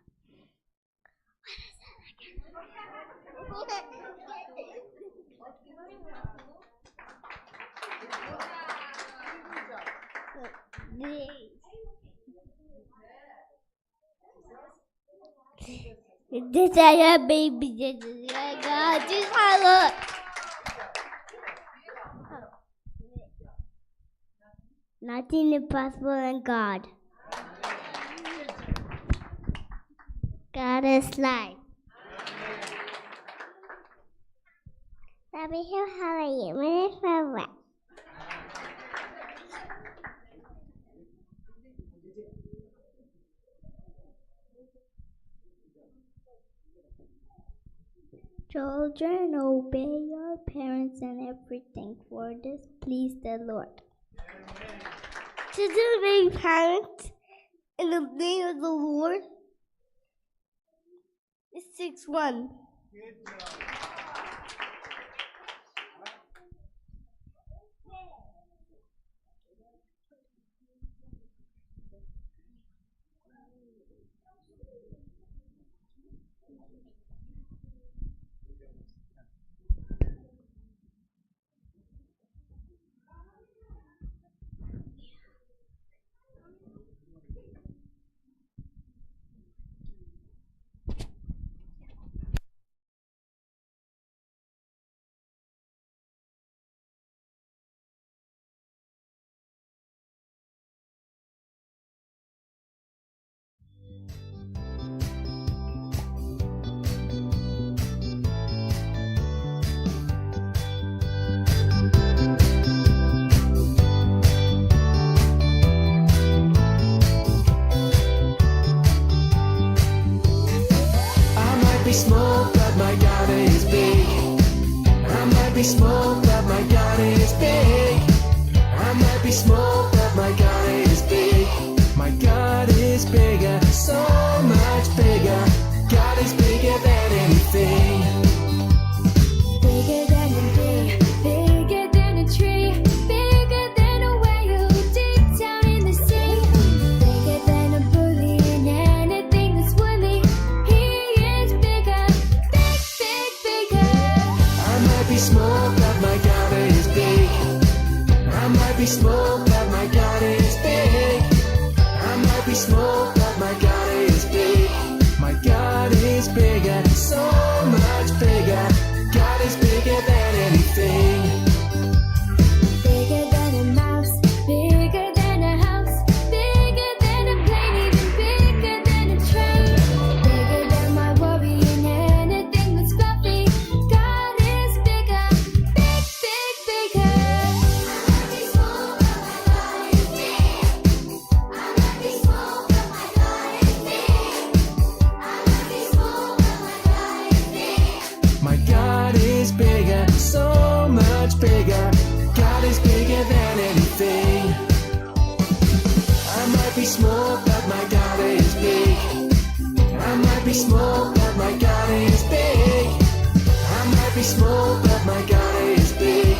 This is a baby. This is a God. This is a Nothing impossible in God. God is life. Let me hear how are you? My name is Robert. Children, obey your parents in everything, for this please the Lord. Children, obey parents in the name of the Lord. It's six one. Small, but my God is big. I might be small, but my God is big. I might be small, but my God is big. My God is bigger, so much bigger. God is bigger than anything. Bigger than a bee, bigger than a tree, bigger than a whale deep down in the sea. Bigger than a bully and anything that's woolly. He is bigger, big, big, bigger. I might be small, but my God is big. I might be small, but my God is big. I might be small, but my God is big. My God is bigger, so much bigger. God is bigger than anything. Bigger than a mouse, bigger than a house, bigger than a plane, even bigger than a train. Bigger than my worry and anything that's fluffy. God is bigger, big, big, bigger. I might be small, but my God is big. I might be small, but my God is big. I might be small, but my God is big. My God is bigger, so much bigger. God is bigger than anything. I might be small, but my God is big. I might be small, but my God is big. I might be small, but my God is big.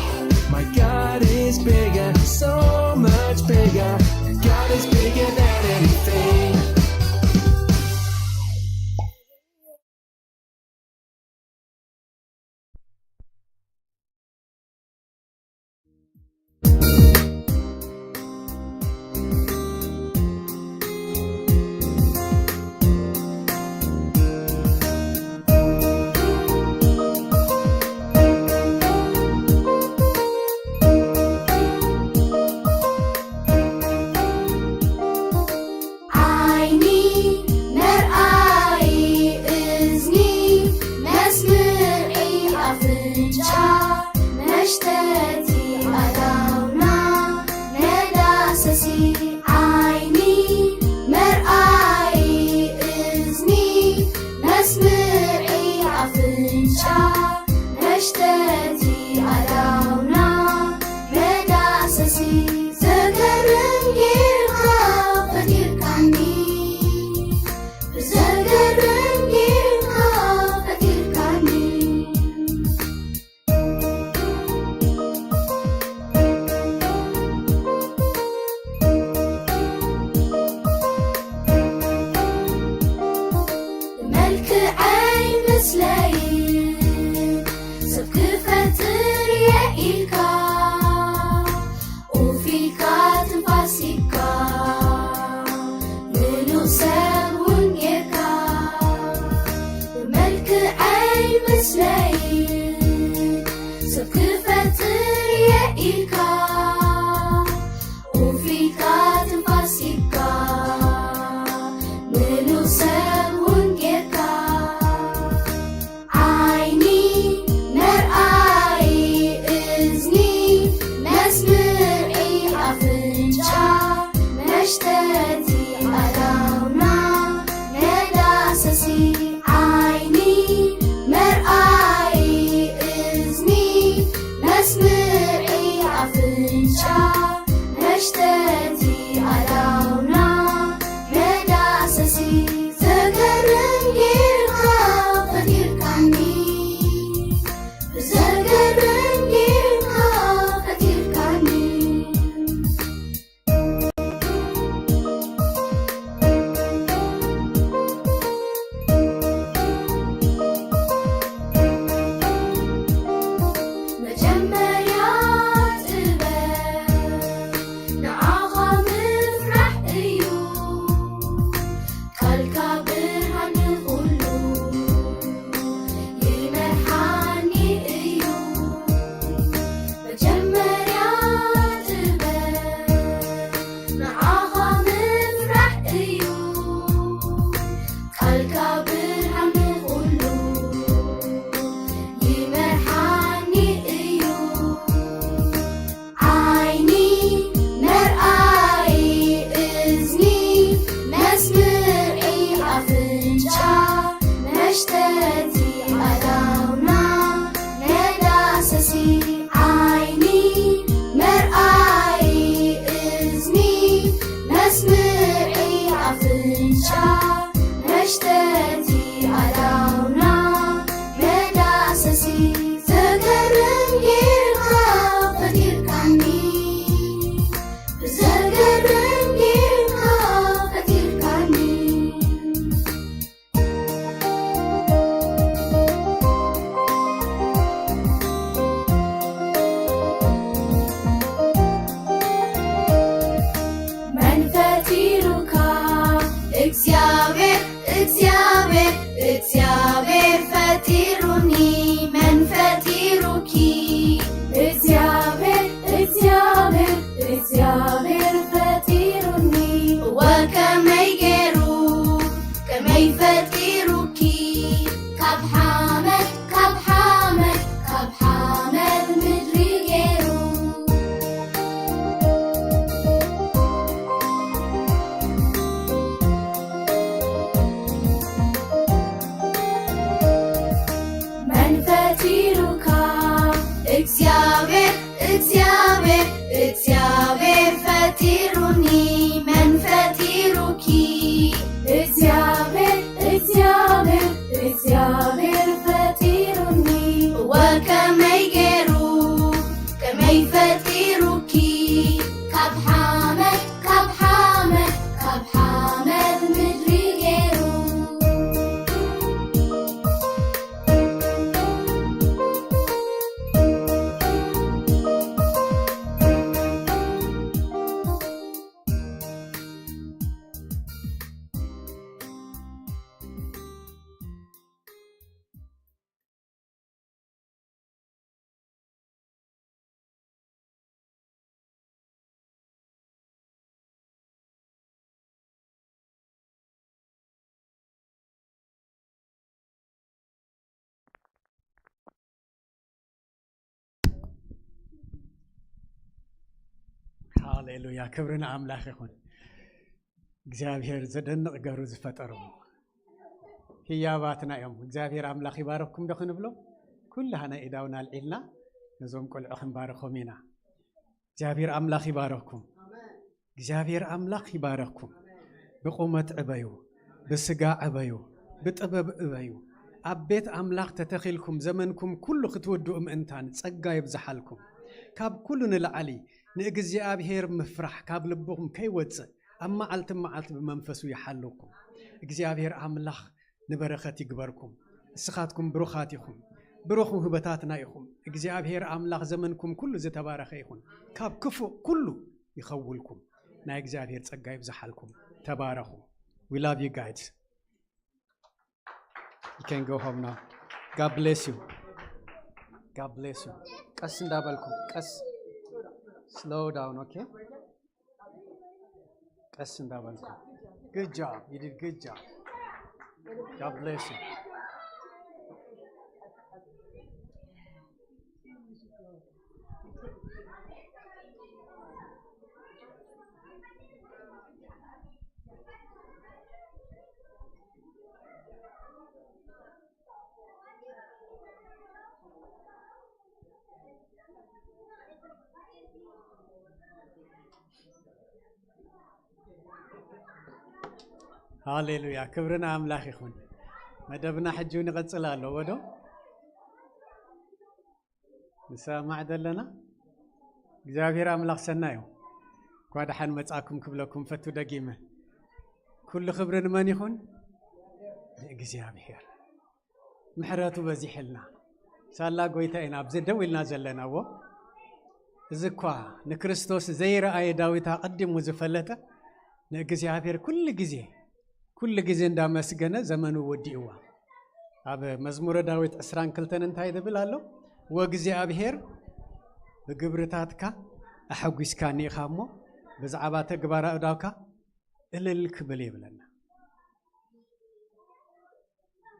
My God is bigger, so much bigger. God is bigger than anything. ዓይኒ፣ መርኣዪ፣ እዝኒ፣ መስምዒ፣ ኣፍንጫ፣ መሽተቲ፣ ኣእዳውና፣ መዳሰሲ። ዓይኒ፣ መርኣዪ፣ እዝኒ፣ መስምዒ፣ ኣፍንጫ፣ መሽተቲ፣ ኣእዳውና፣ መዳሰሲ። ዘገርም ጌርካ ፈጢርካኒ፣ ዘገርም ጌርካ ፈጢርካኒ። ብመልክዐይ ምስለይ ሰብ ክፈጥር እየ ኢልካ፣ ኡፍ ኢልካ ትንፋስ ሂብካ፣ ምሉእ ሰብ እውን ጌርካ። ብመልክዐይ ምስለይ ሰብ ክፈጥር እየ ኢልካ፣ ኡፍ ኢልካ ትንፋስ ሂብካ፣ ምሉእ ሰብ እውን ጌርካ። ዓይኒ፣ መርኣዪ፣ እዝኒ፣ መስምዒ፣ ኣፍንጫ፣ መሽተቲ፣ ኣእዳውና፣ መዳሰሲ። ዓይኒ፣ መርኣዪ፣ እዝኒ፣ መስምዒ፣ ኣፍንጫ፣ መሽተቲ፣ ኣእዳውና፣ መዳሰሲ። ዘገርም ጌርካ ፈጢርካኒ፣ ዘገርም ጌርካ ፈጢርካኒ። መጀመርያ ጥበብ ንዓኻ ምፍራሕ እዩ፣ ቃልካ ብርሃን ንኹሉ ይመርሓኒ እዩ። መጀመርያ ጥበብ ንዓኻ ምፍራሕ እዩ፣ ቃልካ ብርሃን ንኹሉ ይመርሓኒ እዩ። ዓይኒ፣ መርኣዪ፣ እዝኒ፣ መስምዒ፣ ኣፍንጫ፣ መሽተቲ፣ እግዚኣብሔር እግዚኣብሔር እግዚኣብሔር ፈጢሩኒ፣ መን ፈጢሩኪ? እግዚኣብሔር እግዚኣብሔር እግዚኣብሔር ፈጢሩኒ። ወከመይ ገይሩ ከመይ ፈጢሩኪ? ካብ ሓመድ ካብ ሓመድ ካብ ሓመድ ምድሪ ገይሩ። መን ፈጢሩካ? እግዚኣብሔር እግዚኣብሔር እግዚኣብሔር ፈጢሩኒ። መን ፈጢሩኪ? እግዚኣብሔር እግዚኣብሔር እግዚኣብሔር ፈጢሩኒ። ወከመይ ገይሩ ከመይ ፈጢሩኪ? ካብ ሓመድ ካብ ሓመድ ካብ ሓመድ ምድሪ ገይሩ። ሃሌሉያ፣ ክብሪ ንኣምላኽ ይኹን። እግዚኣብሔር ዘደንቕ ገሩ ዝፈጠሮም ህያባትና እዮም። እግዚኣብሔር ኣምላኽ ይባረኩም ዶ ክንብሎ? ኩላህና ኢዳውና ኣልዒልና ነዞም ቆልዑ ክንባርኾም ኢና። እግዚኣብሔር ኣምላኽ ይባረኩም። እግዚኣብሔር ኣምላኽ ይባረኩም። ብቁመት ዕበዩ፣ ብስጋ ዕበዩ፣ ብጥበብ ዕበዩ። ኣብ ቤት ኣምላኽ ተተኺልኩም ዘመንኩም ኩሉ ክትውድኡ ምእንታን ጸጋ ይብዝሓልኩም። ካብ ኩሉ ንላዕሊ ንእግዚኣብሔር ምፍራሕ ካብ ልብኹም ከይወጽእ ኣብ መዓልቲ መዓልቲ ብመንፈሱ ይሓልውኩም። እግዚኣብሔር ኣምላኽ ንበረኸት ይግበርኩም። እስኻትኩም ብሩኻት ኢኹም። ብሩኽ ውህበታትና ኢኹም። እግዚኣብሔር ኣምላኽ ዘመንኩም ኩሉ ዝተባረኸ ይኹን። ካብ ክፉእ ኩሉ ይኸውልኩም። ናይ እግዚኣብሔር ጸጋ ይብዝሓልኩም። ተባረኹ። We love you guys. You can go home now. God bless you. God bless you. ቀስ እንዳበልኩም ቀስ slow down, okay? ቀስ እንዳበልኩም። Good job. You did good job. God bless you. ሃሌሉያ፣ ክብሪ ንኣምላኽ ይኹን። መደብና ሕጂ እውን ይቕጽል ኣሎ። ወዶ ንሰማዕ ዘለና እግዚኣብሔር ኣምላኽ ሰናይ እዩ። እኳ ደሓን መጻእኩም ክብለኩም ፈቱ ደጊመ። ኩሉ ክብሪ ንመን ይኹን? ንእግዚኣብሔር። ምሕረቱ በዚሕልና። ሳላ ጎይታ ኢና ኣብዚ ደው ኢልና ዘለና። እዎ፣ እዚ እኳ ንክርስቶስ ዘይረኣየ ዳዊት ኣቐዲሙ ዝፈለጠ፣ ንእግዚኣብሔር ኩሉ ግዜ፣ ኩሉ ግዜ እንዳመስገነ ዘመኑ ወዲእዋ። ኣብ መዝሙረ ዳዊት ዕስራን ክልተን እንታይ ዝብል ኣሎ? "ወእግዚኣብሔር ብግብርታትካ ኣሐጒስካኒ ኢኻ እሞ፣ ብዛዕባ ተግባር ኣእዳውካ እልል ክብል" ይብለና።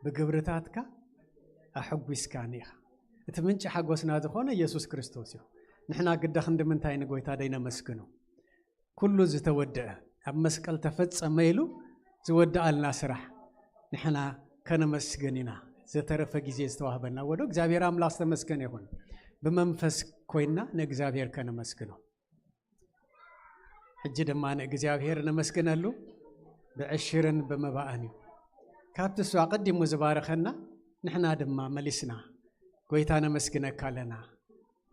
"ብግብርታትካ ኣሐጒስካኒ ኢኻ።" እቲ ምንጪ ሓጎስና ዝኾነ ኢየሱስ ክርስቶስ እዩ። ንሕና ግዳ ክንዲ ምንታይ ንጎይታ ደይነመስግኖ? ኩሉ ዝተወደአ፣ ኣብ መስቀል ተፈጸመ ኢሉ ዝወደኣልና ስራሕ ንሕና ከነመስግን ኢና። ዝተረፈ ግዜ ዝተዋህበና ወዶ እግዚኣብሔር ኣምላኽ ዝተመስገነ ይኹን። ብመንፈስ ኮይንና ንእግዚኣብሔር ከነመስግኖ። ሕጂ ድማ ንእግዚኣብሔር ነመስግነሉ ብዕሽርን ብመባእን እዩ። ካብቲ እሱ ኣቐዲሙ ዝባረኸና ንሕና ድማ መሊስና ጎይታ ነመስግነካ ኣለና።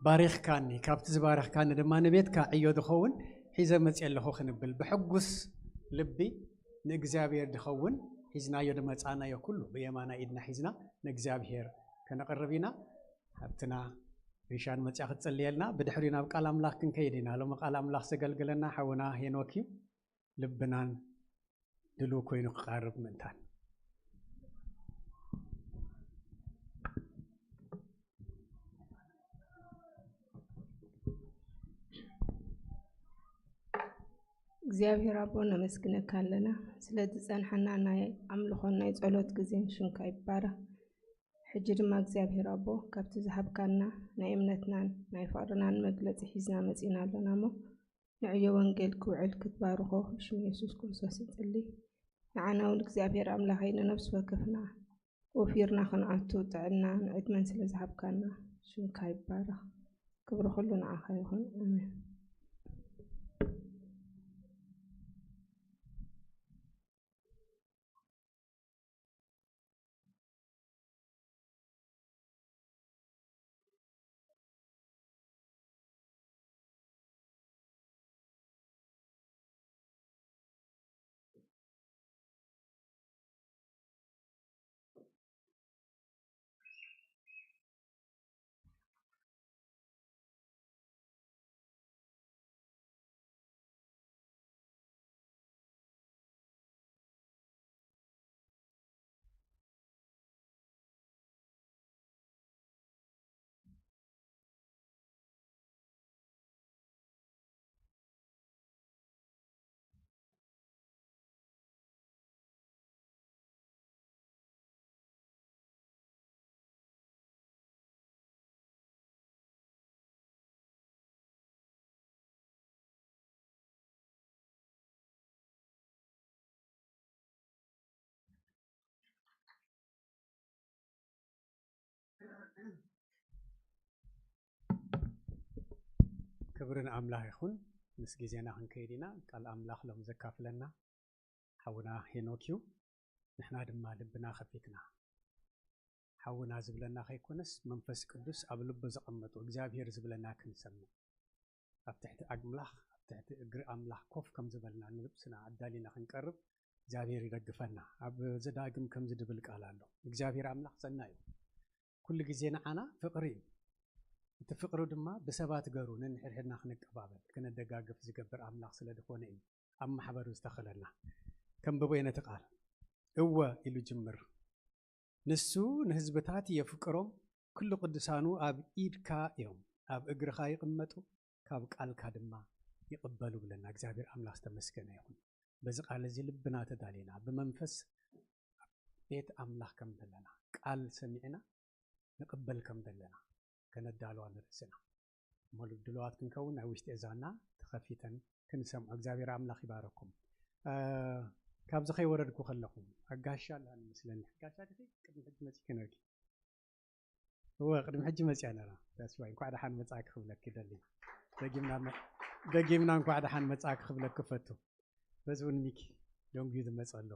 ባሪኽካኒ፣ ካብቲ ዝባረኽካኒ ድማ ንቤትካ ዕዮ ዝኸውን ሒዘ መጽየ ኣለኹ ክንብል ብሕጉስ ልቢ ንእግዚኣብሔር ዝኸውን ሒዝናዮ ዝመጻእናዮ ኩሉ ብየማናይ ኢድና ሒዝና ንእግዚኣብሔር ከነቕርብ ኢና። ሃብትና ሪሻን መጽያ ክትጽልየልና፣ ብድሕሪኡ ናብ ቃል ኣምላኽ ክንከይድ ኢና። ሎሚ ቃል ኣምላኽ ዘገልግለና ሓውና ሄኖክ እዩ። ልብናን ድሉው ኮይኑ ክቐርብ ምእንታን። እግዚኣብሔር ኣቦ፣ ነመስግነካ ኣለና ስለ ዝጸንሐና ናይ ኣምልኾን ናይ ጸሎት ግዜን። ሽምካ ይባረኽ። ሕጂ ድማ እግዚኣብሔር ኣቦ፣ ካብቲ ዝሃብካና ናይ እምነትናን ናይ ፍቕርናን መግለጺ ሒዝና መጺና ኣለና እሞ፣ ንዕዮ ወንጌል ክውዕል ክትባርኾ ብሽም የሱስ ክርስቶስ ይጽሊ። ንዓና እውን እግዚኣብሔር ኣምላኸይ፣ ንነፍሲ ወከፍና ወፊርና ክንኣቱ ጥዕናን ዕድመን ስለ ዝሃብካና ሽምካ ይባረኽ። ክብሪ ኩሉ ንዓኻ ይኹን። ኣሜን። ክብሪ ንኣምላኽ ይኹን። ምስ ግዜና ክንከይድ ኢና። ቃል ኣምላኽ ሎም ዘካፍለና ሓውና ሄኖክ እዩ። ንሕና ድማ ልብና ከፊትና፣ ሓውና ዝብለና ከይኮነስ፣ መንፈስ ቅዱስ ኣብ ልቡ ዘቐመጦ እግዚኣብሔር ዝብለና ክንሰምዕ፣ ኣብ ትሕቲ ኣምላኽ፣ ኣብ ትሕቲ እግሪ ኣምላኽ ኮፍ ከም ዝበልና ንልብስና ኣዳሊና ክንቀርብ እግዚኣብሔር ይደግፈና። ኣብ ዘዳግም ከምዚ ድብል ቃል ኣሎ፣ እግዚኣብሔር ኣምላኽ ሰናይ እዩ። ኩሉ ግዜ ንዓና ፍቕሪ እዩ። እቲ ፍቕሩ ድማ ብሰባት ገሩ ነንሕድሕድና ክንቀባበል፣ ክነደጋግፍ ዝገብር ኣምላኽ ስለ ዝኾነ እዩ ኣብ ማሕበሩ ዝተኸለና። ከንብቦ እየ ነቲ ቃል። እወ ኢሉ ጅምር። ንሱ ንህዝብታት የፍቅሮም፣ ኩሉ ቅዱሳኑ ኣብ ኢድካ እዮም፣ ኣብ እግርኻ ይቕመጡ፣ ካብ ቃልካ ድማ ይቕበሉ ብለና። እግዚኣብሔር ኣምላኽ ዝተመስገነ ይኹን። በዚ ቃል እዚ ልብና ተዳሊና፣ ብመንፈስ ኣብ ቤት ኣምላኽ ከም ዘለና፣ ቃል ሰሚዕና ንቕበል ከም ዘለና ከነዳልዋ ንርእስና። እሞ ድሉዋት ክንከውን ናይ ውሽጢ እዛና ተኸፊተን ክንሰምዖ። እግዚኣብሔር ኣምላኽ ይባረኩም። እ፣ ካብዚ ከይወረድኩ ከለኹ፣ ኣጋሻ ኣላ ንመስለኒ። ኣጋሻ ዲኺ? ቅድሚ ሕጂ መጺእኪ ነርኪ። እወ፣ ቅድሚ ሕጂ መጺኣ ነራ። ተስፋይ፣ እንኳዕ ደሓን መጻእኪ ክብለኪ ደሊ። ደጊምና መ-፣ ደጊምና እንኳዕ ደሓን መጻእኪ ክብለኪ ፈቱ። በዚ እውን ሚኪ ደንጉዩ ዝመጸ ኣሎ።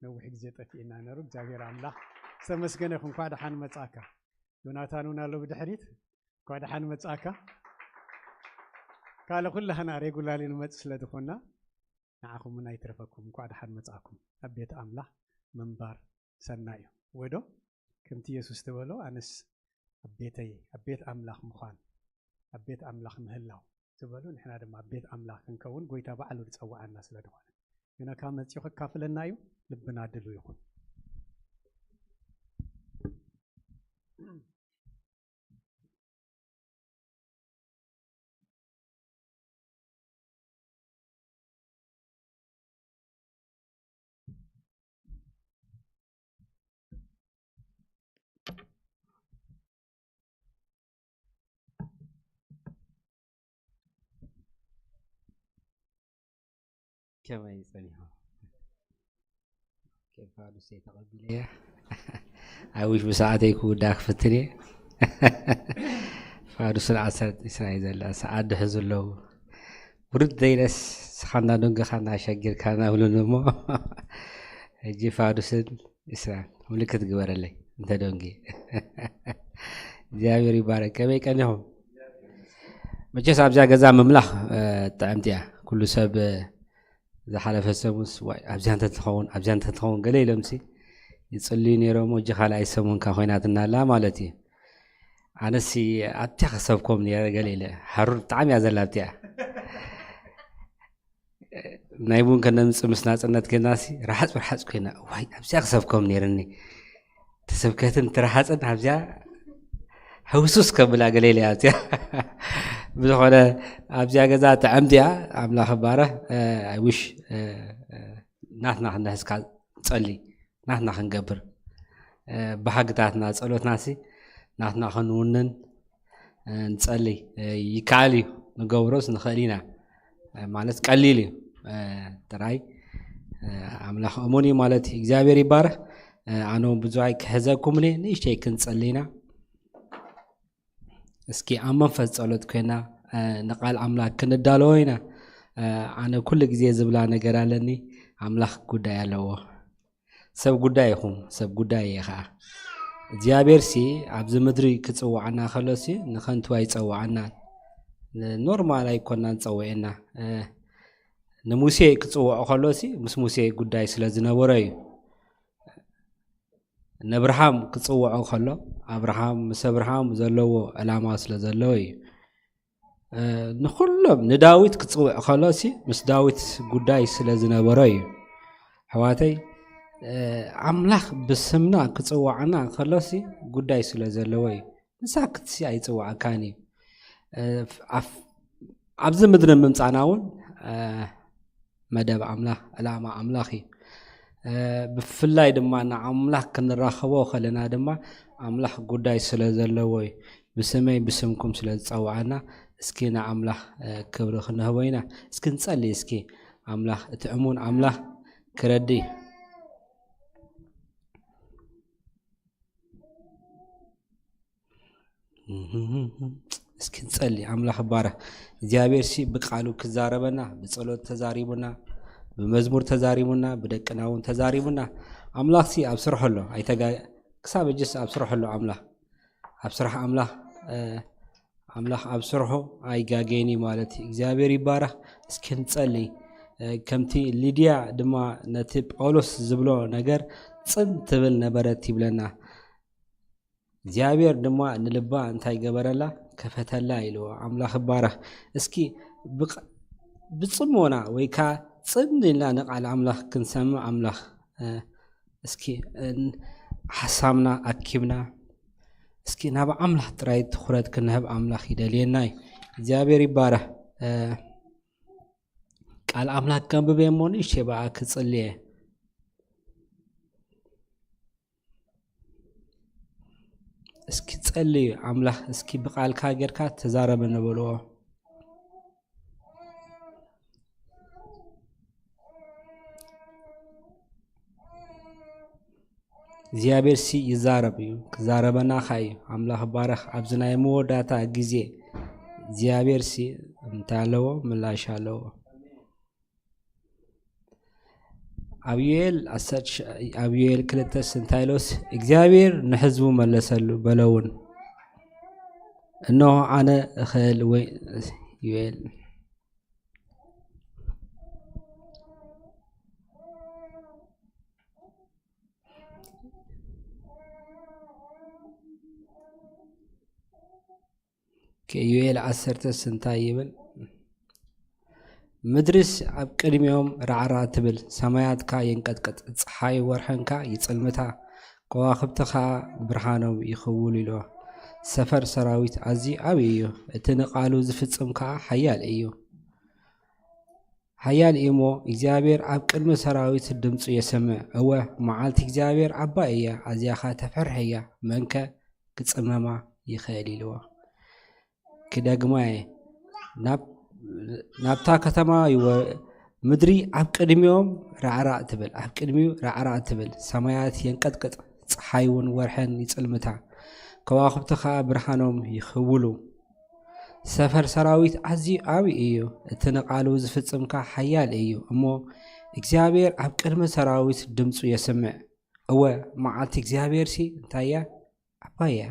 ነዊሕ ግዜ ጠፊእና ነሩ። እግዚኣብሔር ኣምላኽ ዝተመስገነ ይኹን። እንኳዕ ደሓን መጻእካ። ዮናታን እውን ኣሎ ብድሕሪት። እንኳዕ ደሓን መጻእካ። ካልእ ኩላህና ሬጉላሊ ንመጽእ ስለ ዝኾንና፣ ንዓኹም እውን ኣይትረፈኩም። እንኳዕ ደሓን መጻእኩም። ኣብ ቤት ኣምላኽ ምንባር ሰናይ እዩ። ወይ ዶ? ከምቲ የሱስ ዝበሎ፣ ኣነስ ኣብ ቤተይ፣ ኣብ ቤት ኣምላኽ ምዃን፣ ኣብ ቤት ኣምላኽ ምህላው ዝበሎ፣ ንሕና ድማ ኣብ ቤት ኣምላኽ ክንከውን ጎይታ ባዕሉ ዝጸውዓና ስለ ዝኾነ። ግና ካብ መጺኡ ከካፍለና እዩ። ልብና ድሉ ይኹን። ከመይ ጸኒሑ? ፋዱሰይ ተቐቢለያ። ኣይ ዊሽ ብሰዓተይ ክውዳ ክፍትን እየ። ፋዱስን ዓሰርተ ዒስራ እዩ ዘላ። ሰዓት ድሕዙ ኣለዉ። ውርድ ዘይነስ ስኻና ደንገኻና ሸጊርካና ብሉኒ እሞ። ሕጂ ፋዱስን ዒስራን ምልክት ግበረለይ እንተ ደንጊ። እግዚኣብሔር ይባረክ። ከመይ ቀኒኹም? መቸስ ኣብዚኣ ገዛ ምምላኽ፣ እ፣ ጥዕምቲ እያ። ኩሉ ሰብ፣ እ፣ ዝሓለፈ ሰሙንስ፣ ዋይ፣ ኣብዚኣ እንተ ትኸውን፣ ኣብዚኣ እንተ ትኸውን ገለ ኢሎምሲ ይጽልዩ ነይሮም። ሕጂ ካልኣይ ሰሙንካ ኮይናትና ኣላ ማለት እዩ። ኣነሲ ኣብቲያ ክሰብኮም ነይረ ገለ ኢለ። ሃሩር ብጣዕሚ እያ ዘላ ኣብቲያ። ናይ ቡን ከነምፅእ ምስ ናፅነት ገናሲ ረሓፅ ረሓፅ ኮይና፣ ዋይ ኣብዚኣ ክሰብኮም ነይርኒ። ተሰብከትን ትረሓፅን ኣብዚኣ ሕውሱስ ከብላ ገለ ኢለ ኣብዚኣ ብዝኾነ ኣብዚኣ ገዛ ጥዕምቲ እያ። ኣምላኽ ባረኽ። ኣይ ዊሽ ናትና ክንሕዝካ ጸሊ ናትና ክንገብር ብሃግታትና ጸሎትናሲ ናትና ክንውንን ንጸሊ። ይከኣል እዩ፣ ንገብሮስ ንኽእል ኢና። ማለት ቀሊል እዩ። ጥራይ ኣምላኽ እሙን እዩ ማለት እዩ። እግዚኣብሔር ይባረኽ። ኣነ እውን ብዙ ኣይክሕዘኩምን እየ፣ ንእሽተይ ክንጸሊ ኢና። እስኪ ኣብ መንፈስ ጸሎት ኮይና ንቃል ኣምላኽ ክንዳለዎ ኢና። ኣነ ኩሉ ግዜ ዝብላ ነገር ኣለኒ፣ ኣምላኽ ጉዳይ ኣለዎ። ሰብ ጉዳይ ኢኹም፣ ሰብ ጉዳይ እየ ኸዓ። እግዚኣብሔር ሲ ኣብዚ ምድሪ ክጽውዓና ከሎ ሲ ንኸንቱ ኣይጸውዓናን። ኖርማል ኣይኮናን ጸውዕና። ንሙሴ ክጽውዖ ከሎ ሲ ምስ ሙሴ ጉዳይ ስለ ዝነበሮ እዩ። ነብርሃም ክጽውዖ ከሎ ኣብርሃም ምስ ኣብርሃም ዘለዎ ዕላማ ስለ ዘለዎ እዩ። ንኩሎም ንዳዊት ክጽውዕ ከሎሲ ምስ ዳዊት ጉዳይ ስለ ዝነበሮ እዩ። ኣሕዋተይ፣ ኣምላኽ ብስምና ክጽውዓና ከሎሲ ጉዳይ ስለ ዘለዎ እዩ። ንሳክትሲ ኣይጽውዓካን እዩ። ኣብዚ ምድሪ ምምጻና እውን መደብ ኣምላኽ፣ ዕላማ ኣምላኽ እዩ። ብፍላይ ድማ ንኣምላኽ ክንራኸቦ ከለና ድማ ኣምላኽ ጉዳይ ስለ ዘለዎ እዩ። ብስመይ ብስምኩም ስለ ዝጸውዓና፣ እስኪ ንኣምላኽ ክብሪ ክንህቦ ኢና። እስኪ ንጸሊ፣ እስኪ ኣምላኽ፣ እቲ እሙን ኣምላኽ ክረዲ። እስኪ ንጸሊ። ኣምላኽ ይባረኽ። እግዚኣብሔር ሲ ብቃሉ ክዛረበና፣ ብጸሎት ተዛሪቡና፣ ብመዝሙር ተዛሪቡና፣ ብደቅና እውን ተዛሪቡና። ኣምላኽ ሲ ኣብ ስርሖ ኣሎ። ኣይተጋ-፣ ክሳብ እጅስ ኣብ ስርሖ ኣሎ ኣምላኽ። ኣብ ስራሕ ኣምላኽ፣ ኣምላኽ ኣብ ስርሑ ኣይጋገይን እዩ ማለት እዩ። እግዚኣብሔር ይባረኽ። እስኪ ንጸሊ። ከምቲ ሊድያ ድማ ነቲ ጳውሎስ ዝብሎ ነገር ጽን ትብል ነበረት ይብለና። እግዚኣብሔር ድማ ንልባ እንታይ ገበረላ? ከፈተላ ኢልዎ። ኣምላኽ ይባረኽ። እስኪ ብቕ-፣ ብጽሞና ወይ ከኣ ጽን ኢልና ንቃል ኣምላኽ ክንሰምዕ ኣምላኽ፣ እ፣ እስኪ፣ እ፣ ሓሳብና ኣኪብና እስኪ ናብ ኣምላኽ ጥራይ ትኹረት ክንህብ ኣምላኽ ይደልየና እዩ። እግዚኣብሔር ይባረኽ። እ፣ ቃል ኣምላኽ ከንብብ እየ እሞ ንእሽተይ ብኣ ክጽሊ እየ። እስኪ ጸልዩ ኣምላኽ፣ እስኪ ብቃልካ ጌርካ ተዛረበኒ በልዎ። እግዚኣብሔር ሲ ይዛረብ እዩ፣ ክዛረበና ኸኣ እዩ። ኣምላኽ ባረኽ። ኣብዚ ናይ መወዳእታ ግዜ እግዚኣብሔር ሲ እንታይ ኣለዎ? ምላሽ ኣለዎ። ኣብ ዮኤል ዓሰርተ፣ ኣብ ዮኤል ክልተ እንታይ ኢሎስ እግዚኣብሔር ንህዝቡ መለሰሉ በለውን፣ እንሆ ኣነ እኽእል ወይ ዮኤል ዮኤል ዓሰርተ እንታይ ይብል? ምድርስ ኣብ ቅድሚኦም ራዕራዕ ትብል፣ ሰማያትካ የንቀጥቅጥ፣ ፀሓይ ወርሕንካ ይፅልምታ፣ ከዋኽብትኻ ብርሃኖም ይኽውሉ ኢሎ። ሰፈር ሰራዊት ኣዝዩ ዓብዪ እዩ፣ እቲ ንቃሉ ዝፍጽም ከዓ ሓያል እዩ። ሓያል እዩ እሞ እግዚኣብሔር ኣብ ቅድሚ ሰራዊት ድምፁ የስምዕ። እወ መዓልቲ እግዚኣብሔር ዓባይ እያ፣ ኣዝያኻ ተፈርሕ እያ፣ መንከ ክጽመማ ይኽእል ኢልዎ። ክደግማ እየ። ናብ-፣ ናብታ ከተማ ይወ-፣ ምድሪ ኣብ ቅድሚኦም ራዕራዕ ትብል፣ ኣብ ቅድሚኡ ራዕራዕ ትብል፣ ሰማያት የንቀጥቅጥ፣ ፀሓይ እውን ወርሕን ይጽልምታ፣ ከዋኽብቲ ኸዓ ብርሃኖም ይኽውሉ። ሰፈር ሰራዊት ኣዝዩ ዓብዪ እዩ፣ እቲ ንቓሉ ዝፍጽም ከኣ ሓያል እዩ። እሞ እግዚኣብሔር ኣብ ቅድሚ ሰራዊት ድምፁ የስምዕ። እወ መዓልቲ እግዚኣብሔርሲ እንታይ እያ? ዓባይ እያ።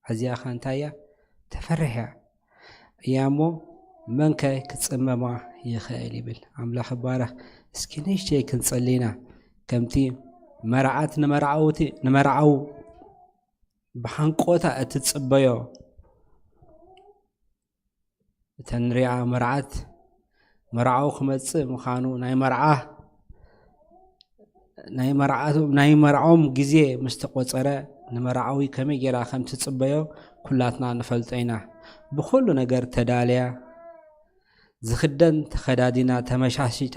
ኣዚኣ ኸ እንታይ እያ? ተፈርሕ እያ። እያ እሞ መንከ ክጽመማ ይኽእል ይብል። ኣምላኽ ይባረኽ። እስኪ ንእሽተይ ክንጸሊ ኢና። ከምቲ መርዓት ንመርዓውቲ፣ ንመርዓው ብሓንቆታ እትጽበዮ፣ እተን ንሪኣ መርዓት መርዓዊ ክመጽእ ምዃኑ፣ ናይ መርዓ ናይ መርዓቱ ናይ መርዓኦም ግዜ ምስ ተቆጸረ፣ ንመርዓዊ ከመይ ጌራ ከም ትጽበዮ ኩላትና ንፈልጦ ኢና። ብኹሉ ነገር ተዳልያ፣ ዝኽደን ተኸዳዲና፣ ተመሻሺጣ፣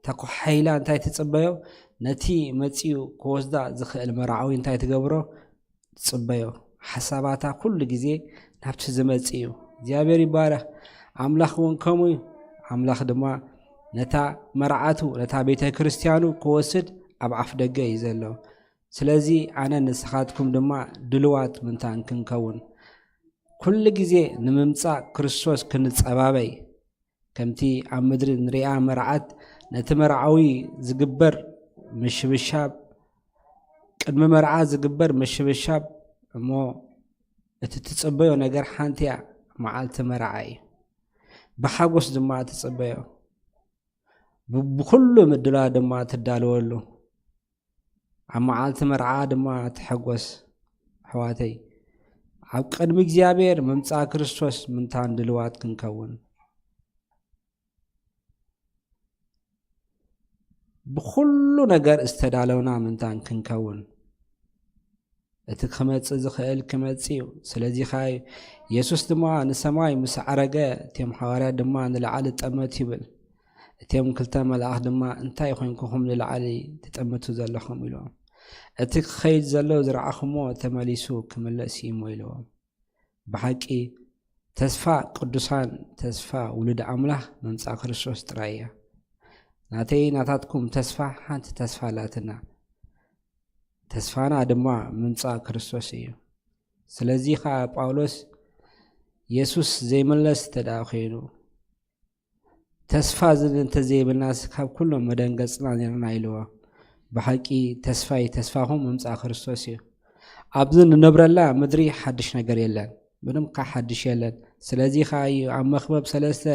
ተኮሓይላ እንታይ ትጽበዮ? ነቲ መጺኡ ክወስዳ ዝኽእል መርዓዊ እንታይ ትገብሮ? ትጽበዮ። ሓሳባታ ኩሉ ግዜ ናብቲ ዝመጽእ እዩ። እግዚኣብሔር ይባረኽ። ኣምላኽ እውን ከምኡ እዩ። ኣምላኽ ድማ ነታ መርዓቱ፣ ነታ ቤተ ክርስቲያኑ ክወስድ ኣብ ኣፍ ደገ እዩ ዘሎ። ስለዚ ኣነ ንስኻትኩም ድማ ድልዋት ምንታን ክንከውን፣ ኩሉ ግዜ ንምምጻእ ክርስቶስ ክንጸባበይ፣ ከምቲ ኣብ ምድሪ ንሪኣ መርዓት ነቲ መርዓዊ ዝግበር ምሽብሻብ፣ ቅድሚ መርዓ ዝግበር ምሽብሻብ እሞ እቲ ትጽበዮ ነገር ሓንቲ እያ፣ መዓልቲ መርዓ እዩ። ብሓጎስ ድማ ትጽበዮ። ብ-፣ ብኹሉ ምድላ ድማ ትዳለወሉ። ኣብ መዓልቲ መርዓ ድማ ትሐጎስ። ኣሕዋተይ፣ ኣብ ቅድሚ እግዚኣብሔር ምምጻእ ክርስቶስ ምንታን ድልዋት ክንከውን፣ ብኹሉ ነገር ዝተዳለውና ምንታን ክንከውን፣ እቲ ክመጽእ ዝኽእል ክመጽእ እዩ። ስለዚ ኸኣ የሱስ ድማ ንሰማይ ምስ ዓረገ፣ እቶም ሓዋርያት ድማ ንላዕሊ ጠመቱ ይብል። እቶም ክልተ መልኣኽ ድማ፣ "እንታይ ኾይንኩኹም ንላዕሊ ትጠምቱ ዘለኹም?" ኢልዎም። "እቲ ክኸይድ ዘሎ ዝረኣኹሞ ተመሊሱ ክምለስ እዩ እሞ" ኢልዎም። ብሓቂ ተስፋ ቅዱሳን፣ ተስፋ ውሉድ ኣምላኽ ምምጻእ ክርስቶስ ጥራይ እያ። ናተይ ናታትኩም ተስፋ ሓንቲ ተስፋ ኣላትና። ተስፋና ድማ ምምጻእ ክርስቶስ እዩ። ስለዚ ኸኣ ጳውሎስ የሱስ ዘይምለስ እንተ ደኣ ኾይኑ፣ ተስፋ ዝብል እንተዘይብልናስ ካብ ኩሎም መደንገጽና ነርና ኢልዎ። ብሓቂ ተስፋይ ተስፋኹም ምምጻእ ክርስቶስ እዩ። ኣብዚ ንነብረላ ምድሪ ሓድሽ ነገር የለን። ምንም ከ ሓድሽ የለን። ስለዚ ኸኣ እዩ ኣብ መኽበብ ሰለስተ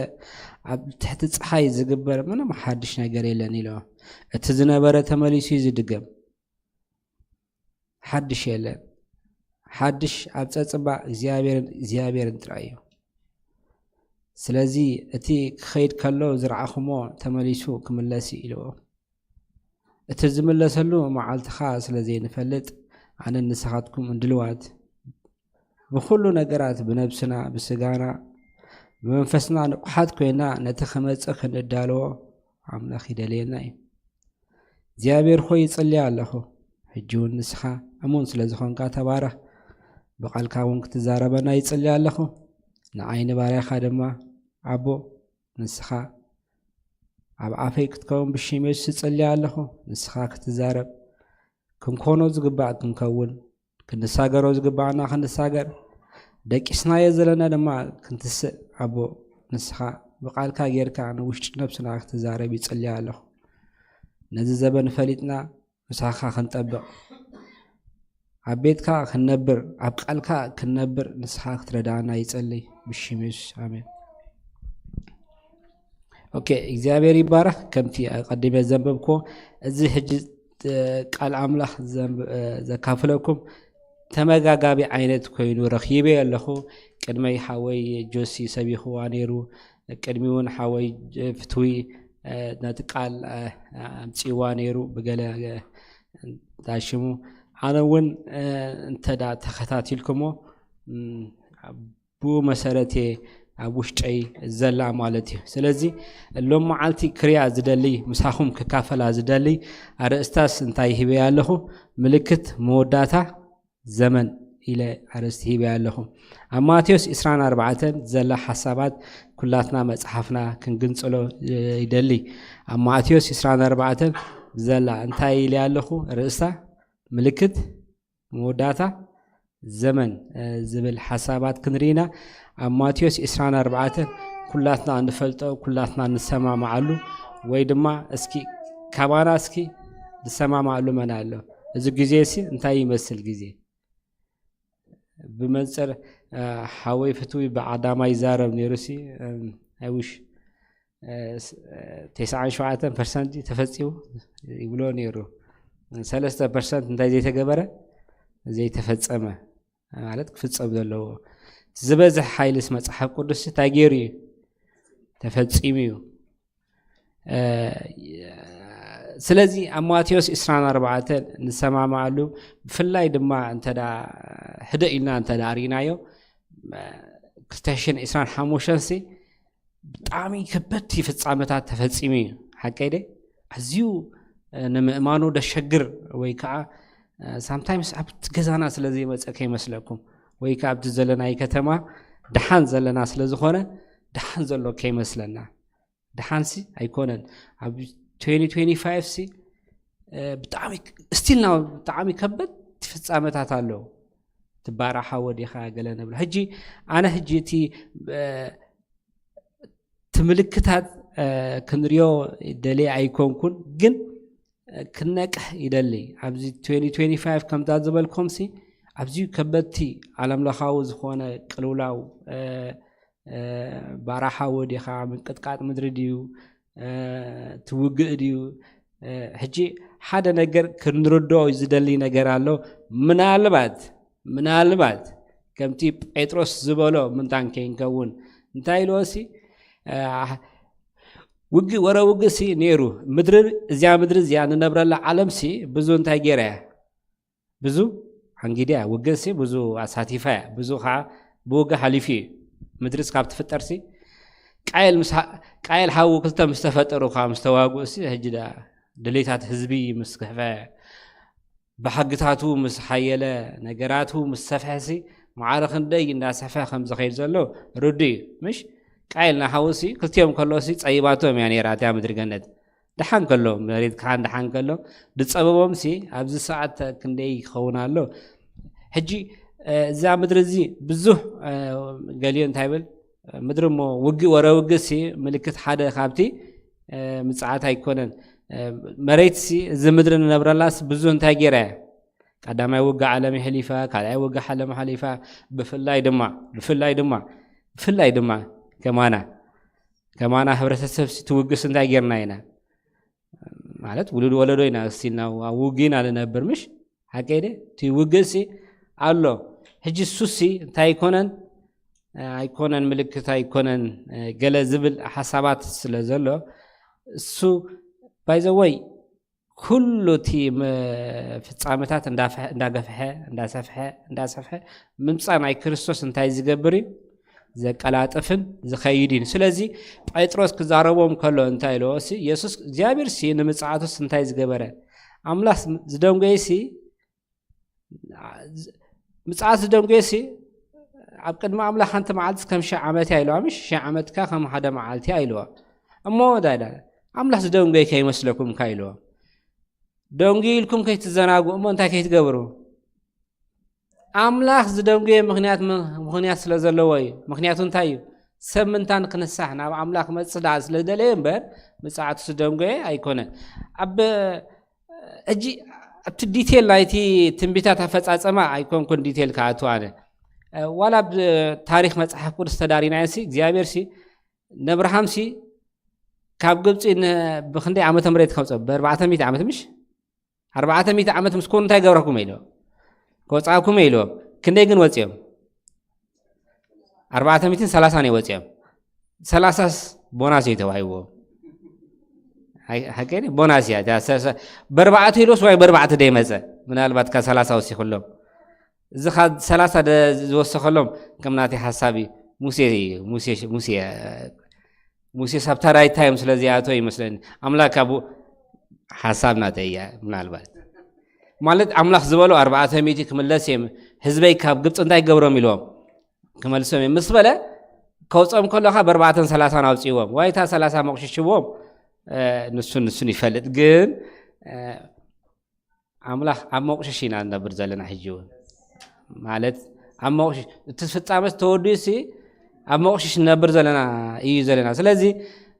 ኣብ ትሕቲ ጸሓይ ዝግበር ምንም ሓድሽ ነገር የለን ኢልዎ። እቲ ዝነበረ ተመሊሱ እዩ ዝድገም። ሓድሽ የለን። ሓድሽ ኣብ ጸጽባ እግዚኣብሔርን እግዚኣብሔርን ጥራይ እዩ። ስለዚ እቲ ክኸይድ ከሎ ዝረኣኹሞ ተመሊሱ ክምለስ እዩ ኢልዎ። እቲ ዝምለሰሉ መዓልትኻ ስለ ዘይንፈልጥ፣ ኣነን ንስኻትኩም እንድልዋት ብኹሉ ነገራት ብነብስና፣ ብስጋና፣ ብመንፈስና ንቑሓት ኮይና ነቲ ክመጽእ ክንዳለዎ ኣምላኽ ይደልየና እዩ። እግዚኣብሔር ሆይ ይጽሊ ኣለኹ። ሕጂ እውን ንስኻ እሙን ስለ ዝኾንካ ተባረኽ። ብቓልካ እውን ክትዛረበና ይጽሊ ኣለኹ። ንዓይ ንባርያኻ ድማ ኣቦ ንስኻ ኣብ ኣፈይ ክትከውን ብሽም የሱስ እጽሊ ኣለኹ። ንስኻ ክትዛረብ፣ ክንኮኖ ዝግባእ ክንከውን፣ ክንሳገሮ ዝግባእና ክንሳገር፣ ደቂስናዮ ዘለና ድማ ክንትስእ ኣቦ ንስኻ ብቓልካ ጌርካ ንውሽጢ ነብስና ክትዛረብ ይጽሊ ኣለኹ። ነዚ ዘበን ፈሊጥና ምሳኻ ክንጠብቕ፣ ኣብ ቤትካ ክንነብር፣ ኣብ ቃልካ ክንነብር ንስኻ ክትረዳና ይጸልይ ብሽም የሱስ ኣሜን። ኦኬ፣ እግዚኣብሔር ይባረኽ። ከምቲ ኣቐዲመ ዘንበብኮ፣ እዚ ሕጂ ቃል ኣምላኽ ዘካፍለኩም ተመጋጋቢ ዓይነት ኮይኑ ረኺበ ኣለኹ። ቅድመይ ሓወይ ጆሲ ሰቢኽዋ ነይሩ። ቅድሚ እውን ሓወይ ፍትዊ ነቲ ቃል ኣምፅዋ ነይሩ ብገለ ዳሽሙ። ኣነ እውን እንተዳ ተኸታቲልኩሞ ብኡ መሰረት እየ ኣብ ውሽጠይ ዘላ ማለት እዩ። ስለዚ ሎም መዓልቲ ክሪያ ዝደሊ፣ ምሳኹም ክካፈላ ዝደሊ ኣርእስታስ እንታይ ሂበያ ኣለኹ? ምልክት መወዳእታ ዘመን ኢለ ኣርእስቲ ሂበያ ኣለኹ። ኣብ ማቴዎስ ዕስራን ኣርባዕተን ዘላ ሓሳባት ኩላትና መጽሓፍና ክንግንጽሎ ይደሊ። ኣብ ማቴዎስ ዕስራን ኣርባዕተን ዘላ እንታይ ኢለ ኣለኹ? ርእስታ ምልክት መወዳእታ ዘመን ዝብል ሓሳባት ክንርኢና ኣብ ማቴዎስ ዕስራን ኣርባዕተን ኩላትና እንፈልጦ ኩላትና ንሰማማዓሉ ወይ ድማ እስኪ ካባና እስኪ ንሰማማዓሉ መን ኣሎ? እዚ ግዜ ሲ እንታይ ይመስል ግዜ? ብመንጽር ሓወይ ፍትዊ ብዓዳማ ይዛረብ ነይሩ ሲ ኣይውሽ ተስዓን ሸውዓተን ፐርሰንት ተፈጺሙ ይብሎ ነይሩ። ሰለስተ ፐርሰንት እንታይ ዘይተገበረ ዘይተፈጸመ ማለት ክፍጸም ዘለዎ ዝበዝሕ ሓይልስ መጽሓፍ ቅዱስ እንታይ ገይሩ እዩ? ተፈጺሙ እዩ። ስለዚ ኣብ ማቴዎስ ዕስራን ኣርባዕተን ንሰማማኣሉ። ብፍላይ ድማ እንተ ህደ ኢልና እንተ ርኢናዮ ክልተ ሽሕን ዕስራን ሓሙሽተን ሲ ብጣዕሚ ከበድቲ ፍጻመታት ተፈጺሙ እዩ። ሓቀይ ደ ኣዝዩ ንምእማኑ ደሸግር ወይ ከዓ ሳምታይምስ ኣብቲ ገዛና ስለ ዘይመፀ ከይመስለኩም ወይ ከዓ ኣብቲ ዘለናይ ከተማ ደሓን ዘለና ስለ ዝኾነ ደሓን ዘሎ ከይመስለና። ደሓንሲ ኣይኮነን። ኣብ twenty twenty-five ሲ ብጣዕሚ ስቲልና ብጣዕሚ ከበድቲ ፍጻመታት ኣለዉ። ትባራሓ ወዲኻ ገለ ንብሎ ሕጂ ኣነ ሕጂ እቲ ትምልክታት ክንሪዮ ደልየ ኣይኮንኩን፣ ግን ክነቅሕ ይደሊ። ኣብዚ twenty twenty-five ከምዛ ዝበልኩም ሲ ኣብዚ ከበድቲ ዓለምለኻዊ ዝኾነ ቅልውላው ባራሓ ወዲኻ ምንቅጥቃጥ ምድሪ ድዩ ትውግእ ድዩ? ሕጂ ሓደ ነገር ክንርድኦ ዝደሊ ነገር ኣሎ። ምናልባት ምናልባት ከምቲ ጴጥሮስ ዝበሎ ምንታን ከይንከውን እንታይ ኢልዎ ሲ ውግእ ወረ ውግእ ሲ ነይሩ። ምድሪ እዚኣ ምድሪ እዚኣ ንነብረላ ዓለም ሲ ብዙ እንታይ ገይራ እያ? ብዙ ሓንጊድያ ውግእሲ ብዙ ኣሳቲፋ እያ። ብዙ ከዓ ብውግእ ሓሊፉ እዩ። ምድርስ ካብ ትፍጠርሲ ቃየል ምስ ቃየል ሓዊ ክልተ ምስ ተፈጠሩ ከዓ ምስ ተዋግኡሲ ሕጂ ዳ ድሌታት ህዝቢ ምስ ክሕፈ ብሓግታቱ ምስ ሓየለ ነገራቱ ምስ ሰፍሐሲ ማዕረ ክንደይ እንዳሰፍሐ ከም ዝኸይድ ዘሎ ርዱ እዩ። ምሽ ቃየል ንሓውሲ ክልቲኦም ከሎሲ ጸይባቶም እያ ነይራ እቲያ ምድሪ ገነት። ደሓን ከሎ መሬት ክሓን ደሓን ከሎ ድጸበቦም ሲ ኣብዚ ሰዓት ክንደይ ክኸውን ኣሎ። ሕጂ እዛ ምድሪ እዚ ብዙሕ ገሊዮ እንታይ ብል ምድሪ እሞ ውግእ ወረ ውግእ ሲ ምልክት ሓደ ካብቲ ምጽዓት ኣይኮነን። መሬት ሲ እዚ ምድሪ ንነብረላስ ብዙ እንታይ ገይራ እያ? ቀዳማይ ውግእ ዓለም ይሕሊፋ፣ ካልኣይ ውግእ ዓለም ሓሊፋ። ብፍላይ ድማ ብፍላይ ድማ ብፍላይ ድማ ከማና ከማና ሕብረተሰብ ሲ ትውግስ እንታይ ጌርና ኢና? ማለት ውሉድ ወለዶ ኢና እስቲና ኣብ ውግእ ኢና ንነብር ምሽ ሓቀይ ደ እቲ ውግእ ሲ ኣሎ። ሕጂ እሱሲ እንታይ ኣይኮነን ኣይኮነን ምልክት ኣይኮነን ገለ ዝብል ሓሳባት ስለ ዘሎ እሱ ባይዘወይ ኩሉ እቲ ፍጻመታት እንዳገፍሐ እንዳሰፍሐ እንዳሰፍሐ ምምፃእ ናይ ክርስቶስ እንታይ ዝገብር እዩ? ዘቀላጥፍን ዝኸይድ እዩ። ስለዚ ጴጥሮስ ክዛረቦም ከሎ እንታይ ኢልዎ ሲ የሱስ እግዚኣብሔር ሲ ንምጽኣቱስ እንታይ ዝገበረ? ኣምላኽ ዝደንጎየ ሲ ምጽኣት ዝደንጎየ ሲ ኣብ ቅድሚ ኣምላኽ ሓንቲ መዓልቲ ከም ሺሕ ዓመት እያ ኢልዋ። ምሽ ሺሕ ዓመትካ ከም ሓደ መዓልቲ እያ ኢልዋ። እሞ ዳዳ ኣምላኽ ዝደንጎየ ከይመስለኩም ካ ኢልዋ። ደንጉ ኢልኩም ከይትዘናጉ እሞ እንታይ ከይትገብሩ? ኣምላኽ ዝደንጉየ ምኽንያት ምኽንያት ስለ ዘለዎ እዩ። ምኽንያቱ እንታይ እዩ? ሰብ ምንታን ክንሳሕ ናብ ኣምላኽ መጽእ ደኣ ስለ ዝደለየ እምበር ምጽኣቱ ዝደንጎየ ኣይኮነን። ኣብ ሕጂ ኣብቲ ዲቴል ናይቲ ትንቢታት ኣፈጻጸማ ኣይኮንኩን ዲቴል ክኣቱ ኣነ ዋላ ኣብ ታሪክ መጽሓፍ ቅዱስ ተዳሪናዮ ሲ እግዚኣብሔር ሲ ነብርሃም ሲ ካብ ግብፂ ብክንደይ ዓመተ ምሬት ከምፀ ብኣርባዕተ ሚእቲ ዓመት ምሽ ኣርባዕተ ሚእቲ ዓመት ምስ ኮኑ እንታይ ገብረኩም ኢልዎም ከወፃእኩም ኢልዎም ክንደይ ግን ወፂኦም ኣርባዕተ ሚእትን ሰላሳን እዮም ወፂኦም ሰላሳስ ቦናስ እዩ ተዋሂብዎም ሓቂ ቦናስ እያ በርባዕተ ኢልዎስ ወይ በርባዕተ ደይመፀ ምናልባት ካብ ሰላሳ ወሲኹሎም እዚ ካብ ሰላሳ ዝወሰኸሎም ከም ናተይ ሓሳብ እዩ ሙሴ ሙሴ ሙሴ ሙሴ ሳብታ ራይታ እዮም ስለ ዝኣቶ ይመስለኒ ኣምላክ ካብ ሓሳብ ናተይ እያ ምናልባት ማለት ኣምላክ ዝበሎ ኣርባዕተ ሚእቲ ክምለስ እዮም ህዝበይ ካብ ግብፂ እንታይ ገብሮም ኢልዎም ክመልሶም እዮም ምስ በለ ከውፀም ከለካ በርባዕተን ሰላሳን ኣውፅእዎም ዋይታ ሰላሳ መቁሽሽዎም ንሱን ንሱን ይፈልጥ ግን ኣምላኽ ኣብ መቑሽሽ ኢና ንነብር ዘለና ሕጂ እውን ማለት ኣብ መቑሽሽ እቲ ፍጻመ ተወዲኡ ሲ ኣብ መቑሽሽ ንነብር ዘለና እዩ ዘለና ስለዚ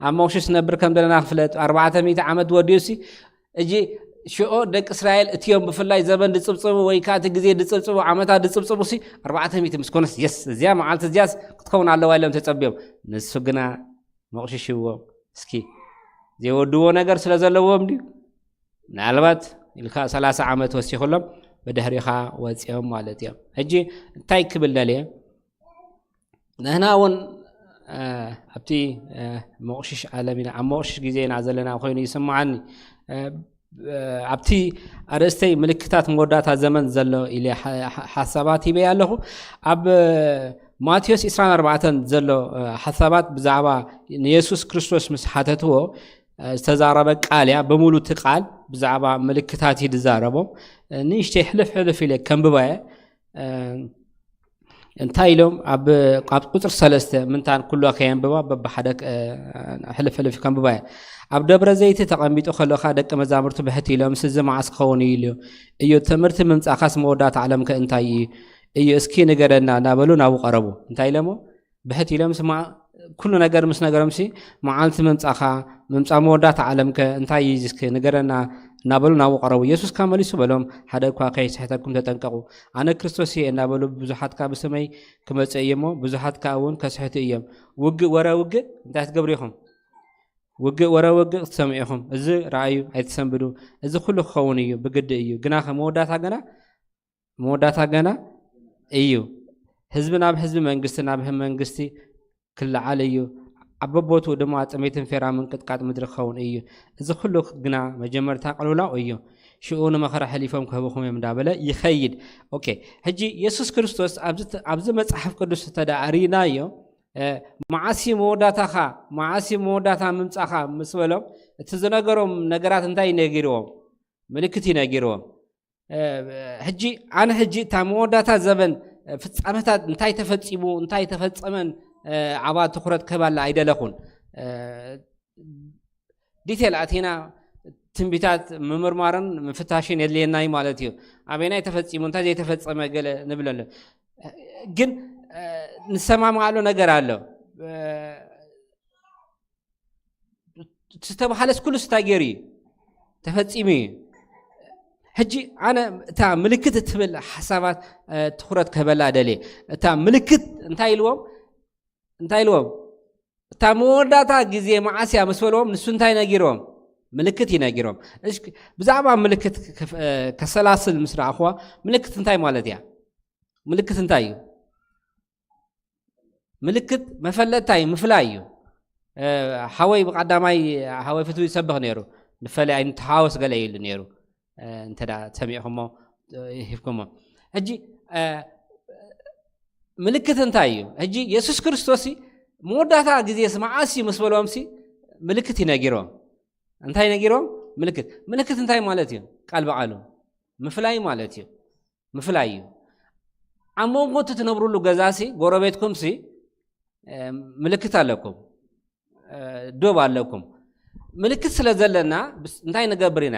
ኣብ መቑሽሽ ንነብር ከም ዘለና ክፍለጥ ኣርባዕተ ሚእቲ ዓመት ወዲኡ ሲ እጂ ሽኦ ደቂ እስራኤል እትዮም ብፍላይ ዘበን ድጽብጽቡ ወይ ከዓ እቲ ግዜ ድጽብጽቡ ዓመታት ድጽብጽቡ ሲ ኣርባዕተ ሚእቲ ምስ ኮነስ የስ እዚያ መዓልቲ እዚያስ ክትከውን ኣለዋ ኢሎም ተጸብዮም ንሱ ግና መቑሽሽዎም እስኪ ዘይወድዎ ነገር ስለ ዘለዎም ድዩ ምናልባት ኢልካ ሰላሳ ዓመት ወሲኹሎም ብድሕሪኻ ወፂኦም ማለት እዮም ሕጂ እንታይ ክብል ደልየ ንህና እውን ኣብቲ መቑሽሽ ዓለም ኢና ኣብ መቑሽሽ ግዜ ኢና ዘለና ኮይኑ ይስምዓኒ። ኣብቲ ኣርእስተይ ምልክታት መወዳእታ ዘመን ዘሎ ኢለ ሓሳባት ሂበ ኣለኹ። ኣብ ማቴዎስ ዕስራን ኣርባዕተን ዘሎ ሓሳባት ብዛዕባ ንየሱስ ክርስቶስ ምስ ሓተትዎ ዝተዛረበ ቃል እያ። ብምሉ እቲ ቃል ብዛዕባ ምልክታት እዩ ዝዛረቦም። ንእሽተይ ሕልፍ ሕልፍ ኢለ ከንብባ እየ። እንታይ ኢሎም ኣብ ቁፅር ሰለስተ ምንታን ኩሎ ከየንብባ በብሓደ ሕልፍ ሕልፍ ከንብባ እየ። ኣብ ደብረ ዘይቲ ተቐሚጡ ከለኻ ደቂ መዛሙርቱ ብሕቲ ኢሎም፣ እዚ መዓስ ክኸውን እዩ ኢሉ እዩ። ትምህርቲ ምምፃእኻስ መወዳእታ ዓለምከ እንታይ እዩ እዩ እስኪ ንገረና እናበሉ ናብኡ ቀረቡ። እንታይ ኢሎሞ? ብሕት ኢሎም ስማ ኩሉ ነገር ምስ ነገሮም ሲ መዓልቲ ምምጻኻ ምምጻ መወዳእታ ዓለም ከ እንታይ እዩ እስኪ ንገረና እናበሉ ናብኡ ቀረቡ። ኢየሱስ ከኣ መሊሱ በሎም፣ ሓደ እኳ ከይስሕተኩም ተጠንቀቑ። ኣነ ክርስቶስ እየ እናበሉ ብዙሓት ከኣ ብስመይ ክመጹ እየ እሞ ብዙሓት ከኣ እውን ከስሕቱ እዮም። ውግእ ወረ ውግእ እንታይ ክትገብሩ ኢኹም? ውግእ ወረ ውግእ ክትሰምዑ ኢኹም። እዚ ረኣዩ ኣይትሰንብዱ። እዚ ኩሉ ክኸውን እዩ፣ ብግዲ እዩ። ግናኸ መወዳእታ ገና መወዳእታ ገና እዩ። ህዝቢ ናብ ህዝቢ መንግስቲ ናብ ህዝቢ መንግስቲ ክለዓል እዩ። ኣብ በቦትኡ ድማ ጥሜትን ፌራ ምንቅጥቃጥ ምድሪ ክኸውን እዩ። እዚ ኩሉ ግና መጀመርታ ቅልውላው እዩ። ሽኡ ንመኸራ ሕሊፎም ክህብኹም እዮም እንዳበለ ይኸይድ። ኦኬ፣ ሕጂ የሱስ ክርስቶስ ኣብዚ ተ- ኣብዚ መጽሓፍ ቅዱስ እንተ ደኣ ርኢናዮ እ፣ መዓሲ መወዳታኻ መዓሲ መወዳታ ምምጻኻ ምስ በሎም እቲ ዝነገሮም ነገራት እንታይ ነጊርዎም? ምልክት እዩ ነጊርዎም። ሕጂ ኣነ ሕጂ እታ መወዳእታ ዘበን ፍጻመታት እንታይ ተፈጺሙ እንታይ ተፈጸመን ዓባ ትኹረት ክህባላ ኣይደለኹን። ዲቴል ኣቲና ትንቢታት ምምርማርን ምፍታሽን የድልየናይ ማለት እዩ። ኣበናይ ተፈጺሙ እንታይ ዘይተፈጸመ ገለ ንብለሉ። ግን ንሰማማኣሉ ነገር ኣሎ። ዝተባሃለስ ኩሉ ስታይ ገይሩ እዩ ተፈጺሙ እዩ። ሕጂ ኣነ እታ ምልክት እትብል ሓሳባት ትኩረት ክህበላ ደልየ። እታ ምልክት እንታይ ኢልዎም እንታይ ኢልዎም እታ መወዳእታ ግዜ መዓስ እያ ምስ በልዎም ንሱ እንታይ ነጊርዎም ምልክት እዩ ነጊሮም። ብዛዕባ ምልክት ከሰላስል ምስ ረኣኽዋ ምልክት እንታይ ማለት እያ? ምልክት እንታይ እዩ? ምልክት መፈለጥታይ ምፍላይ እዩ። ሓወይ ብቀዳማይ ሓወይ ፍትዊ ይሰብኽ ነይሩ። ንፈለይ ኣይንተሓወስ ገለ ኢሉ ነይሩ። እንተ ሰሚዕኩሞ ሂብኩሞ። ሕጂ ምልክት እንታይ እዩ? ሕጂ የሱስ ክርስቶስ መወዳእታ ግዜ መዓስ እዩ ምስ በልዎም ምልክት እዩ ነጊሮም። እንታይ ነጊሮም? ምልክት። ምልክት እንታይ ማለት እዩ? ቃል ብቃሉ ምፍላይ ማለት እዩ። ምፍላይ እዩ። ኣብ መንጎ እቲ ትነብሩሉ ገዛሲ ጎረቤትኩምሲ ምልክት ኣለኩም፣ ዶብ ኣለኩም። ምልክት ስለ ዘለና እንታይ ንገብር ኢና?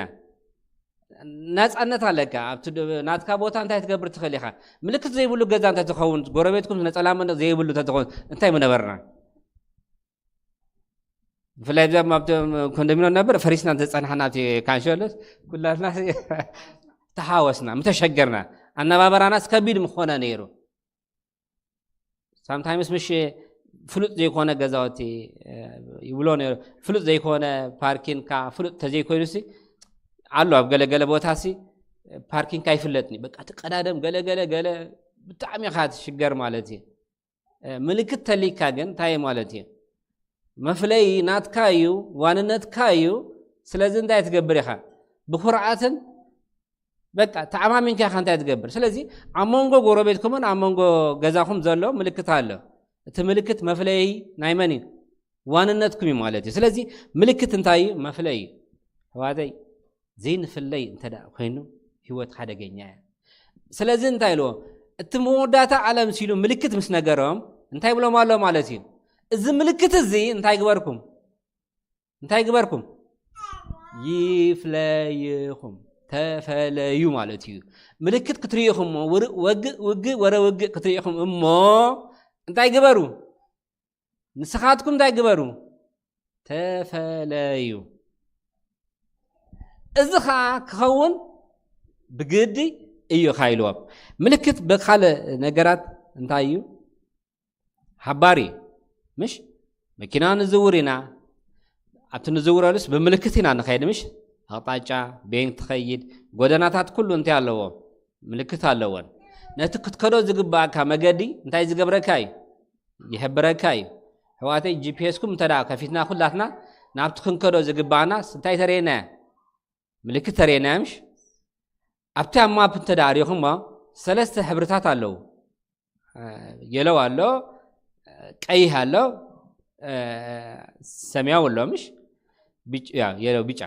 ናፃነት ኣለካ። ኣብቲ ናትካ ቦታ እንታይ ትገብር ትኽእል ኢኻ። ምልክት ዘይብሉ ገዛ እንተትኸውን፣ ጎረቤትኩም ነፀላ መንደቕ ዘይብሉ እንተትኸውን እንታይ ምነበርና? ብፍላይ ብዛ ኣብቲ ኮንዶሚኖ ነበር ፈሪስና እንተፀናሕና ኣብቲ ካንሸሎስ ኩላትና ተሓወስና ምተሸገርና ኣነባበራናስ ከቢድ ምኾነ ነይሩ። ሳምታይምስ ምሽ ፍሉጥ ዘይኮነ ገዛውቲ ይብሎ ነይሩ። ፍሉጥ ዘይኮነ ፓርኪንካ ፍሉጥ ተዘይኮይኑ ሲ ኣሎ ኣብ ገለገለ ቦታ ሲ ፓርኪንካ ይፍለጥኒ በቃ ትቀዳደም ገለገለ ገለ ብጣዕሚ ኢኻ ትሽገር ማለት እዩ። ምልክት ተሊካ ግን እንታይ ማለት እዩ? መፍለይ ናትካ እዩ፣ ዋንነትካ እዩ። ስለዚ እንታይ ትገብር ኢኻ? ብኩርዓትን በቃ ተዓማሚንካ ኢኻ እንታይ ትገብር። ስለዚ ኣብ መንጎ ጎረቤትኩምን ኣብ መንጎ ገዛኹም ዘሎ ምልክት ኣሎ። እቲ ምልክት መፍለይ ናይ መን እዩ? ዋንነትኩም እዩ ማለት እዩ። ስለዚ ምልክት እንታይ እዩ? መፍለይ እዩ። ኣሕዋተይ ዘይንፍለይ እንተ ኮይኑ ህይወት ሓደገኛ እያ። ስለዚ እንታይ ኢልዎ እቲ መወዳእታ ዓለም ሲሉ ምልክት ምስ ነገሮም እንታይ ብሎም ኣሎ ማለት እዩ? እዚ ምልክት እዚ እንታይ ግበርኩም እንታይ ግበርኩም ይፍለይኹም ተፈለዩ ማለት እዩ። ምልክት ክትርኢኹም እሞ ውግእ ወረ ውግእ ክትርኢኹም እሞ እንታይ ግበሩ? ንስኻትኩም እንታይ ግበሩ? ተፈለዩ። እዚ ኸዓ ክኸውን ብግዲ እዩ ኢኻ ኢልዎም። ምልክት ብካልእ ነገራት እንታይ እዩ? ሓባሪ እዩ። ምሽ መኪና ንዝውር ኢና። ኣብቲ ንዝውረሉስ ብምልክት ኢና ንኸይድ ምሽ ኣቕጣጫ ቤን ትኸይድ ጎደናታት ኩሉ እንታይ ኣለዎ? ምልክት ኣለዎን። ነቲ ክትከዶ ዝግባእካ መገዲ እንታይ ዝገብረካ እዩ? ይሕብረካ እዩ። ሕዋተይ ጂ ፒ ኤስኩም እንተ ደኣ ከፊትና ኩላትና ናብቲ ክንከዶ ዝግባኣና እንታይ ተርእየና እያ? ምልክት ተርእየና እያ ምሽ? ኣብቲ ኣብ ማፕ እንተ ደኣ ሪኹሞ ሰለስተ ሕብርታት ኣለዉ። የለው ኣሎ፣ ቀይህ ኣሎ፣ ሰማያዊ ኣሎ ምሽ? የለው፣ ቢጫ።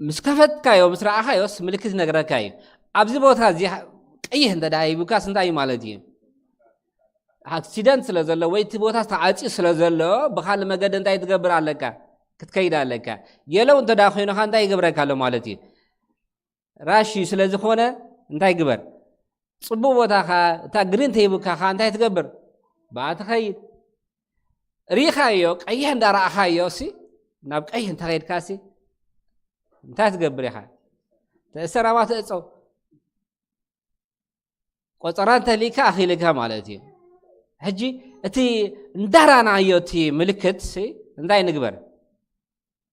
ምስ ከፈትካዮ ምስ ረኣኻዮስ ምልክት ይነግረካ እዩ። ኣብዚ ቦታ እዚ ቀይህ እንተ ደኣ ሂቡካስ እንታይ እዩ ማለት እዩ? ኣክሲደንት ስለ ዘሎ ወይ እቲ ቦታ ተዓፅዩ ስለ ዘሎ ብካልእ መገዲ እንታይ ትገብር ኣለካ? ክትከይድ ኣለካ። የለው እንተ ደኣ ኮይኑካ እንታይ ይገብረካ ኣሎ ማለት እዩ? ራሽ እዩ ስለ ዝኾነ እንታይ ግበር? ፅቡቅ ቦታኻ እታ ግሪን ተሂቡካኻ እንታይ ትገብር? ብኣ ትኸይድ። ርኢኻዮ ቀይሕ እንዳረኣኻዮ ሲ ናብ ቀይሕ እንተኸይድካ ሲ እንታይ ትገብር ኢኻ? ተእሰራባ ተእፀው። ቆፀራ እንተሊካ ኣኺልካ ማለት እዩ። ሕጂ እቲ እንዳራናዮ እቲ ምልክት ሲ እንታይ ንግበር?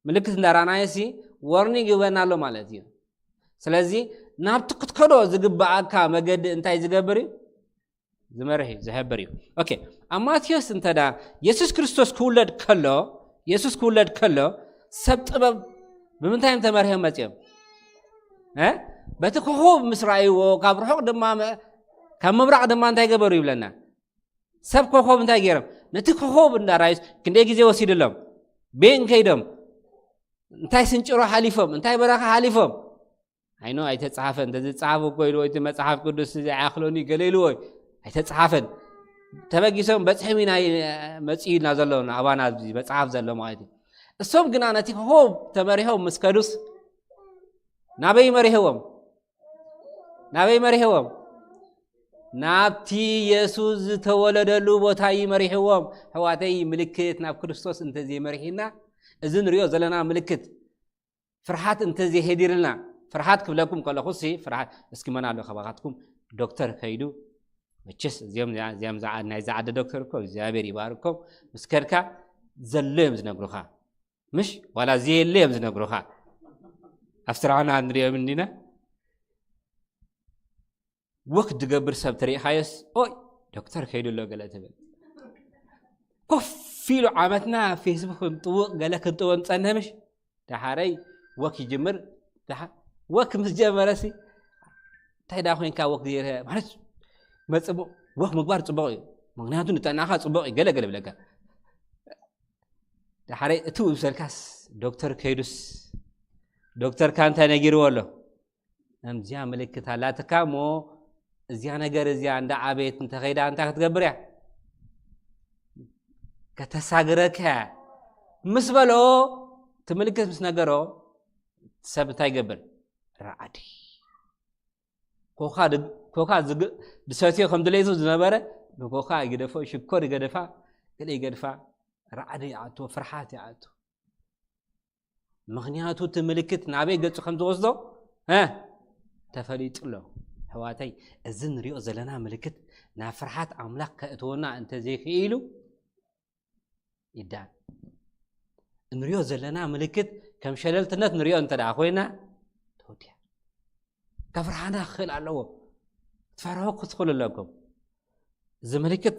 ምልክት እንዳራናዮ ሲ ወርኒንግ ይበና ኣሎ ማለት እዩ። ስለዚ ናብቲ ክትከዶ ዝግብኣካ መገዲ እንታይ ዝገብር እዩ? ዝመርሕ እዩ፣ ዝሕብር እዩ። ኦኬ፣ ኣብ ማቴዎስ እንተዳ የሱስ ክርስቶስ ክውለድ ከሎ፣ የሱስ ክውለድ ከሎ ሰብ ጥበብ ብምንታይ እዮም ተመርሕዮም መጺኦም? እ? በቲ ኮኾብ ምስ ረኣይዎ፣ ካብ ርሑቕ ድማ መ-፣ ካብ ምብራቕ ድማ እንታይ ገበሩ ይብለና? ሰብ ኮኾብ እንታይ ገይሮም? ነቲ ኮኾብ እንዳራዩስ ክንደይ ግዜ ወሲድሎም? ቤን ከይዶም? እንታይ ስንጭሮ ሓሊፎም? እንታይ በረኻ ሓሊፎም? ኣይኖ ኣይተጻሓፈን፣ እንተዝጻሓፍ እኮ ኢልዎ እቲ መጽሓፍ ቅዱስ እዚ ኣይኣኽሎን እዩ ገለ ኢልዎ እዩ። ኣይተጻሓፈን። ተበጊሶም በጽሕም ኢና መጺኡ ኢልና ዘሎ ኣባና ኣብዚ መጽሓፍ ዘሎ ማለት እዩ። እሶም ግና ነቲ ኮኾብ ተመሪሖም ምስ ከዱስ ናበይ መሪሕዎም? ናበይ መሪሕዎም? ናብቲ የሱስ ዝተወለደሉ ቦታ እዩ መሪሕዎም። ኣሕዋተይ ምልክት ናብ ክርስቶስ እንተዘይመሪሕና እዚ ንሪኦ ዘለና ምልክት ፍርሓት እንተዘይሄዲርልና፣ ፍርሓት ክብለኩም ከለኹ ሲ ፍርሓት እስኪ መን ኣሎ ካባኻትኩም ዶክተር ከይዱ መቸስ እዚኦም እዚኦም ዝዓ- ናይዚ ዓዲ ዶክተር እኮ እግዚኣብሔር ይባርኮም ምስ ከድካ ዘሎ እዮም ዝነግሩኻ ምሽ ዋላ ዘየለ እዮም ዝነግሩኻ ኣብ ስራሕና ንሪኦም እንዲና ወክ ዝገብር ሰብ ተሪእኻዮስ ኦይ ዶክተር ከይዱ ኣሎ ገለ ትብል ኮፍ ኢሉ ዓመትና ፌስቡክ ክንጥውቕ ገለ ክንጥወ ንፀንህ ምሽ ዳሓረይ ወክ ይጅምር ወክ ምስ ጀመረ ሲ እንታይ ዳ ኮይንካ ወክ ዘይረ ማለት መፅቡቅ ወክ ምግባር ፅቡቅ እዩ ምክንያቱ ንጠናኻ ፅቡቅ እዩ ገለ ገለ ብለካ ዳሓረይ እቲ ውብሰልካስ ዶክተር ከይዱስ ዶክተርካ እንታይ ነጊርዎ ኣሎ እዚኣ ምልክት ኣላትካ እሞ እዚኣ ነገር እዚኣ እንዳ ዓበየት እንተኸይዳ እንታይ ክትገብር እያ ከተሳግረካ እያ ምስ በሎ እቲ ምልክት ምስ ነገሮ ሰብ እንታይ ይገብር ራዕዲ ኮካ ድ- ኮካ ዝግ- ዝሰትዮ ከም ድሌቱ ዝነበረ ንኮካ ይግደፎ ሽኮር ይገደፋ ገለ ይገድፋ ራዕዲ ይኣትዎ ፍርሓት ይኣቱ ምኽንያቱ እቲ ምልክት ናበይ ገጹ ከም ዝወስዶ እ ተፈሊጡ ኣሎ ኣሕዋተይ እዚ ንሪኦ ዘለና ምልክት ናብ ፍርሓት ኣምላኽ ከእትወና እንተዘይክኢሉ ይዳን እንሪኦ ዘለና ምልክት ከም ሸለልትነት ንሪኦ እንተ ደኣ ኮይና ተወዲያ ከፍርሓና ክኽእል ኣለዎ ክትፈርሑ ክትኽእሉ ኣለኩም እዚ ምልክት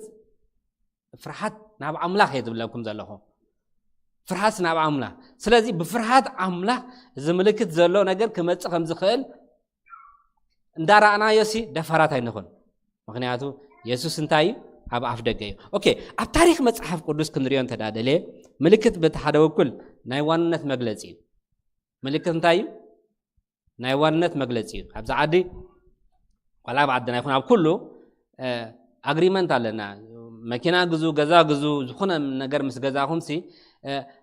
ፍርሓት ናብ ኣምላኽ እየ ዝብለኩም ዘለኹ ፍርሃት ናብ ኣምላኽ ስለዚ ብፍርሃት ኣምላኽ እዚ ምልክት ዘሎ ነገር ክመፅእ ከም ዝኽእል እንዳረኣናዮ ሲ ደፋራት ኣይንኹን ምክንያቱ የሱስ እንታይ እዩ ኣብ ኣፍ ደገ እዩ ኦኬ ኣብ ታሪክ መፅሓፍ ቅዱስ ክንሪኦ እንተዳደልየ ምልክት በቲ ሓደ በኩል ናይ ዋንነት መግለፂ እዩ ምልክት እንታይ እዩ ናይ ዋንነት መግለፂ እዩ ኣብዚ ዓዲ ዋላ ኣብ ዓድና ይኹን ኣብ ኩሉ ኣግሪመንት ኣለና መኪና ግዙ ገዛ ግዙ ዝኾነ ነገር ምስ ገዛኹም ሲ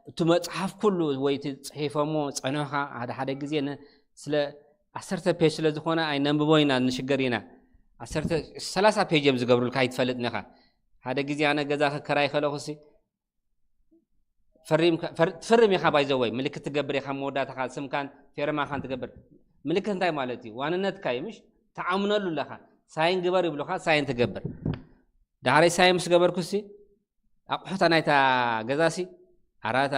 እቲ መፅሓፍ ኩሉ ወይ ፅሒፎሞ ፀኒሖኻ ሓደ ሓደ ግዜ ስለ ዓሰርተ ፔጅ ስለ ዝኾነ ኣይነንብቦ ኢና ንሽገር ኢና ሰላሳ ፔጅ እዮም ዝገብሩልካ ኣይትፈልጥ ኒኻ ሓደ ግዜ ኣነ ገዛ ክከራይ ከለኹ ሲ ትፈርም ኢኻ ባይዘወይ ምልክት ትገብር ኢኻ መወዳእታኻ ስምካን ፌርማኻን ትገብር ምልክት እንታይ ማለት እዩ ዋንነትካ እዩ ምሽ ተዓምነሉ ኣለኻ ሳይን ግበር ይብሉኻ ሳይን ትገብር ዳሕረይ ሳይን ምስ ገበርኩ ሲ ኣቑሑታ ናይታ ገዛ ሲ ኣራታ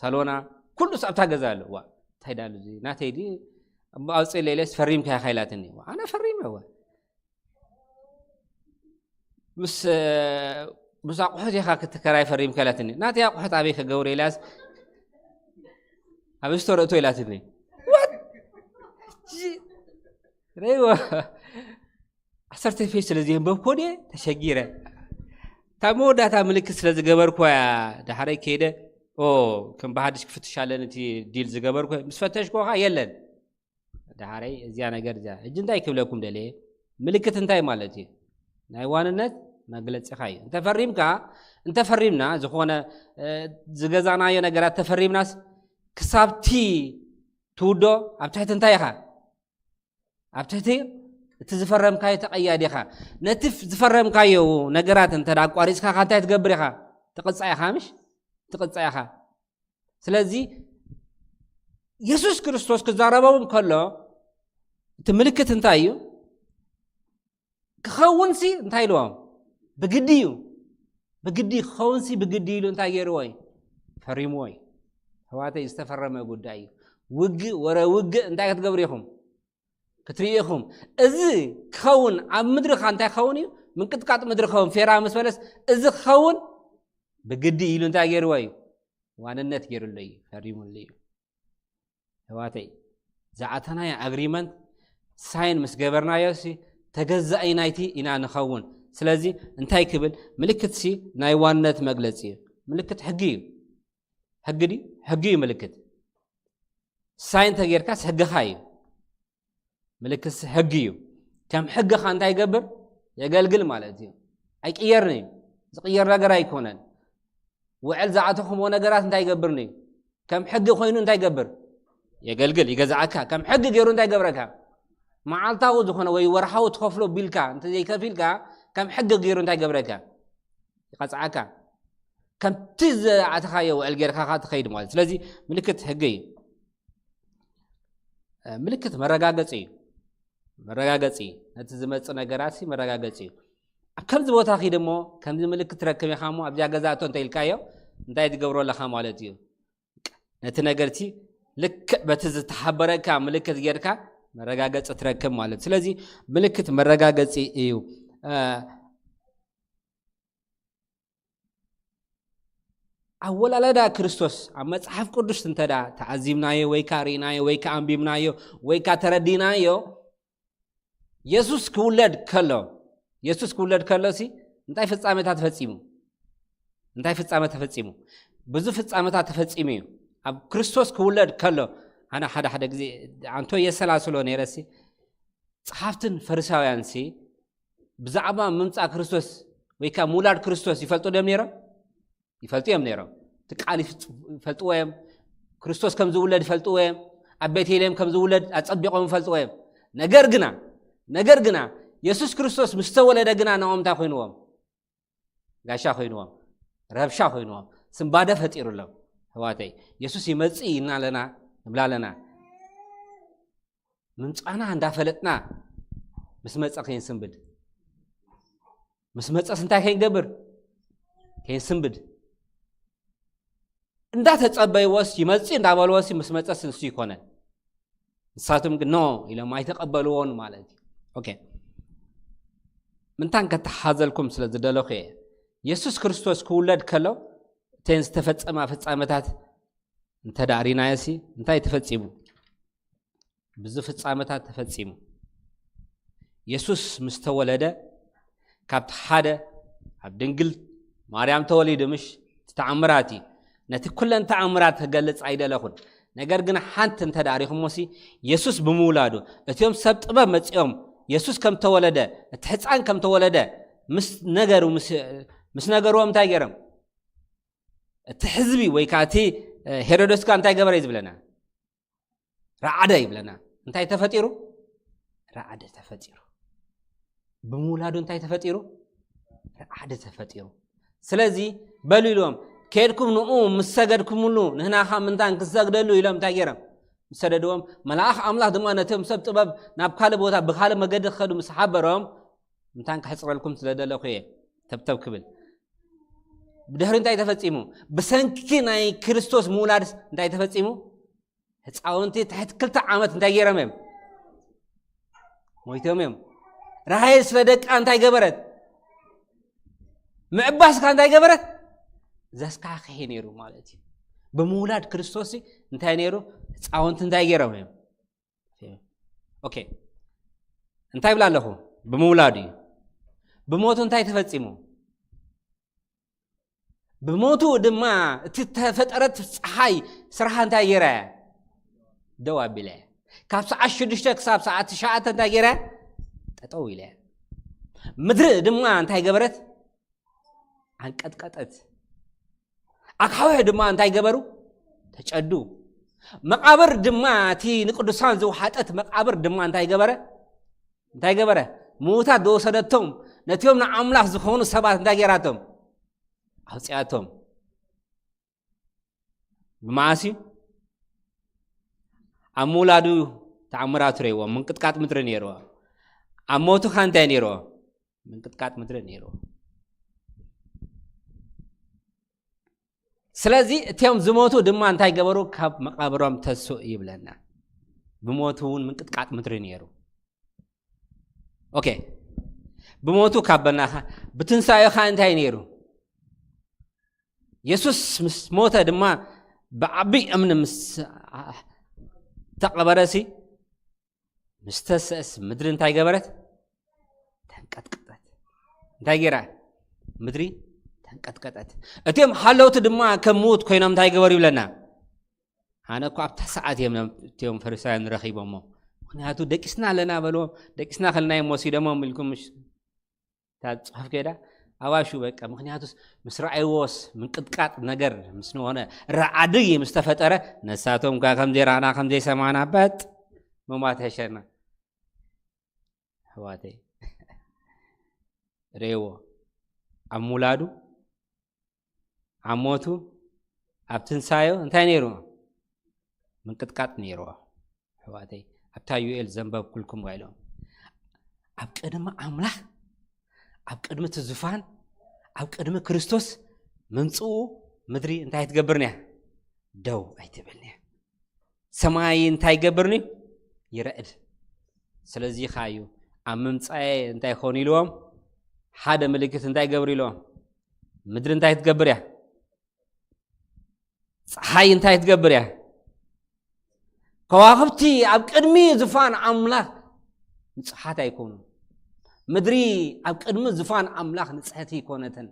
ሳሎና ኩሉ ኣብታ ገዛ ኣሎ ዋ እንታይ ዳሉ ናተይ ዲ ኣውፅእ ለይለስ ፈሪምካ ኢኻ ኢላትኒ ኣነ ፈሪመ ዋ ምስ ምስ ኣቑሑት ኢኻ ክትከራይ ፈሪምካ ኢላትኒ። ናተይ ኣቑሑት ኣበይ ከገብሮ ኢላስ ኣብ ስቶር እቶ ኢላትኒ። What? ረይዋ ዓሰርተ ፔጅ ስለ ዘንበብኮ ድየ ተሸጊረ። እታ መወዳእታ ምልክት ስለ ዝገበርኩ እያ ዳሕረይ ከይደ፣ ኦ፣ ከም ብሓድሽ ክፍትሽ ኣለኒ እቲ ዲል ዝገበርኩ። ምስ ፈተሽኩ ኸዓ የለን። ዳሕረይ እዚኣ ነገር እዚኣ። ሕጂ እንታይ ክብለኩም ደልየ? ምልክት እንታይ ማለት እዩ? ናይ ዋንነት መግለጺኻ እዩ። እንተፈሪምካ፣ እንተፈሪምና፣ ዝኾነ፣ እ፣ ዝገዛናዮ ነገራት ተፈሪምናስ፣ ክሳብቲ ትውዶ ኣብ ትሕቲ እንታይ ኢኻ? ኣብ ትሕቲ እቲ ዝፈረምካዮ ተቐያዲ ኢኻ። ነቲ ፍ-፣ ዝፈረምካዮ ነገራት እንተ ደኣ ኣቋሪጽካ፣ ከ እንታይ ትገብር ኢኻ? ትቕጻእ ኢኻ፣ ምሽ? ትቕጻእ ኢኻ። ስለዚ የሱስ ክርስቶስ ክዛረቦም ከሎ፣ እቲ ምልክት እንታይ እዩ? ክኸውንሲ እንታይ ኢልዎም? ብግዲ እዩ። ብግዲ ክኸውንሲ ብግዲ ኢሉ እንታይ ገይርዎ እዩ? ፈሪምዎ እዩ። ኣሕዋተይ፣ ዝተፈረመ ጉዳይ እዩ። ውግእ ወረ ውግእ እንታይ ክትገብሩ ኢኹም? ክትርእዩ ኢኹም። እዚ ክኸውን ኣብ ምድሪ ኸ እንታይ ክኸውን እዩ? ምንቅጥቃጥ ምድሪ ክኸውን፣ ፌራ ምስ በለስ፣ እዚ ክኸውን ብግዲ ኢሉ እንታይ ገይርዎ እዩ? ዋንነት ገይሩሉ እዩ፣ ፈሪሙሉ እዩ። ኣሕዋተይ፣ ዝኣተናዮ ኣግሪመንት ሳይን ምስ ገበርናዮ ሲ ተገዛኢ ናይቲ ኢና ንኸውን። ስለዚ እንታይ ክብል? ምልክት ሲ ናይ ዋንነት መግለጺ እዩ። ምልክት ሕጊ እዩ። ሕጊ ድዩ? ሕጊ እዩ ምልክት። ሳይን ተጌርካስ ሕግኻ እዩ። ምልክት ሲ ሕጊ እዩ። ከም ሕግኻ እንታይ ይገብር? የገልግል ማለት እዩ። ኣይቅየርን እዩ። ዝቅየር ነገር ኣይኮነን። ውዕል ዝኣተኹምዎ ነገራት እንታይ ይገብርን እዩ? ከም ሕጊ ኮይኑ እንታይ ይገብር? የገልግል፣ ይገዝኣካ። ከም ሕጊ ገይሩ እንታይ ይገብረካ? መዓልታዊ ዝኾነ ወይ ወርሓዊ ትኸፍሎ ቢልካ እንተ ዘይከፊልካ፣ ከም ሕጊ ገይሩ እንታይ ይገብረካ? ይቐጽዓካ። ከምቲ ዝኣተኻዮ ውዕል ጌርካ ኸኣ ትኸይድ ማለት። ስለዚ ምልክት ሕጊ እዩ። እ፣ ምልክት መረጋገጺ እዩ። መረጋገጺ፣ ነቲ ዝመጽእ ነገራት ሲ መረጋገጺ እዩ። ኣብ ከምዚ ቦታ ኺድ እሞ፣ ከምዚ ምልክት ትረክብ ኢኻ እሞ፣ ኣብዚኣ ገዛ እቶ እንተ ኢልካዮ፣ እንታይ ትገብሮ ኣለኻ ማለት እዩ? ነቲ ነገርቲ ልክዕ በቲ ዝተሓበረካ ምልክት ጌርካ መረጋገጺ ትረክብ ማለት። ስለዚ ምልክት መረጋገጺ እዩ። እ፣ ኣወላለዳ ክርስቶስ ኣብ መጽሓፍ ቅዱስ እንተ ደኣ ተዓዚብናዮ ወይ ከኣ ርኢናዮ ወይ ከኣ ኣንቢብናዮ ወይ ከኣ ተረዲናዮ፣ የሱስ ክውለድ ከሎ፣ የሱስ ክውለድ ከሎ ሲ እንታይ ፍጻመታት ተፈጺሙ? እንታይ ፍጻመ ተፈጺሙ? ብዙ ፍጻመታት ተፈጺሙ እዩ። ኣብ ክርስቶስ ክውለድ ከሎ፣ ኣነ ሓደ ሓደ ግዜ ኣንቶ የሰላስሎ ነይረ ሲ፣ ጸሓፍትን ፈሪሳውያን ሲ ብዛዕባ ምምጻእ ክርስቶስ ወይ ከኣ ምውላድ ክርስቶስ ይፈልጡ ድዮም ነይሮም? ይፈልጡ እዮም ነይሮም። እቲ ቃል ይፍጽ-፣ ይፈልጥዎ እዮም። ክርስቶስ ከም ዝውለድ ይፈልጥዎ እዮም። ኣብ ቤተልሔም ከም ዝውለድ ኣጸቢቖም ይፈልጥዎ እዮም። ነገር ግና፣ ነገር ግና፣ የሱስ ክርስቶስ ምስ ተወለደ ግና ንኦም እንታይ ኮይንዎም? ጋሻ ኮይንዎም። ረብሻ ኮይንዎም። ስንባደ ፈጢሩሎም። ኣሕዋተይ፣ የሱስ ይመጽእ ኢልና ኣለና፣ ንብላ ኣለና። ምምጻእና እንዳፈለጥና ምስ መጸ ከይንስንብድ። ምስ መጸስ እንታይ ከይንገብር? ከይንስንብድ። እንዳተጸበይዎስ ይመጽእ እንዳበልዎስ ምስ መጸስ ንሱ ይኮነን። ንሳቶም ግን ኖ ኢሎም ኣይተቐበልዎን ማለት እዩ። ኦኬ። ምንታን ከተሓዘልኩም ስለ ዝደለኹ እየ። የሱስ ክርስቶስ ክውለድ ከሎ እተን ዝተፈጸማ ፍጻመታት እንተ ደኣ ሪናዮሲ እንታይ ተፈጺሙ? ብዙ ፍጻመታት ተፈጺሙ። የሱስ ምስ ተወለደ፣ ካብቲ ሓደ ኣብ ድንግል ማርያም ተወሊዱ፣ ምሽ? እቲ ተኣምራት እዩ። ነቲ ኩለን ተኣምራት ክገልጽ ኣይደለኹን። ነገር ግን ሓንቲ እንተ ደኣ ሪኹሞሲ፣ የሱስ ብምውላዱ፣ እቲኦም ሰብ ጥበብ መጺኦም፣ የሱስ ከም ተወለደ፣ እቲ ሕጻን ከም ተወለደ ምስ ነገሩ፣ ምስ፣ ምስ ነገርዎም እንታይ ገይሮም? እቲ ህዝቢ ወይ ከኣ እቲ፣ እ፣ ሄሮዶስ ከኣ እንታይ ገበረ እዩ ዝብለና? ረዓደ ይብለና። እንታይ ተፈጢሩ? ረዓደ ተፈጢሩ። ብምውላዱ እንታይ ተፈጢሩ? ረዓደ ተፈጢሩ። ስለዚ በሉ ኢልዎም፣ "ከድኩም ንኡ ምስ ሰገድኩምሉ፣ ንህና ኸኣ ምንታን ክንሰግደሉ?" ኢሎም እንታይ ገይሮም? ምስ ሰደድዎም፣ መልኣኽ ኣምላኽ ድማ ነቶም ሰብ ጥበብ ናብ ካልእ ቦታ ብኻልእ መገዲ ክኸዱ ምስ ሓበሮም፣ "ምንታን ከሕጽረልኩም ስለ ደለኹ እየ ተብተብ ክብል." ብድሕሪ እንታይ ተፈጺሙ? ብሰንኪ ናይ ክርስቶስ ምውላድስ እንታይ ተፈጺሙ? ህፃውንቲ ትሕቲ ክልተ ዓመት እንታይ ገይሮም እዮም? ሞይቶም እዮም። ራሄል ስለ ደቃ እንታይ ገበረት? ምዕባስካ እንታይ ገበረት? ዘስካሕክሒ ነይሩ ማለት እዩ። ብምውላድ ክርስቶስ እንታይ ነይሩ? ህፃውንቲ እንታይ ገይሮም እዮም? ኦኬ፣ እንታይ ይብላ ኣለኹ? ብምውላዱ እዩ። ብሞቱ እንታይ ተፈፂሙ? ብሞቱ ድማ እቲ ተፈጠረት ፀሓይ ስራሓ እንታይ ገይራ እያ? ደው ኣቢላ እያ። ካብ ሰዓት ሽዱሽተ ክሳብ ሰዓት ትሽዓተ እንታይ ገይራ እያ? ጠጠው ኢላ እያ። ምድሪ ድማ እንታይ ገበረት? ኣንቀጥቀጠት። ኣኻውሕ ድማ እንታይ ገበሩ? ተጨዱ። መቃብር ድማ፣ እቲ ንቅዱሳን ዝወሓጠት መቃብር ድማ እንታይ ገበረ? እንታይ ገበረ? ምዉታት ዝወሰደቶም፣ ነቲኦም ንኣምላኽ ዝኾኑ ሰባት እንታይ ገይራቶም? ኣውፅኣቶም። ብመዓስ እዩ? ኣብ ምውላዱ ተኣምራቱ ረይዎ፣ ምንቅጥቃጥ ምድሪ ነይርዎ። ኣብ ሞቱ ኸ እንታይ ነይርዎ? ምንቅጥቃጥ ምድሪ ነይርዎ። ስለዚ እቲኦም ዝሞቱ ድማ እንታይ ገበሩ? ካብ መቃብሮም ተስኡ ይብለና። ብሞቱ እውን ምንቅጥቃጥ ምድሪ ነይሩ። ኦኬ፣ ብሞቱ ካብ በናኻ፣ ብትንሳኤኻ እንታይ ነይሩ? የሱስ ምስ ሞተ ድማ ብዓቢ እምኒ ምስ ተቐበረሲ፣ ምስ ተስእስ ምድሪ እንታይ ገበረት? ተንቀጥቀጠት። እንታይ ገይራ? ምድሪ ተንቀጥቀጠት። እቲኦም ሓለውቲ ድማ ከም ምዉት ኮይኖም እንታይ ገበሩ ይብለና? ኣነ እኮ ኣብታ ሰዓት እዮም እቲኦም ፈሪሳውያን ረኺቦሞ። ምኽንያቱ ደቂስና ኣለና በልዎም። ደቂስና ከለና እዮም ወሲዶሞም ኢልኩም ምሽ-፣ እታ ጽሑፍ ከይዳ ኣባሹ በቃ። ምኽንያቱስ ምስ ረኣይዎስ ምንቅጥቃጥ ነገር ምስ ንሆነ፣ ራዕዲ ምስ ተፈጠረ፣ ነሳቶም ከ ከም ዘይረኣና ከም ዘይሰማዕና በጥ ምሟት ሕሸና። ኣሕዋተይ፣ ርእይዎ፣ ኣብ ምውላዱ፣ ኣብ ሞቱ፣ ኣብ ትንሳኤ እንታይ ነይሩ? ምንቅጥቃጥ ነይርዎ። ኣሕዋተይ፣ ኣብታ ዩኤል ዘንበብኩልኩም ኢሎም፣ ኣብ ቅድሚ ኣምላኽ፣ ኣብ ቅድሚ እቲ ዙፋን፣ ኣብ ቅድሚ ክርስቶስ ምምጽኡ ምድሪ እንታይ ኣይትገብርን እያ? ደው ኣይትብልን እያ። ሰማይ እንታይ ይገብርን እዩ? ይረዕድ። ስለዚ ኸዓ እዩ ኣብ ምምጻኤ እንታይ ይኾኑ ኢልዎም? ሓደ ምልክት እንታይ ይገብሩ ኢልዎም? ምድሪ እንታይ ትገብር እያ? ፀሓይ እንታይ ትገብር እያ? ከዋኽብቲ ኣብ ቅድሚ ዙፋን ኣምላኽ ንጹሓት ኣይኮኑን። ምድሪ ኣብ ቅድሚ ዙፋን ኣምላኽ ንጽሕቲ ኣይኮነትን።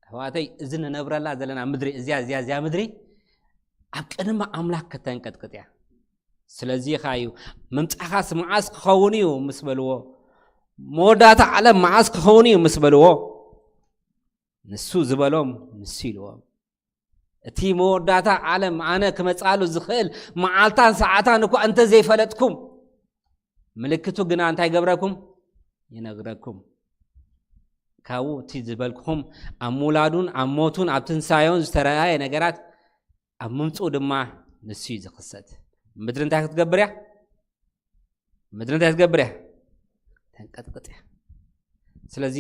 ኣሕዋተይ፣ እዚ ንነብረላ ዘለና ምድሪ፣ እዚኣ፣ እዚኣ፣ እዚኣ ምድሪ ኣብ ቅድሚ ኣምላኽ ከተንቀጥቅጥ እያ። ስለዚ ኸዓ እዩ፣ "ምምጻእኻስ መዓስ ክኸውን እዩ?" ምስ በልዎ፣ "መወዳእታ ዓለም መዓስ ክኸውን እዩ?" ምስ በልዎ፣ ንሱ ዝበሎም ንሱ ኢልዎም። "እቲ መወዳእታ ዓለም ኣነ ክመጽኣሉ ዝኽእል መዓልታን ሰዓታን እኳ እንተ ዘይፈለጥኩም፣ ምልክቱ ግና እንታይ ገብረኩም? ይነግረኩም። ካብኡ እቲ ዝበልኩኹም ኣብ ምውላዱን ኣብ ሞቱን ኣብ ትንሳኤውን ዝተረኣየ ነገራት ኣብ ምምጽኡ ድማ ንሱ እዩ ዝኽሰት።" ምድሪ እንታይ ክትገብር እያ? ምድሪ እንታይ ክትገብር እያ? ተንቀጥቅጥ እያ። ስለዚ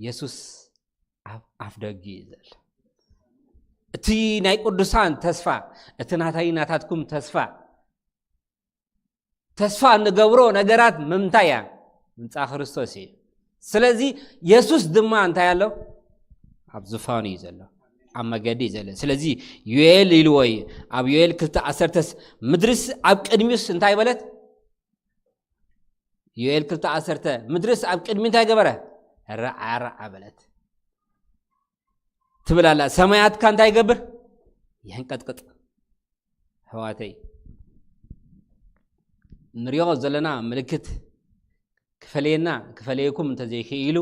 የሱስ ኣብ ኣፍ ደጊ እዩ ዘሎ። እቲ ናይ ቅዱሳን ተስፋ፣ እቲ ናተይ ናታትኩም ተስፋ፣ ተስፋ እንገብሮ ነገራት ምምታይ እያ? ምምጻእ ክርስቶስ እዩ። ስለዚ የሱስ ድማ እንታይ ኣሎ? ኣብ ዙፋኑ እዩ ዘሎ፣ ኣብ መገዲ እዩ ዘሎ። ስለዚ ዮኤል ኢልዎ እዩ፣ ኣብ ዮኤል ክልተ ዓሰርተ፣ ምድርስ ኣብ ቅድሚኡስ እንታይ በለት? ዮኤል ክልተ ዓሰርተ፣ ምድርስ ኣብ ቅድሚ እንታይ ገበረ? ረዓ ረዓ በለት ትብል ኣላ። ሰማያትካ እንታይ ይገብር? የንቀጥቅጥ። ኣሕዋተይ፣ ንሪኦ ዘለና ምልክት ክፈለየና፣ ክፈለየኩም እንተዘይክኢሉ፣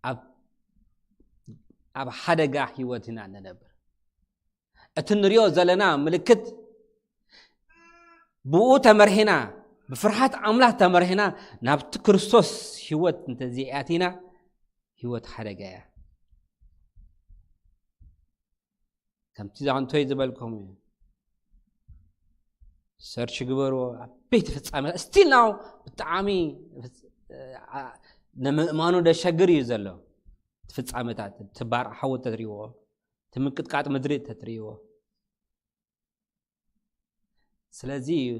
ኣብ፣ ኣብ ሓደጋ ህይወት ኢና እንነብር። እቲ ንሪኦ ዘለና ምልክት ብኡ ተመርሒና፣ ብፍርሃት ኣምላኽ ተመርሒና፣ ናብቲ ክርስቶስ ህይወት እንተዘይኣቲና፣ ህይወት ሓደጋ እያ። ከምቲ ዛንቶይ ዝበልኩም እዩ። ሰርች ግበርዎ፣ ዓበይቲ ፍጻመ፣ ስቲል ናው ብጣዕሚ ፍጽ-፣ ኣ-፣ ንምእማኑ ደሸግር እዩ ዘሎ። እቲ ፍጻመታት፣ እቲ ባርዕ ሓዊ ተትሪእዎ፣ እቲ ምንቅጥቃጥ ምድሪ ተትሪእዎ። ስለዚ እዩ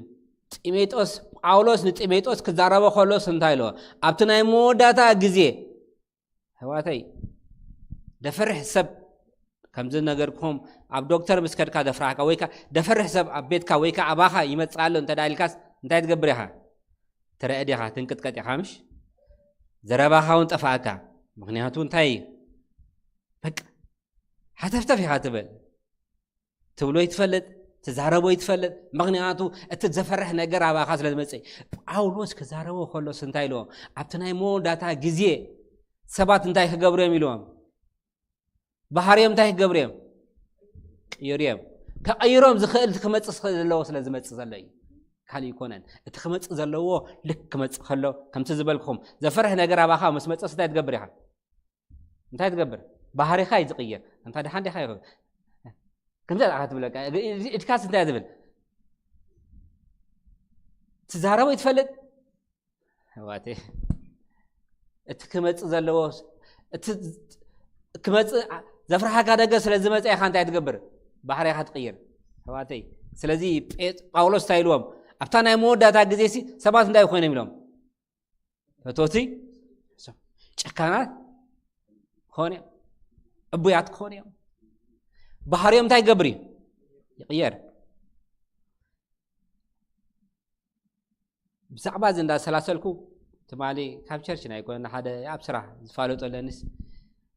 ጢሞቴዎስ፣ ጳውሎስ ንጢሞቴዎስ ክዛረቦ ከሎስ እንታይ ኢልዎ? ኣብቲ ናይ መወዳእታ ግዜ፣ ኣሕዋተይ፣ ደፈርሕ ሰብ ከምዚ ነገርኩም ኣብ ዶክተር ምስ ከድካ ደፍራሕካ ወይ ከዓ ደፈርሕ ሰብ ኣብ ቤትካ ወይ ከዓ ኣባኻ ይመፅእ ኣሎ እንተ ኢልካስ እንታይ ትገብር ኢኻ? ትረአ ዲኻ? ትንቅጥቀጥ ኢኻ ምሽ? ዘረባኻ እውን ጠፋእካ። ምክንያቱ እንታይ እዩ? በቃ ሓተፍተፍ ኢኻ ትብል። ትብሎ ይትፈልጥ፣ ትዛረቦ ይትፈልጥ። ምክንያቱ እቲ ዘፈርሕ ነገር ኣባኻ ስለ ዝመፅእ። ጳውሎስ ክዛረቦ ከሎስ እንታይ ኢልዎም? ኣብቲ ናይ መወዳእታ ግዜ ሰባት እንታይ ክገብሩ እዮም ኢልዎም? ባህርዮም እንታይ ክገብሩ እዮም? ቅይሩ እዮም። ከቐይሮም ዝኽእል እቲ ክመፅእ ዝኽእል ዘለዎ ስለ ዝመፅእ ዘሎ እዩ። ካልእ ይኮነን። እቲ ክመፅእ ዘለዎ ልክ ክመፅእ ከሎ ከምቲ ዝበልኩም ዘፈርሕ ነገር ኣባኻ ምስ መፅእስ እንታይ ትገብር ኢኻ? እንታይ ትገብር? ባህሪኻ እዩ ዝቕየር። እንታ ደሓን ዲኻ ይኸው ከምዚ ኣኻ ትብለካ። ኢድካስ እንታይ ዝብል? ትዛረቦ ይትፈልጥ? ዋቴ፣ እቲ ክመጽእ ዘለዎ፣ እቲ ክመጽእ ዘፍርሓካ ነገር ስለ ዝመጸ ኢኻ እንታይ ትገብር? ባህሪኻ ትቕይር። ኣሕዋተይ፣ ስለዚ ጳውሎስ እንታይ ኢልዎም? ኣብታ ናይ መወዳእታ ግዜ ሲ ሰባት እንታይ ኮይኖም ኢሎም? ፈተውቲ ጨካናት ክኾኑ እዮም። ዕቡያት ክኾኑ እዮም። ባህሪኦም እንታይ ይገብር እዩ? ይቕየር። ብዛዕባ እዚ እንዳሰላሰልኩ ትማሊ ካብ ቸርች ናይ ኮነ ሓደ ኣብ ስራሕ ዝፋለጦ ኣለንስ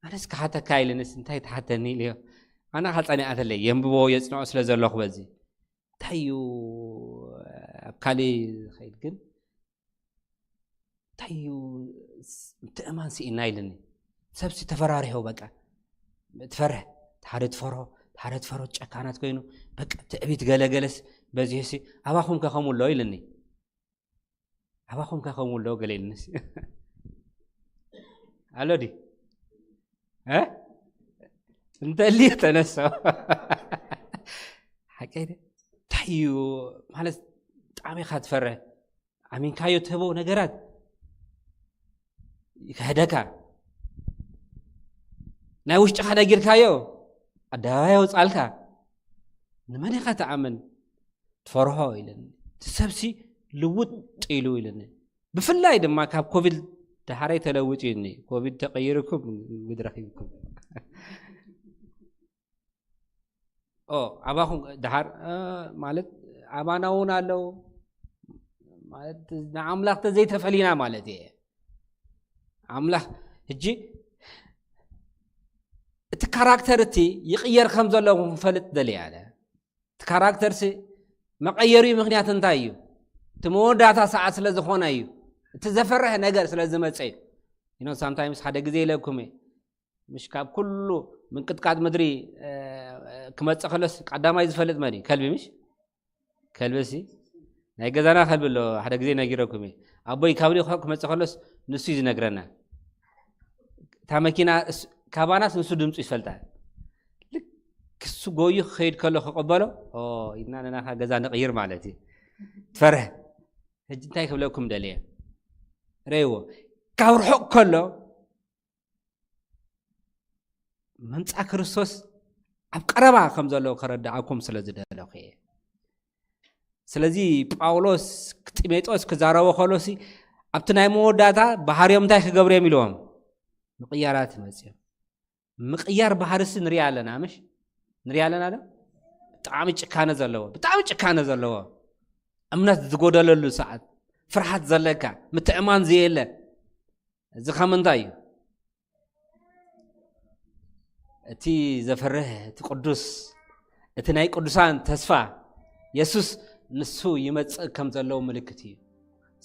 ኣነስ ክሓተካ ኢልንስ እንታይ ትሓተኒ ኢልዮ። ኣነ ከዓ ጸኒኣተለይ የንብቦ የጽንዖ ስለ ዘለኹ በዚ እንታይ እዩ ኣብ ካልእ ዝኸይድ ግን እንታይ እዩ ምትእማን ስኢና ኢልኒ። ሰብሲ ተፈራሪሑ በቃ ትፈርሕ ሓደ ትፈርሆ ሓደ ትፈርሆ ጨካናት ኮይኑ በቃ ትዕቢት ገለገለስ በዚሑሲ ኣባኹም ከ ከምኡ ኣሎ ኢልኒ። ኣባኹም ከ ከምኡ ኣሎ ገለ ኢልንስ ኣሎ ዲ እንተልዩ ተነሶ ሓቀይ እንታይ እዩ ማለት ብጣዕሚ ኢኻ ትፈርህ ኣሚንካዮ ትህቦ ነገራት ይክሕደካ ናይ ውሽጥኻ ነጊርካዮ ኣደባባይ ኣውፃልካ ንመን ኢኻ ትኣምን ትፈርሆ ኢለኒ እቲ ሰብሲ ልውጥ ኢሉ ኢለኒ ብፍላይ ድማ ካብ ኮቪድ ዳሕራይ ተለዊጡ ኢኒ ኮቪድ ተቐይርኩም ጉድ ረኺብኩም ኣባኹም ድሓር ማለት ኣባና እውን ኣለዉ ንኣምላኽ ተዘይተፈሊና ማለት እየ ኣምላኽ ሕጂ እቲ ካራክተር እቲ ይቕየር ከም ዘለዎ ክንፈልጥ ደልያ ኣለ እቲ ካራክተር ሲ መቐየሪ ምክንያት እንታይ እዩ እቲ መወዳእታ ሰዓት ስለ ዝኾነ እዩ እቲ ዘፈርሕ ነገር ስለ ዝመፀ እዩ you know sometimes ሓደ ግዜ ኢለኩም እየ ምሽ ካብ ኩሉ ምንቅጥቃጥ ምድሪ ክመፅእ ከሎስ ቀዳማይ ዝፈልጥ መን እዩ ከልቢ ምሽ ከልቢ ሲ ናይ ገዛና ከልቢ ኣሎ ሓደ ግዜ ነጊረኩም እየ ኣቦይ ካብ ሪኾ ክመፅእ ከሎስ ንሱ እዩ ዝነግረና እታ መኪና ካባናስ ንሱ ድምፁ ይፈልጣ ልክ ክሱ ጎዩ ክኸይድ ከሎ ክቕበሎ ኢድና ነናኻ ገዛ ንቕይር ማለት እዩ ትፈርህ ሕጂ እንታይ ክብለኩም ደልየ ረይዎ ካብ ርሑቕ ከሎ ምምፃእ ክርስቶስ ኣብ ቀረባ ከም ዘለዎ ከረድኣኩም ስለ ዝደለኹ እየ ስለዚ ጳውሎስ ጢሜጦስ ክዛረቦ ከሎሲ ኣብቲ ናይ መወዳእታ ባህርዮም እንታይ ክገብሩ እዮም ኢልዎም ምቕያራት ይመፅኦም ምቕያር ባህርሲ ንሪኣ ኣለና ምሽ ንሪኣ ኣለና ዶ ብጣዕሚ ጭካነ ዘለዎ ብጣዕሚ ጭካነ ዘለዎ እምነት ዝጎደለሉ ሰዓት ፍርሓት ዘለካ ምትእማን ዘየለ እዚ ከም እንታይ እዩ እቲ ዘፍርህ እቲ ቅዱስ እቲ ናይ ቅዱሳን ተስፋ የሱስ ንሱ ይመፅእ ከም ዘለዉ ምልክት እዩ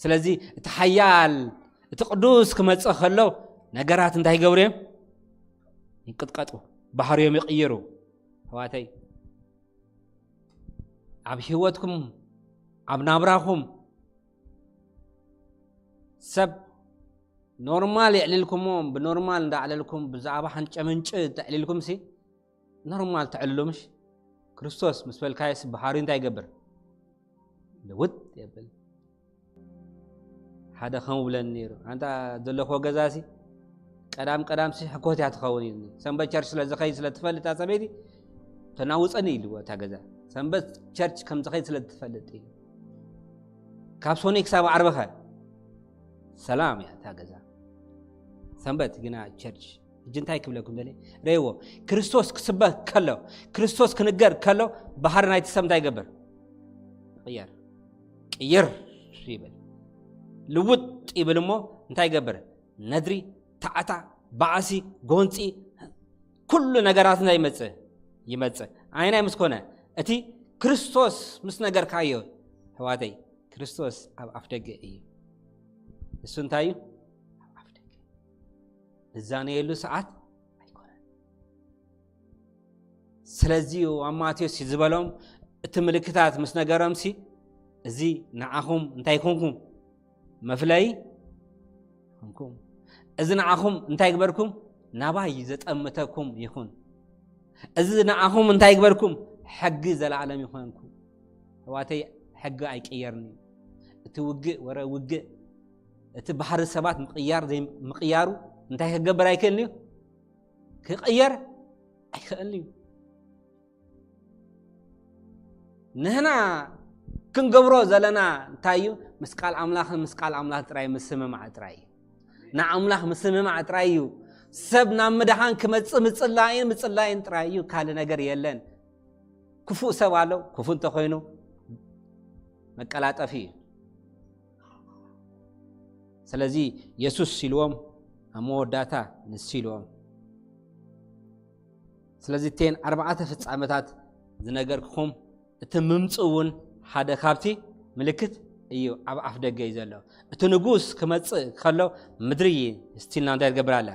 ስለዚ እቲ ሓያል እቲ ቅዱስ ክመፅእ ከሎ ነገራት እንታይ ይገብሩ እዮም ይንቅጥቀጡ ባህርዮም ይቕይሩ ኣሕዋተይ ኣብ ህይወትኩም ኣብ ናብራኹም ሰብ ኖርማል የዕልልኩሞ ብኖርማል እንዳዕለልኩም ብዛዕባ ሓንጨ ምንጭ ተዕልልኩም ሲ ኖርማል ተዕልሉ ምሽ ክርስቶስ ምስ በልካየስ ብሓሪ እንታይ ይገብር ልውጥ የብል ሓደ ከም ብለኒ ነይሩ ኣንታ ዘለኽዎ ገዛ ሲ ቀዳም ቀዳም ሲ ሕኮት እያ ትኸውን ኢልኒ ሰንበት ቸርች ስለ ዝኸይድ ስለ ትፈልጥ እታ ሰበይቲ ተናውፀኒ ኢልዎ እታ ገዛ ሰንበት ቸርች ከም ዝኸይድ ስለ ትፈልጥ ኢሉ ካብ ሶኒ ክሳብ ዓርብኸ ሰላም እያ እታ ገዛ ሰንበት ግና ቸርች። ሕጂ እንታይ ክብለኩም ደለ? ረይዎ። ክርስቶስ ክስበክ ከሎ፣ ክርስቶስ ክንገር ከሎ፣ ባህሪ ናይቲ ሰብ እንታይ ይገብር? ይቕየር። ቅይር ይብል። ልውጥ ይብል እሞ እንታይ ይገብር? ነድሪ፣ ታዕታ፣ ባእሲ፣ ጎንፂ፣ ኩሉ ነገራት እንታይ ይመፅእ? ይመፅእ። ኣይናይ ምስ ኮነ፣ እቲ ክርስቶስ ምስ ነገርካዮ፣ ኣሕዋተይ፣ ክርስቶስ ኣብ ኣፍ ደገ እዩ። እሱ እንታይ እዩ? ኣብ ኣፍ ደገ። ንዛነየሉ ሰዓት ኣይኮነን። ስለዚ ኣብ ማቴዎስ ዝበሎም፣ እቲ ምልክታት ምስ ነገሮምሲ፣ እዚ ንዓኹም እንታይ ኮንኩም? መፍለይ ኮንኩም። እዚ ንዓኹም እንታይ ግበርኩም? ናባይ ዘጠምተኩም ይኹን። እዚ ንዓኹም እንታይ ግበርኩም? ሕጊ ዘለኣለም ይኾንኩም። ኣሕዋተይ፣ ሕጊ ኣይቅየርን እዩ። እቲ ውግእ ወረ ውግእ፣ እቲ ባህሪ ሰባት ምቕያር ዘይ-፣ ምቕያሩ እንታይ ክገብር ኣይክእልን እዩ? ክቕየር ኣይክእልን እዩ። ንህና ክንገብሮ ዘለና እንታይ እዩ? ምስ ቃል ኣምላኽን ምስ ቃል ኣምላኽ ጥራይ ምስምማዕ ጥራይ እዩ። ንኣምላኽ ምስምማዕ ጥራይ እዩ። ሰብ ናብ ምድሓን ክመጽእ ምጽላይን ምጽላይን ጥራይ እዩ። ካልእ ነገር የለን። ክፉእ ሰብ ኣሎ፣ ክፉእ እንተኾይኑ መቀላጠፊ እዩ። ስለዚ የሱስ ኢልዎም፣ ኣብ መወዳእታ ንሱ ኢልዎም። ስለዚ እተን ኣርባዕተ ፍጻመታት ዝነገርኩኹም፣ እቲ ምምጽኡ እውን ሓደ ካብቲ ምልክት እዩ፣ ኣብ ኣፍ ደገ እዩ ዘሎ። እቲ ንጉስ ክመጽእ ከሎ ምድሪ ስቲልና እንታይ ትገብር ኣላ?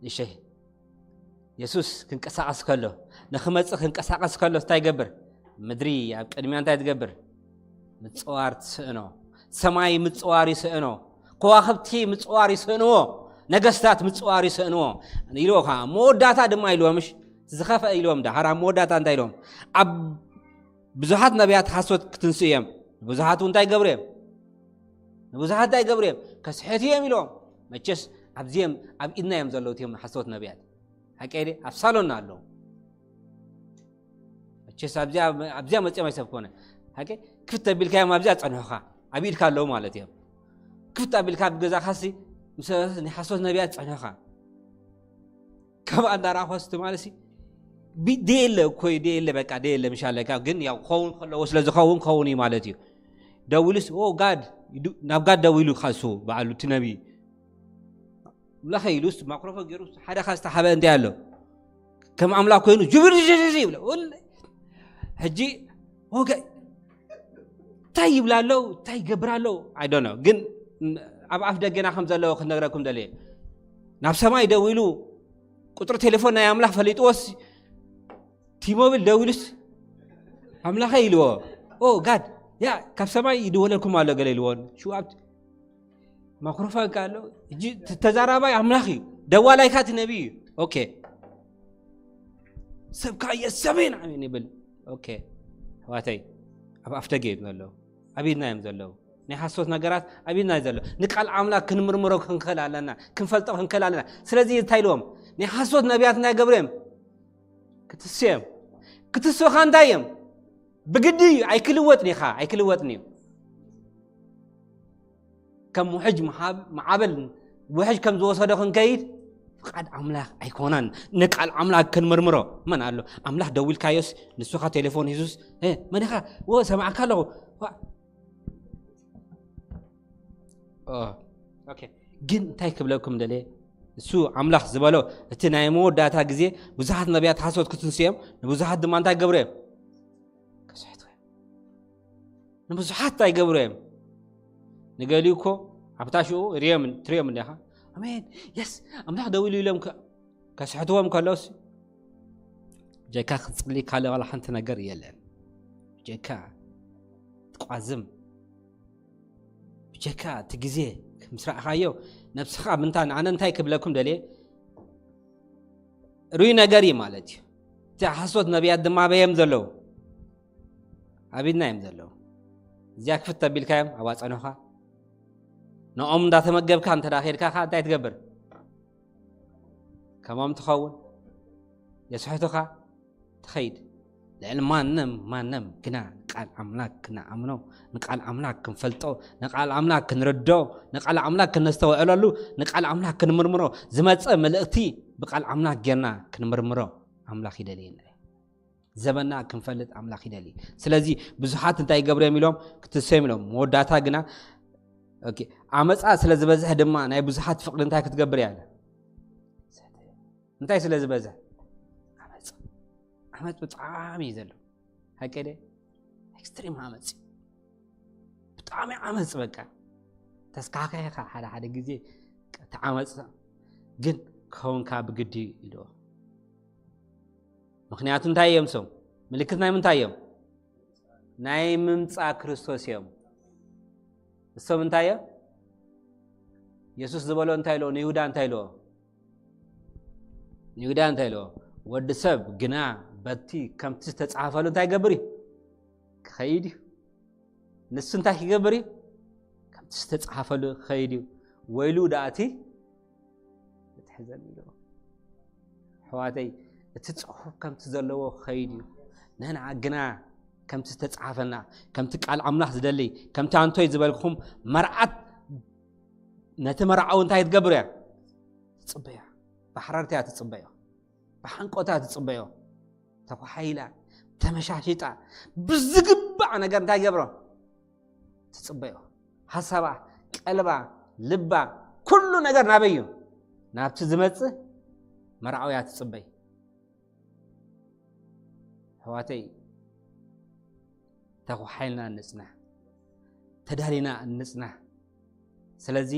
እሺ፣ የሱስ ክንቀሳቐስ ከሎ፣ ንኽመጽእ ክንቀሳቐስ ከሎ እንታይ ይገብር? ምድሪ ኣብ ቅድሚያ እንታይ ትገብር? ምጽዋር ትስእኖ። ሰማይ ምጽዋር ይስእኖ። ከዋኽብቲ ምጽዋር ይስእንዎ። ነገስታት ምጽዋር ይስእንዎ። ኢልዎ ከዓ መወዳእታ ድማ ኢልዎ፣ ምሽ ዝኸፍአ ኢልዎም፣ ዳሕር ኣብ መወዳእታ እንታይ ኢልዎም? ኣብ ብዙሓት ነቢያት ሓሶት ክትንስኡ እዮም። ብዙሓት እንታይ ይገብሩ እዮም? ንብዙሓት እንታይ ይገብሩ እዮም? ከስሕቱ እዮም ኢልዎም። መቸስ ኣብዚኦም ኣብ ኢድና እዮም ዘለዉ እቲኦም ሓሶት ነቢያት። ሓቀይ ድየ? ኣብ ሳሎንና ኣለዉ። መቸስ ኣብዚኣ፣ ኣብዚኣ መጺኦም ኣይሰብኩነ። ሓቀይ? ክፍት ኣቢልካዮም ኣብዚኣ ጸንሑኻ። ኣብ ኢድካ ኣለዉ ማለት እዮም። ክፍት ኣቢልካ ኣብ ገዛኻሲ ምስ ናይ ሓሶት ነቢያት ጸንሑኻ። ካብ ኣዳራኾስ ትማለሲ ቢ-፣ ደየለ እኮ እዩ፣ ደየለ በቃ፣ ደየለ ምሽ ኣለካ። ግን ያው ክኸውን ከለዎ ስለ ዝኸውን ክኸውን እዩ ማለት እዩ። ደዊሉስ፣ ኦ ጋድ፣ ኢዱ-፣ ናብ ጋድ ደዊሉ ካሱ በዓሉ እቲ ነቢ። ኣምላኸ ኢሉስ ማክሮፎን ገይሩ ሓደ ኻስ ተሓበ እንታይ ኣሎ? ከም ኣምላኽ ኮይኑ ጅብር ጅብር ይብለ። ወል-፣ ሕጂ ኦኬ፣ እንታይ ይብላ ኣለዉ? እንታይ ይገብር ኣለዉ? I don't know። ግን ኣብ ኣፍ ደገና ከም ዘለዉ ክነግረኩም ደልየ። ናብ ሰማይ ደዊሉ ቁጽሪ ቴሌፎን ናይ ኣምላኽ ፈሊጥዎስ፣ ቲሞቢል ደዊሉስ፣ ኣምላኸ ኢልዎ። ኦ ጋድ፣ ያ ካብ ሰማይ ይድወለልኩም ኣሎ ገለ ኢልዎ። ሽው ኣብቲ ማክሮፎን ከ ኣሎ። ሕጂ ተ-፣ ተዛራባይ ኣምላኽ እዩ። ደዋላይካ እቲ ነቢ እዩ። ኦኬ። ሰብ ከኣ የሰሜን ኣሜን ይብል። ኦኬ። ኣሕዋተይ፣ ኣብ ኣፍ ደገ እዮም ዘለዉ። ኣብ ኢድና እዮም ዘለዉ። ናይ ሓሶት ነገራት ኣብ ኢድና እዩ ዘሎ። ንቃል ኣምላኽ ክንምርምሮ ክንክእል ኣለና። ክንፈልጦ ክንክእል ኣለና። ስለዚ እንታይ ኢልዎም? ናይ ሓሶት ነቢያት እንታይ ገብሩ እዮም? ክትስኡ እዮም። ክትስኡኻ እንታይ እዮም? ብግዲ እዩ። ኣይክልወጥን ኢኻ። ኣይክልወጥን እዩ። ከም ውሕጅ መሃብ-፣ ማዕበል ውሕጅ ከም ዝወሰዶ ክንከይድ ፍቓድ ኣምላኽ ኣይኮነን። ንቃል ኣምላኽ ክንምርምሮ። መን ኣሎ? ኣምላኽ ደዊልካዮስ ንሱኻ ቴሌፎን ሂዙስ፣ "እ፣ መን ኢኻ? ወ፣ ሰማዕካ ኣለኹ። ዋ-" ኦ፣ ኦኬ። ግን እንታይ ክብለኩም ደልየ? እሱ ኣምላኽ ዝበሎ፣ እቲ ናይ መወዳእታ ግዜ ብዙሓት ነቢያት ሓሶት ክትንስኡ እዮም፣ ንብዙሓት ድማ እንታይ ክገብሩ እዮም? ከስሕቱ እዮም። ንብዙሓት እንታይ ይገብሩ እዮም? ንገሊኡ እኮ ኣብታ ሽኡ ርዮም፣ ትሪኦም እንዲኻ? ኣሜን፣ የስ፣ ኣምላኽ ደው ኢሉ ኢሎም ከ-፣ ከስሕትዎም ከለውስ፣ ብጀካ ክትጽሊ ካልእ ዋላ ሓንቲ ነገር የለን። ብጀካ ትቋዝም፣ ብጀካ እቲ ግዜ ምስ ረኣኻዮ፣ ነብስኻ ምንታ፣ ኣነ እንታይ ክብለኩም ደልየ? ርኡይ ነገር እዩ ማለት እዩ። እቲ ሓሶት ነቢያት ድማ ኣበይ እዮም ዘለዉ? ኣብ ኢድና እዮም ዘለዉ። እዚኣ ክፍት ኣቢልካዮም፣ ኣብ ኣጸንሑኻ። ንኦም እንዳተመገብካ እንተ ደኣ ኬድካ ኸኣ እንታይ ትገብር? ከሞም ትኸውን። የስሕቱኻ፣ ትኸይድ። ልዕሊ ማንም፣ ማንም ግና ቃል ኣምላክ ክንኣምኖ፣ ንቃል ኣምላክ ክንፈልጦ፣ ንቃል ኣምላክ ክንርዶ፣ ንቃል ኣምላክ ክነስተውዕለሉ፣ ንቃል ኣምላክ ክንምርምሮ ዝመፀ መልእክቲ ብቃል ኣምላክ ጌርና ክንምርምሮ ኣምላክ ይደልየና እዩ። ዘበና ክንፈልጥ ኣምላክ ይደሊ። ስለዚ ብዙሓት እንታይ ይገብሩ እዮም ኢሎም ክትሰዮም ኢሎም መወዳእታ ግና ኣመፃ ስለ ዝበዝሕ ድማ ናይ ብዙሓት ፍቅሪ እንታይ ክትገብር እያ? እንታይ ስለ ዝበዝሕ? ዓመፅ። ዓመፅ ብጣዕሚ እዩ ዘሎ። ሃቀደ ኤክስትሪም ዓመፅ እዩ። ብጣዕሚ ዓመፅ በቃ ተስካካ ኢኻ ሓደ ሓደ ግዜ ተዓመፅ ግን ከውንካ ብግዲ ኢልዎ። ምክንያቱ እንታይ እዮም ሶም ምልክት ናይ ምንታይ እዮም? ናይ ምምፃእ ክርስቶስ እዮም። እሶም እንታይ እዮም? የሱስ ዝበሎ እንታይ ኢልዎ? ንይሁዳ እንታይ ኢልዎ? ንይሁዳ እንታይ ኢልዎ? ወዲ ሰብ ግና በቲ ከምቲ ዝተፃሓፈሉ እንታይ ይገብር እዩ? ክኸይድ እዩ። ንሱ እንታይ ክገብር እዩ? ከምቲ ዝተፃሓፈሉ ክኸይድ እዩ። ወይሉ ዳእቲ ትሕዘን ኢልዎ። ኣሕዋተይ እቲ ፅሑፍ ከምቲ ዘለዎ ክኸይድ እዩ። ንሕና ግና ከምቲ ዝተፃሓፈልና ከምቲ ቃል ኣምላኽ ዝደሊ ከምቲ ኣንቶይ ዝበልኩም መርዓት ነቲ መርዓዊ እንታይ ትገብር እያ? ትፅበያ። ብሓረርታ እያ ትፅበዮ። ብሓንቆታ ትፅበዮ። ተኳሓይላ ተመሻሽጣ ብዝግባዕ ነገር እንታይ ገብሮ ትፅበዮ። ሓሳባ ቀልባ ልባ ኩሉ ነገር ናበይ እዩ? ናብቲ ዝመፅእ መርዓውያ ትፅበይ። ኣሕዋተይ ተኳሓይልና እንፅናሕ፣ ተዳሊና እንፅናሕ። ስለዚ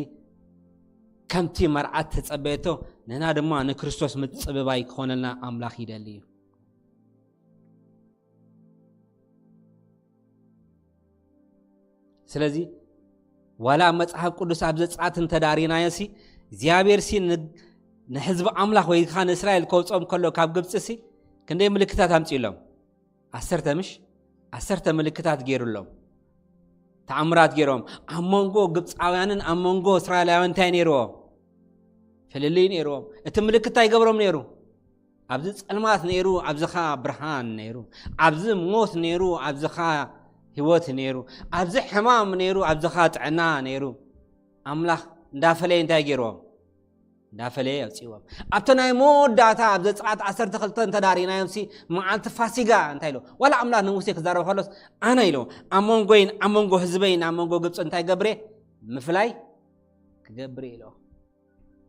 ከምቲ መርዓት ተፀበየቶ ንሕና ድማ ንክርስቶስ ምፅብባይ ክኾነልና ኣምላኽ ይደሊ እዩ። ስለዚ ዋላ ኣብ መፅሓፍ ቅዱስ ኣብ ዘፅኣት እንተዳሪናዮ ሲ እግዚኣብሔር ሲ ንሕዝቢ ኣምላኽ ወይ ከዓ ንእስራኤል ከውፅኦም ከሎ ካብ ግብፂ ሲ ክንደይ ምልክታት ኣምፅእሎም? ዓሰርተ ምሽ ዓሰርተ ምልክታት ገይሩሎም ተኣምራት ገይሮም ኣብ መንጎ ግብፃውያንን ኣብ መንጎ እስራኤላውያን እንታይ ነይርዎ? ፍልልይ ነይርዎም። እቲ ምልክት እንታይ ይገብሮም ነይሩ? ኣብዚ ፀልማት ነይሩ ኣብዚኻ ብርሃን ነይሩ፣ ኣብዚ ሞት ነይሩ ኣብዚኻ ህይወት ነይሩ፣ ኣብዚ ሕማም ነይሩ ኣብዚኻ ጥዕና ነይሩ። ኣምላኽ እንዳፈለየ እንታይ ገይርዎም? እንዳፈለየ ኣውፅእዎም። ኣብቲ ናይ መወዳእታ ኣብ ዘፅኣት ዓሰርተ ክልተ እንተዳሪናዮም ሲ መዓልቲ ፋሲጋ እንታይ ኢሉ ዋላ ኣምላኽ ንሙሴ ክዛረብ ከሎስ ኣነ ኢሉ ኣብ መንጎይን ኣብ መንጎ ህዝበይን ኣብ መንጎ ግብፂ እንታይ ገብረ ምፍላይ ክገብር ኢሎ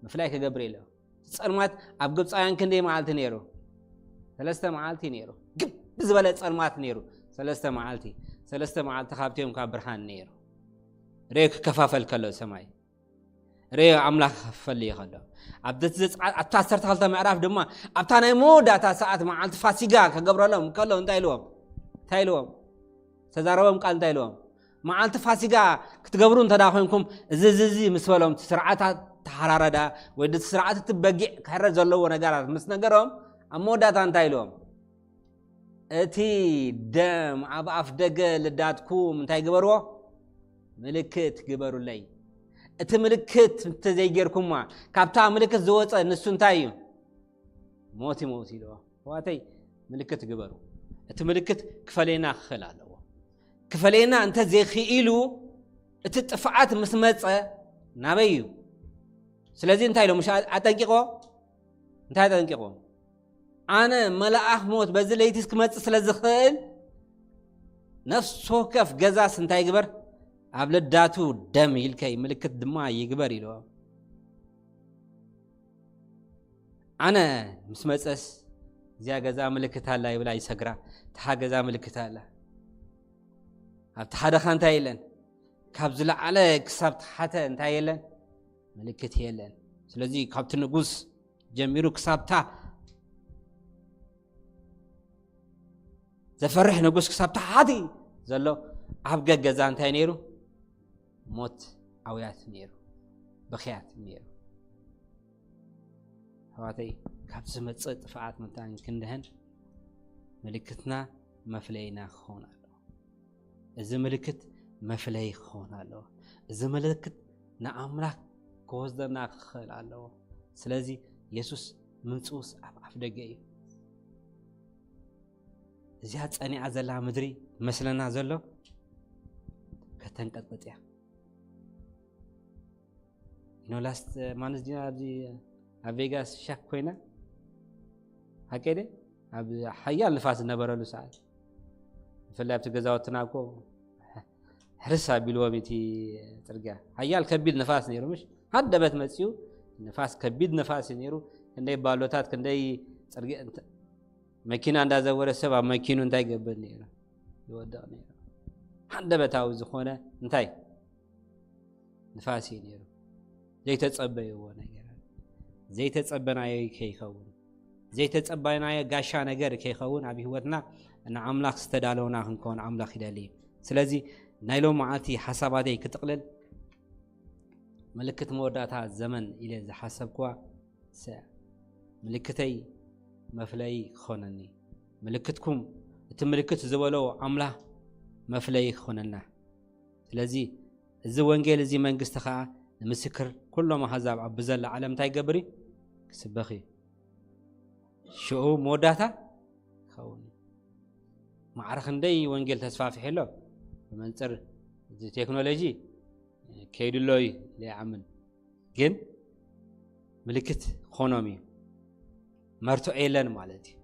ምፍላይ ክገብር ኢሎ። ጸልማት ኣብ ግብፃውያን ክንደይ መዓልቲ ነይሩ? ሰለስተ መዓልቲ ነይሩ። ግብ ዝበለ ጸልማት ነይሩ። ሰለስተ መዓልቲ ሰለስተ መዓልቲ ካብቲኦም ካብ ብርሃን ነይሩ። ሬዮ ክከፋፈል ከሎ ሰማይ ሬዮ ኣምላኽ ክኸፍፈል እዩ ከሎ ኣብቲ ዓሰርተ ክልተ ምዕራፍ ድማ ኣብታ ናይ መወዳእታ ሰዓት መዓልቲ ፋሲጋ ክገብረሎም ከሎ እንታይ ኢልዎም እንታይ ኢልዎም ተዛረቦም ቃል እንታይ ኢልዎም መዓልቲ ፋሲጋ ክትገብሩ እንተ ኮይንኩም እዚ እዚ እዚ ምስ በሎም እቲ ስርዓት ተሓራረዳ ወይ እቲ ስርዓት እቲ በጊዕ ክሕረድ ዘለዎ ነገራት ምስ ነገሮም ኣብ መወዳእታ እንታይ ኢልዎም እቲ ደም ኣብ ኣፍ ደገ ልዳትኩም እንታይ ግበርዎ ምልክት ግበሩለይ እቲ ምልክት እንተዘይጌርኩማ ካብታ ምልክት ዝወፀ ንሱ እንታይ እዩ ሞት ይሞት ኢልዎ ኣሕዋተይ ምልክት ግበሩ እቲ ምልክት ክፈለየና ክኽእል ኣለዎ ክፈለየና እንተ ዘይክኢሉ እቲ ጥፍዓት ምስ መፀ ናበይ እዩ ስለዚ እንታይ ኢሎም ምሽ ኣጠንቂቆ እንታይ ኣጠንቂቆ ኣነ መልኣኽ ሞት በዚ ለይቲ ክመፅእ ስለ ዝኽእል ነፍሲ ወከፍ ገዛስ እንታይ ግበር ኣብ ልዳቱ ደም ኢልከይ ምልክት ድማ ይግበር ኢልዎ ኣነ ምስ መፀስ እዚኣ ገዛ ምልክት ኣላ ይብላ ይሰግራ ተሓ ገዛ ምልክት ኣላ ኣብቲ ሓደኻ እንታይ የለን ካብ ዝለዓለ ክሳብ ተሓተ እንታይ የለን ምልክት የለን ስለዚ ካብቲ ንጉስ ጀሚሩ ክሳብታ ዘፈርሕ ንጉስ ክሳብ ተሓቲ ዘሎ ኣብ ገገዛ እንታይ ነይሩ ሞት ኣውያት ነይሩ ብኽያት ነይሩ ኣሕዋተይ ካብ ዝመፅእ ጥፍኣት መታን ክንድህን ምልክትና መፍለይና ክኸውን ኣለዎ እዚ ምልክት መፍለይ ክኸውን ኣለዎ እዚ ምልክት ንኣምላኽ ክወስደና ክኽእል ኣለዎ ስለዚ የሱስ ምምፅኡስ ኣብ ኣፍ ደገ እዩ እዚኣ ጸኒዓ ዘላ ምድሪ መስለና ዘሎ ከተንቀጥቅጥ እያ። You know, last month ዲና ኣብዚ ኣብ ቬጋስ ሻክ ኮይና፣ ሓቀይ ደ ኣብ ሓያል ንፋስ ዝነበረሉ ሰዓት፣ ብፍላይ ኣብቲ ገዛውትና እኮ ሕርስ ኣቢልዎም እቲ ጽርግያ። ሓያል ከቢድ ንፋስ ነይሩ፣ ምሽ ሓደበት መጺኡ ንፋስ፣ ከቢድ ንፋስ እዩ ነይሩ። ክንደይ ባሎታት፣ ክንደይ ጽርግያ እንተ- መኪና እንዳዘወረ ሰብ ኣብ መኪኑ እንታይ ይገብር ነይሩ? ይወድቕ ነይሩ። ሓደበታዊ ዝኾነ እንታይ ንፋስ እዩ ነይሩ። ዘይተጸበይዎ ነገር፣ ዘይተጸበናዮ ከይኸውን፣ ዘይተጸበናዮ ጋሻ ነገር ከይኸውን ኣብ ህይወትና ንኣምላኽ ዝተዳለውና ክንከውን ኣምላኽ ይደሊ። ስለዚ ናይ ሎም መዓልቲ ሓሳባተይ ክጥቕልል፣ ምልክት መወዳእታ ዘመን ኢለ ዝሓሰብኩዋ ሰ ምልክተይ መፍለዪ ክኾነኒ፣ ምልክትኩም እቲ ምልክት ዝበሎ ኣምላኽ መፍለዪ ክኾነና። ስለዚ እዚ ወንጌል እዚ መንግስቲ ኸዓ ንምስክር ኩሎም ኣህዛብ ኣብ ብዘላ ዓለም እንታይ ይገብር እዩ? ክስበኽ እዩ። ሽኡ መወዳእታ ይኸውን እዩ። ማዕረ ክንደይ ወንጌል ተስፋፊሑ ኣሎ። ብመንፅር እዚ ቴክኖሎጂ ከይዱ ኣሎ እዩ ኢለ ይኣምን። ግን ምልክት ኾኖም እዩ። መርትዖ የለን ማለት እዩ።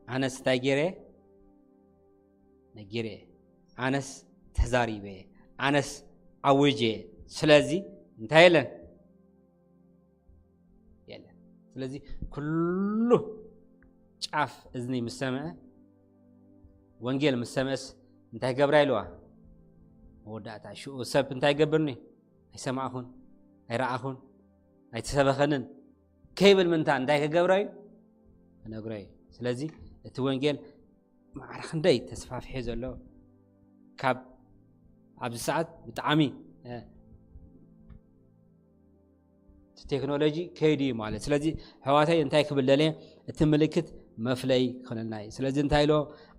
ኣነስ እንታይ ገይረ? ነጊረ። ኣነስ ተዛሪበ። ኣነስ ኣውጀ። ስለዚ እንታይ የለን? የለን። ስለዚ ኩሉ ጫፍ እዝኒ ምስ ሰምዐ፣ ወንጌል ምስ ሰምዐስ እንታይ ገብራ ኢልዋ? መወዳእታ ሽኡ ሰብ እንታይ ይገብርኒ? ኣይሰማዕኹን፣ ኣይረኣኹን፣ ኣይተሰበኸንን ከይብል ምንታ እንታይ ክገብራ እዩ? ክነግሮ እዩ። ስለዚ እቲ ወንጌል ማዕረ ክንደይ ተስፋፍሒ ዘሎ፣ ካብ ኣብዚ ሰዓት ብጣዕሚ፣ እ፣ እቲ ቴክኖሎጂ ከይዱ እዩ ማለት። ስለዚ ኣሕዋተይ እንታይ ክብል ደልየ፣ እቲ ምልክት መፍለይ ክኾነልና እዩ። ስለዚ እንታይ ኢሎ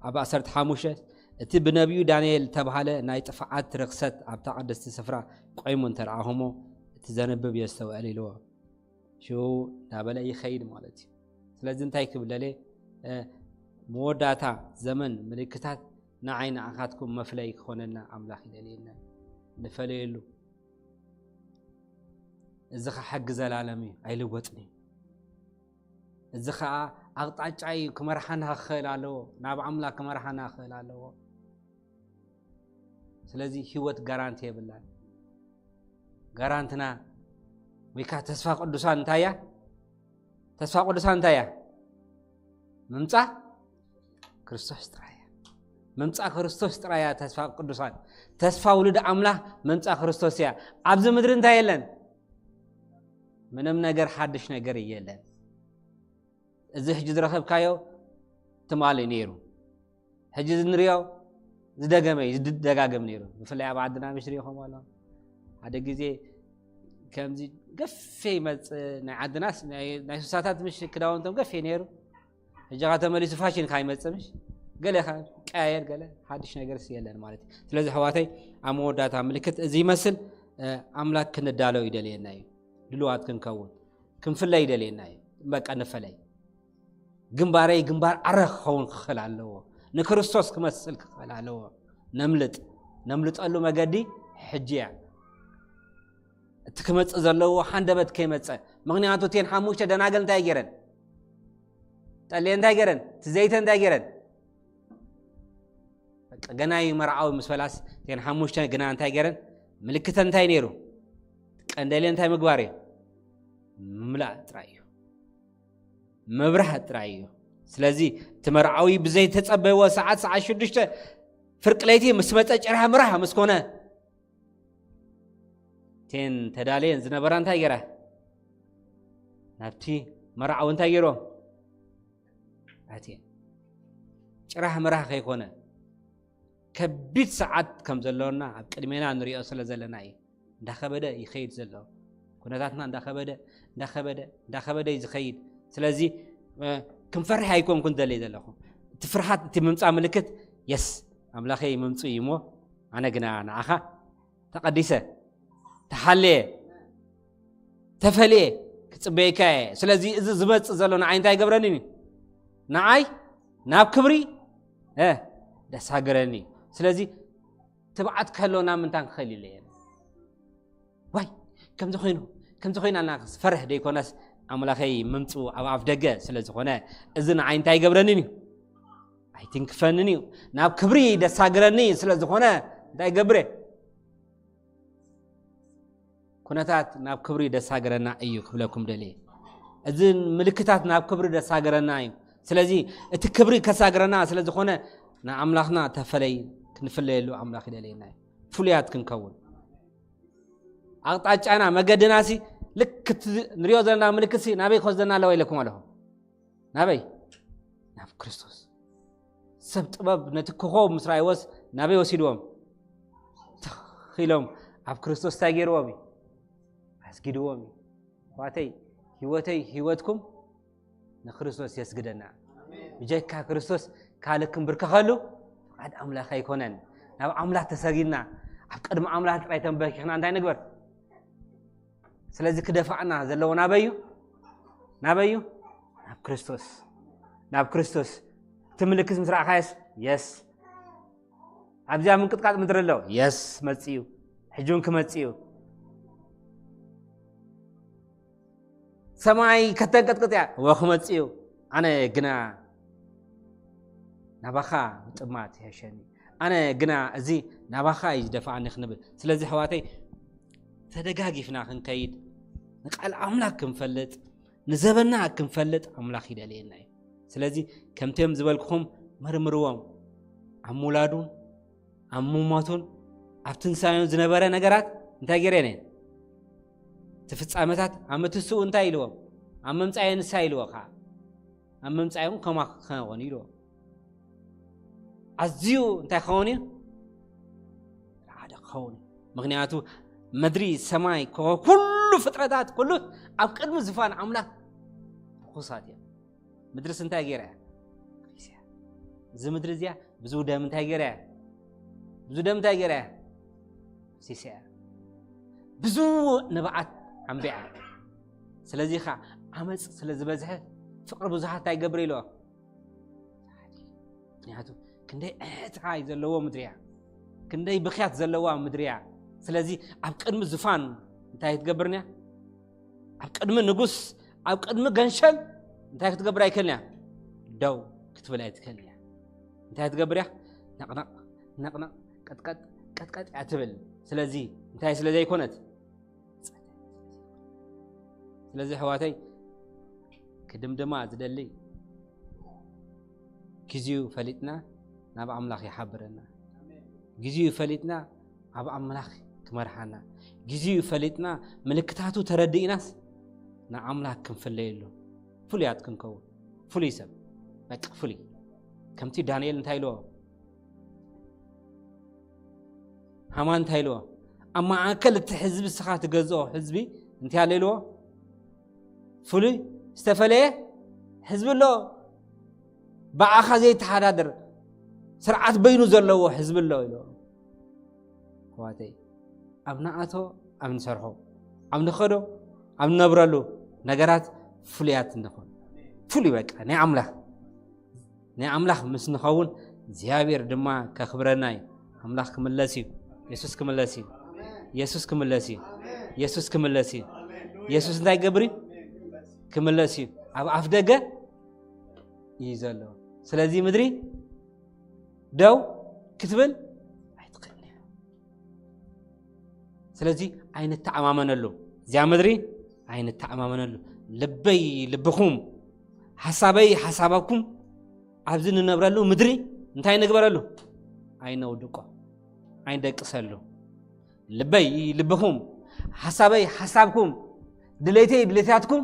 ኣብ ዓሰርተ ሓሙሽተ፣ እቲ ብነቢዩ ዳንኤል ዝተባህለ ናይ ጥፍዓት ርኽሰት ኣብታ ቅድስቲ ስፍራ ቆይሙ እንተረኣኹሞ፣ እቲ ዘንብብ የስተውዕል ኢልዎ። ሽው እናበለ ይኸይድ ማለት እዩ። ስለዚ እንታይ ክብል ደልየ፣ እ፣ መወዳእታ ዘመን ምልክታት ንዓይ ንዓኻትኩም መፍለይ ክኾነልና ኣምላኽ ይደልየና። ንፈለየሉ። እዚ ኸዓ ሕጊ ዘላለም እዩ፣ ኣይልወጥን እዩ። እዚ ኸዓ ኣቕጣጫ እዩ፣ ክመርሓና ክኽእል ኣለዎ፣ ናብ ኣምላኽ ክመርሓና ክኽእል ኣለዎ። ስለዚ ህይወት ጋራንቲ የብላን። ጋራንትና ወይ ከዓ ተስፋ ቅዱሳን እንታይ እያ? ተስፋ ቅዱሳን እንታይ እያ? ምምጻእ ክርስቶስ ጥራይ እያ። ምምጻእ ክርስቶስ ጥራይ እያ ተስፋ ቅዱሳን። ተስፋ ውሉድ ኣምላኽ ምምጻእ ክርስቶስ እያ። ኣብዚ ምድሪ እንታይ የለን? ምንም ነገር ሓድሽ ነገር የለን። እዚ ሕጂ ዝረኸብካዮ ትማሊ ነይሩ። ሕጂ እዚ ንሪኦ ዝደገመ እዩ፣ ዝደጋገም ነይሩ። ብፍላይ ኣብ ዓድና ምሽ ሪኢኹም ኣሎ። ሓደ ግዜ ከምዚ ገፌ ይመጽእ፣ ናይ ዓድናስ ናይ፣ ናይ ሱሳታት ምሽ ክዳውንቶም ገፌ ነይሩ። ሕጂ ኸዓ ተመሊሱ ፋሽን ካይመጽእ ምሽ ገለ ኸዓ ቀያየር፣ ገለ ሓድሽ ነገርስ የለን ማለት እዩ። ስለዚ ኣሕዋተይ ኣብ መወዳእታ ምልክት እዚ ይመስል፣ እ፣ ኣምላክ ክንዳለው ይደልየና እዩ። ድሉዋት ክንከውን፣ ክንፍለይ ይደልየና እዩ። በቃ ንፈለይ። ግንባረይ ግንባር ኣረ ክኸውን ክኽእል ኣለዎ። ንክርስቶስ ክመስል ክኽእል ኣለዎ። ነምልጥ። ነምልጠሉ መገዲ ሕጂ እያ። እቲ ክመጽእ ዘለዎ ሃንደበት ከይመጸ። ምኽንያቱ እተን ሓሙሽተ ደናግል እንታይ ገይረን? ጠልየን እንታይ ገይረን? እቲ ዘይተ እንታይ ገይረን? በቃ ገና እዩ መርዓዊ ምስ በላስ እተን ሓሙሽተ ግና እንታይ ገይረን? ምልክተን እንታይ ነይሩ? ቀንደልየን እንታይ ምግባር እዩ? ምምላእ ጥራይ እዩ። ምብራህ ጥራይ እዩ። ስለዚ እቲ መርዓዊ ብዘይተጸበይዎ ሰዓት፣ ሰዓት ሽዱሽተ ፍርቂ ለይቲ ምስ መጸ፣ ጭራህ ምራህ ምስ ኮነ፣ እተን ተዳልየን ዝነበራ እንታይ ገይራ? ናብቲ መርዓዊ እንታይ ገይሮም? ኣትየን። ጭራህ ምራህ ከይኮነ፣ ከቢድ ሰዓት ከም ዘሎና ኣብ ቅድሜና ንሪኦ ስለ ዘለና እዩ። እንዳኸበደ ይኸይድ ዘሎ። ኩነታትና እንዳኸበደ፣ እንዳኸበደ፣ እንዳኸበደ እዩ ዝኸይድ። ስለዚ፣ እ፣ ክንፈርሕ ኣይኮንኩን ደልየ ዘለኹ። እቲ ፍርሃት፣ እቲ ምምጻእ ምልክት፣ የስ፣ ኣምላኸይ ምምጽኡ እዩ እሞ፣ ኣነ ግና ንዓኻ ተቐዲሰ፣ ተሓልየ፣ ተፈልየ ክጽበየካ እየ። ስለዚ እዚ ዝመጽእ ዘሎ ንዓይ እንታይ ይገብረኒ እዩ? ንዓይ ናብ ክብሪ እ ደስ ሃገረኒ እዩ። ስለዚ ትብዓት ክህልወና ምንታን ክኽእል ኢለ እየ። ዋይ ከምዚ ኮይኑ ከምዚ ኮይና እና ዝፈርሕ ደይኮነስ፣ ኣምላኸይ ምምፅኡ ኣብ ኣፍ ደገ ስለ ዝኾነ፣ እዚ ንዓይ እንታይ ይገብረንን እዩ? ኣይትንክፈንን እዩ። ናብ ክብሪ ደሳግረኒ ስለ ዝኾነ እንታይ ይገብር እየ? ኩነታት ናብ ክብሪ ደሳገረና እዩ ክብለኩም ደልየ። እዚ ምልክታት ናብ ክብሪ ደሳገረና እዩ። ስለዚ እቲ ክብሪ ከሳግረና ስለ ዝኾነ፣ ንኣምላኽና ተፈለይ ክንፍለየሉ ኣምላኽ ይደልየና እዩ። ፍሉያት ክንከውን ኣቕጣጫና መገድናሲ ልክ እቲ ንሪኦ ዘለና ምልክትሲ ናበይ ክወስደና ኣለዎ ኢለኩም ኣለኹ። ናበይ? ናብ ክርስቶስ። ሰብ ጥበብ ነቲ ኮኾብ ምስ ረኣይዎስ ናበይ ወሲድዎም? ትኽ ኢሎም ኣብ ክርስቶስ እንታይ ገይርዎም እዩ? ኣስጊድዎም እዩ። ኣሕዋተይ፣ ህይወተይ ህይወትኩም ንክርስቶስ የስግደና። ብጀካ ክርስቶስ ካልእ ክንብርከኸሉ ፍቓድ ኣምላኽ ኣይኮነን። ናብ ኣምላኽ ተሰጊድና ኣብ ቅድሚ ኣምላኽ ጥራይ ተንበርኪኽና እንታይ ንግበር? ስለዚ ክደፋዕና ዘለዎ ናበይ እዩ? ናበይ እዩ? ናብ ክርስቶስ። ናብ ክርስቶስ። እቲ ምልክት ምስ ረኣኻየስ፣ የስ ኣብዚኣ ምንቅጥቃጥ ምድሪ ኣሎ። የስ መፅኡ። ሕጂ እውን ክመፅእ እዩ። ሰማይ ከተንቀጥቅጥ እያ። እወ ክመፅእ እዩ። ኣነ ግና ናባኻ ምጥማት ይሕሸኒ። ኣነ ግና እዚ ናባኻ እዩ ዝደፍኣኒ ክንብል። ስለዚ ኣሕዋተይ ተደጋጊፍና ክንከይድ፣ ንቃል ኣምላኽ ክንፈልጥ፣ ንዘበና ክንፈልጥ ኣምላኽ ይደልየና እዩ። ስለዚ ከምቲኦም ዝበልኩኹም መርምርዎም። ኣብ ምውላዱን ኣብ ምሞቱን ኣብ ትንሳኤን ዝነበረ ነገራት እንታይ ገይረን እየን? እቲ ፍጻመታት ኣብ ምትስኡ እንታይ ኢልዎም? ኣብ መምጻኤ ንሳ ኢልዎ ከዓ ኣብ መምጻኤ እውን ከምኣ ክኸውን ኢልዎ። ኣዝዩ እንታይ ክኸውን እዩ? ሓደ ክኸውን እዩ። ምኽንያቱ ምድሪ፣ ሰማይ፣ ኮኸብ፣ ኩሉ ፍጥረታት፣ ኩሉ ኣብ ቅድሚ ዝፋን ኣምላኽ ርኹሳት እዮም። ምድርስ እንታይ ገይራ እያ? ኣፍሲሳ እያ። እዚ ምድሪ እዚኣ ብዙ ደም እንታይ ገይራ እያ? ብዙ ደም እንታይ ገይራ እያ? ኣፍሲሳ እያ። ብዙ ንብዓት ኣንቢዓ። ስለዚ ኸዓ ዓመፅ ስለ ዝበዝሐ ፍቅሪ ብዙሓት እንታይ ይገብር ኢልዎ? ምክንያቱ ክንደይ ዕሕትሓይ ዘለዎ ምድሪ እያ። ክንደይ ብኽያት ዘለዋ ምድሪ እያ። ስለዚ ኣብ ቅድሚ ዙፋን እንታይ ትገብርን እያ? ኣብ ቅድሚ ንጉስ፣ ኣብ ቅድሚ ገንሸል እንታይ ክትገብር ኣይክእልን እያ? ደው ክትብል ኣይትክእልን እያ። እንታይ ትገብር እያ? ነቕነቕ ነቕነቕ፣ ቀጥቀጥ ቀጥቀጥ እያ ትብል። ስለዚ እንታይ ስለ ዘይኮነት? ስለዚ ኣሕዋተይ ክድምድማ ዝደሊ፣ ግዜኡ ፈሊጥና ናብ ኣምላኽ ይሓብረና። ግዜኡ ፈሊጥና ኣብ ኣምላኽ ክመርሓና፣ ግዜኡ ፈሊጥና ምልክታቱ ተረዲእናስ ንኣምላኽ ክንፍለየሉ ፍሉያት ክንከውን። ፍሉይ ሰብ፣ በቃ ፍሉይ። ከምቲ ዳንኤል እንታይ ኢልዎ? ሃማን እንታይ ኢልዎ? ኣብ ማእከል እቲ ህዝቢ፣ እስኻ ትገዝኦ ህዝቢ እንታይ ኣሎ ኢልዎ? ፍሉይ ዝተፈለየ ህዝቢ ኣሎ፣ ብኣኻ ዘይተሓዳደር፣ ስርዓት በይኑ ዘለዎ ህዝቢ ኣሎ ኢልዎ። ኣሕዋተይ፣ ኣብ ንኣቶ፣ ኣብ ንሰርሖ፣ ኣብ ንኸዶ፣ ኣብ ንነብረሉ ነገራት ፍሉያት ንኾን። ፍሉይ በቃ ናይ ኣምላኽ፣ ናይ ኣምላኽ ምስ ንኸውን እግዚኣብሔር ድማ ከኽብረና እዩ። ኣምላኽ ክምለስ እዩ። የሱስ ክምለስ እዩ። የሱስ ክምለስ እዩ። የሱስ ክምለስ እዩ። የሱስ እንታይ ይገብር እዩ? ክምለስ እዩ። ኣብ ኣፍ ደገ እዩ ዘሎ። ስለዚ ምድሪ ደው ክትብል ኣይትኽእልን እያ። ስለዚ ኣይንተዓማመነሉ። እዚኣ ምድሪ ኣይንተዓማመነሉ። ልበይ ልብኹም፣ ሓሳበይ ሓሳባኩም ኣብዚ ንነብረሉ ምድሪ እንታይ ንግበረሉ? ኣይነውድቆ፣ ኣይንደቅሰሉ። ልበይ ልብኹም፣ ሓሳበይ ሓሳብኩም፣ ድሌተይ ድሌታትኩም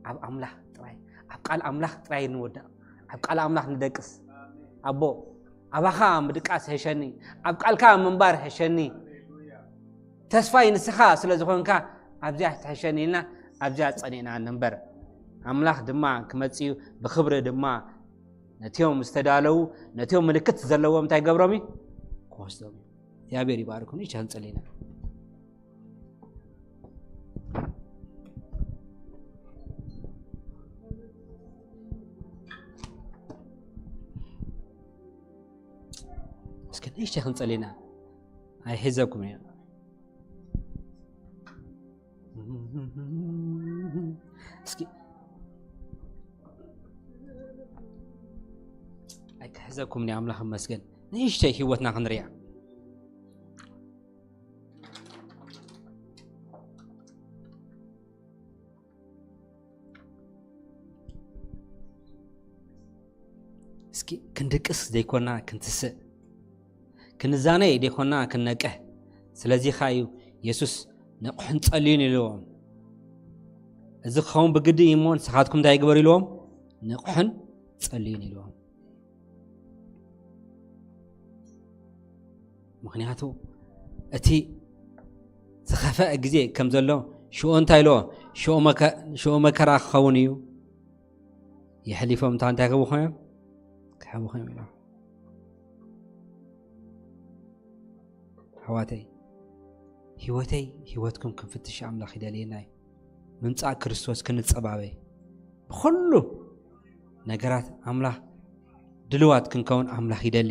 ኣብ ኣምላኽ ጥራይ፣ ኣብ ቃል ኣምላኽ ጥራይ ንወድቕ፣ ኣብ ቃል ኣምላኽ ንደቅስ። ኣቦ፣ ኣባኻ ምድቃስ ሕሸኒ፣ ኣብ ቃልካ ምንባር ሕሸኒ። ተስፋይ ንስኻ ስለ ዝኾንካ ኣብዚኣ ትሕሸኒ ኢልና ኣብዚኣ ጸኒዕና ንንበር። ኣምላኽ ድማ ክመጽእ እዩ፣ ብኽብሪ ድማ ነቲኦም ዝተዳለዉ፣ ነቲኦም ምልክት ዘለዎም እንታይ ገብሮም እዩ? ክወስዶም እዩ። እግዚኣብሔር ይባርኩም። ይቻን ጸሊና። እስኪ ንእሽተይ ክንጸልይ ኢና። ኣይሕዘኩም እየ። እስኪ ኣይክሕዘኩም እየ። ኣምላኽ ይመስገን። ንእሽተይ ህይወትና ክንሪኣ። እስኪ ክንድቅስ ዘይኮና ክንትስእ፣ ክንዛነይ ዘይኮና ክንነቅሕ። ስለዚ ኸኣ እዩ የሱስ ንቕሑን ጸልዩን ኢልዎም። እዚ ክኸውን ብግዲ እዩ እሞ ንስኻትኩም እንታይ ግበሩ ኢልዎም? ንቕሑን ጸልዩን ኢልዎም። ምኽንያቱ እቲ ዝኸፍአ ግዜ ከም ዘሎ ሽዑ እንታይ ኢልዎ? ሽዑ መከ-፣ ሽዑ መከራ ክኸውን እዩ። የሕሊፎም እታ እንታይ ክህቡ ኮይኖም? ክህቡ ኮይኖም ኢሎም። ኣሕዋተይ፣ ህይወተይ ህይወትኩም ክንፍትሽ ኣምላኽ ይደልየና እዩ። ምምጻእ ክርስቶስ ክንጸባበ ብኹሉ ነገራት ኣምላኽ ድልዋት ክንከውን ኣምላኽ ይደሊ።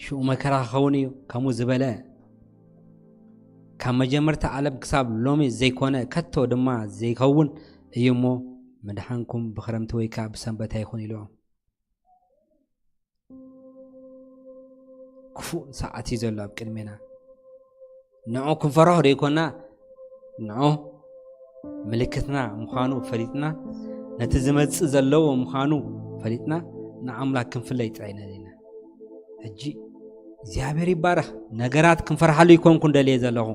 ሽኡ መከራ ክኸውን እዩ። ከምኡ ዝበለ ካብ መጀመርታ ዓለም ክሳብ ሎሚ ዘይኮነ ከቶ ድማ ዘይከውን እዩ እሞ፣ ምድሓንኩም ብኽረምቲ ወይ ከዓ ብሰንበት ኣይኹን ኢልዎም። ክፉእ ሰዓት እዩ ዘሎ ኣብ ቅድሜና። ንዑ ክንፈርሖ ደይኮና፣ ንዑ ምልክትና ምዃኑ ፈሊጥና፣ ነቲ ዝመጽእ ዘለዎ ምዃኑ ፈሊጥና፣ ንኣምላክ ክንፍለይ ጥራይ ኢና። ሕጂ እግዚኣብሔር ይባረኽ። ነገራት ክንፈርሓሉ ይኮንኩን ደልየ ዘለኹ።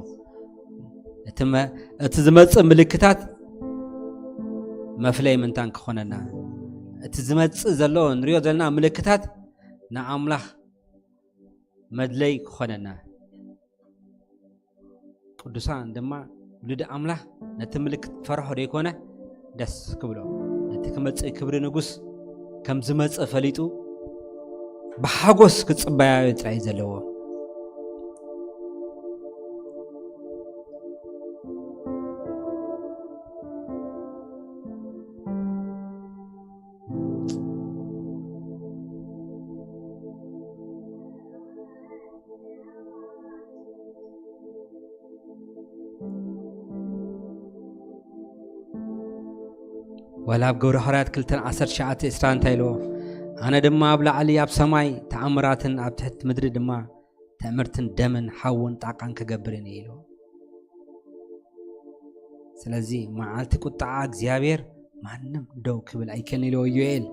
እቲ መ-፣ እቲ ዝመጽእ ምልክታት መፍለይ ምንታን ክኾነና፣ እቲ ዝመጽእ ዘሎ ንሪኦ ዘለና ምልክታት ንኣምላኽ መድለይ ክኾነና። ቅዱሳን ድማ ውሉድ ኣምላኽ ነቲ ምልክት ፈርሖ ደይኮነ ደስ ክብሎ፣ ነቲ ክመጽእ ክብሪ ንጉስ ከም ዝመጽእ ፈሊጡ ብሓጎስ ክጽበያዮ ጥራይ ዘለዎ። ዋላ ኣብ ግብረ ሃዋርያት ክልተን ዓሰርተ ትሽዓተ ዕስራ እንታይ ኢልዎ? ኣነ ድማ ኣብ ላዕሊ ኣብ ሰማይ ተኣምራትን ኣብ ትሕቲ ምድሪ ድማ ትእምርትን ደምን ሓውን ጣቃን ክገብር እየ ኢልዎ። ስለዚ መዓልቲ ቁጣዓ እግዚኣብሔር ማንም ደው ክብል ኣይከን ኢልዎ ዮኤል።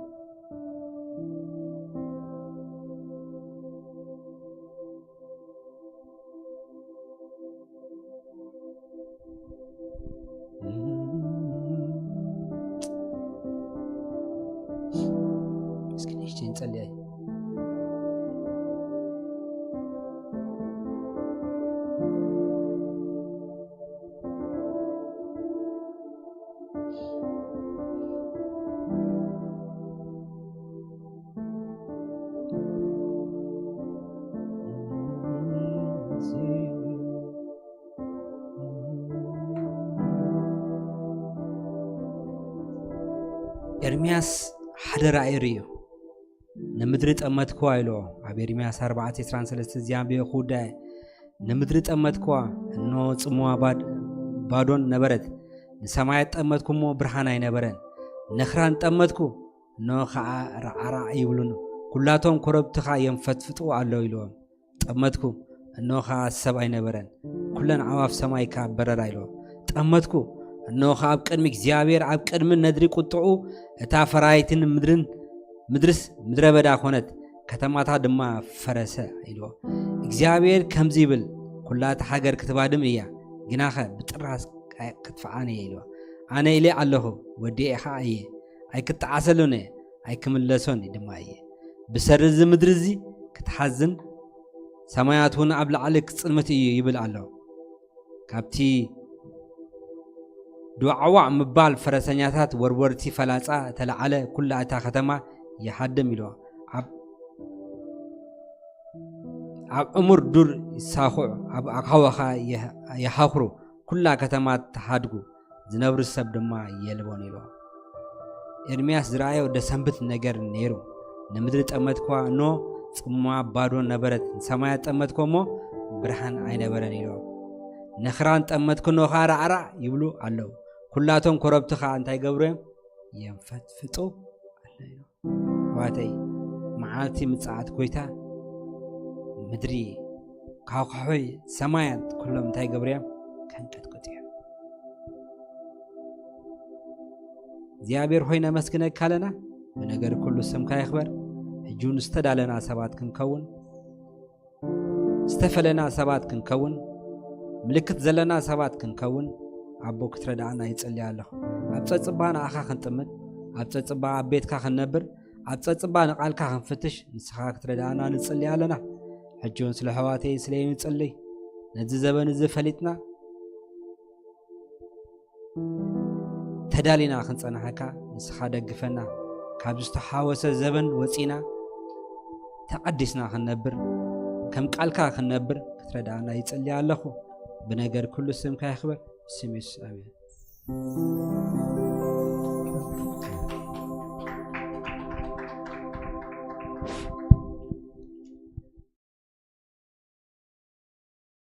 እስኪ ንእሽተይ ንጸልይ። ኤርምያስ ሓደ ራእይ ርእዩ። ንምድሪ ጠመትክዋ ኢልዎ። ኣብ ኤርምያስ ኣርባዕተ ዕስራን ሰለስተ እዚኣ ኣንቢበ ክውዳእ እየ። ንምድሪ ጠመትክዋ፣ እነሆ ጽምዋ ባድ-፣ ባዶን ነበረት። ንሰማያት ጠመትኩ እሞ ብርሃን ኣይነበረን። ነኽራን ጠመትኩ፣ እነሆ ኸኣ ራዕራዕ ይብሉን፣ ኩላቶም ኮረብትኻ የንፈጥፍጡ ኣለዉ ኢልዎም። ጠመትኩ፣ እነሆ ኸኣ ሰብ ኣይነበረን። ኩለን ኣዕዋፍ ሰማይ ከኣ በረራ ኢልዎ። ጠመትኩ፣ እነሆ ኸኣ ኣብ ቅድሚ እግዚኣብሔር፣ ኣብ ቅድሚ ነድሪ ቁጥዑ፣ እታ ፈራይትን ምድርን፣ ምድርስ ምድረ በዳ ኾነት፣ ከተማታ ድማ ፈረሰ ኢልዎ። እግዚኣብሔር ከምዚ ይብል፣ ኩላ እታ ሃገር ክትባድም እያ፣ ግናኸ ብጥራስ ክትፍዓን እየ ኢልዎ። ኣነ ኢለ ኣለኹ፣ ወዲኤ ኸኣ እየ፣ ኣይክጠዓሰሉን እየ፣ ኣይክምለሶን ድማ እየ። ብሰሪ እዚ ምድሪ እዚ ክትሓዝን ሰማያት እውን ኣብ ላዕሊ ክጽልምት እዩ ይብል ኣሎ። ካብቲ ድዋዕዋዕ ምባል ፈረሰኛታት ወርወርቲ ፈላጻ እተለዓለ ኩላ እታ ከተማ ይሃድም ኢልዎ። ኣብ፣ ኣብ ዕሙር ዱር ይሳኹዑ፣ ኣብ ኣኻውኻ ይሃ-፣ ይሃኽሩ፣ ኩላ ከተማ ትሃድጉ፣ ዝነብሩ ሰብ ድማ የልቦን ኢልዎ። ኤርምያስ ዝረኣዮ ደሰንብት ነገር ነይሩ። ንምድሪ ጠመትኳ፣ እኖ ጽማ ባዶ ነበረት፣ ንሰማያት ጠመትኮ እሞ ብርሃን ኣይነበረን ኢሎ። ነኽራን ጠመትኩ፣ እኖ ኸዓ ራዕራዕ ይብሉ ኣለዉ። ኩላቶም ኮረብቲ ኸዓ እንታይ ገብሩ እዮም? የንፈጥፍጡ ኣለዉ። ኣሕዋተይ፣ መዓልቲ ምጽኣት ጎይታ ምድሪ፣ ካውካሖይ ሰማያት ኩሎም እንታይ ገብሩ እዮም? ከንቀጥቅጡ እዮም። እግዚኣብሔር ሆይ ነመስግነካ ኣለና። ብነገር ኩሉ ስምካ ይኽበር። ሕጂ እውን ዝተዳለና ሰባት ክንከውን፣ ዝተፈለና ሰባት ክንከውን፣ ምልክት ዘለና ሰባት ክንከውን ኣቦ ክትረዳእና ይጽሊ ኣለኹ። ኣብ ጸጽባ ንኣኻ ክንጥምት፣ ኣብ ጸጽባ ኣብ ቤትካ ክንነብር፣ ኣብ ጸጽባ ንቓልካ ክንፍትሽ ንስኻ ክትረዳእና ንጽሊ ኣለና። ሕጂ እውን ስለ ኣሕዋተይ ስለ ንጽሊ። ነዚ ዘበን እዚ ፈሊጥና ተዳሊና ክንጸንሓካ ንስኻ ደግፈና። ካብ ዝተሓወሰ ዘበን ወጺና ተቐዲስና ክንነብር፣ ከም ቃልካ ክንነብር ክትረዳእና ይጽሊ ኣለኹ። ብነገር ኩሉ ስምካ ይኽበር። ስም የሱስ፣ ኣሜን።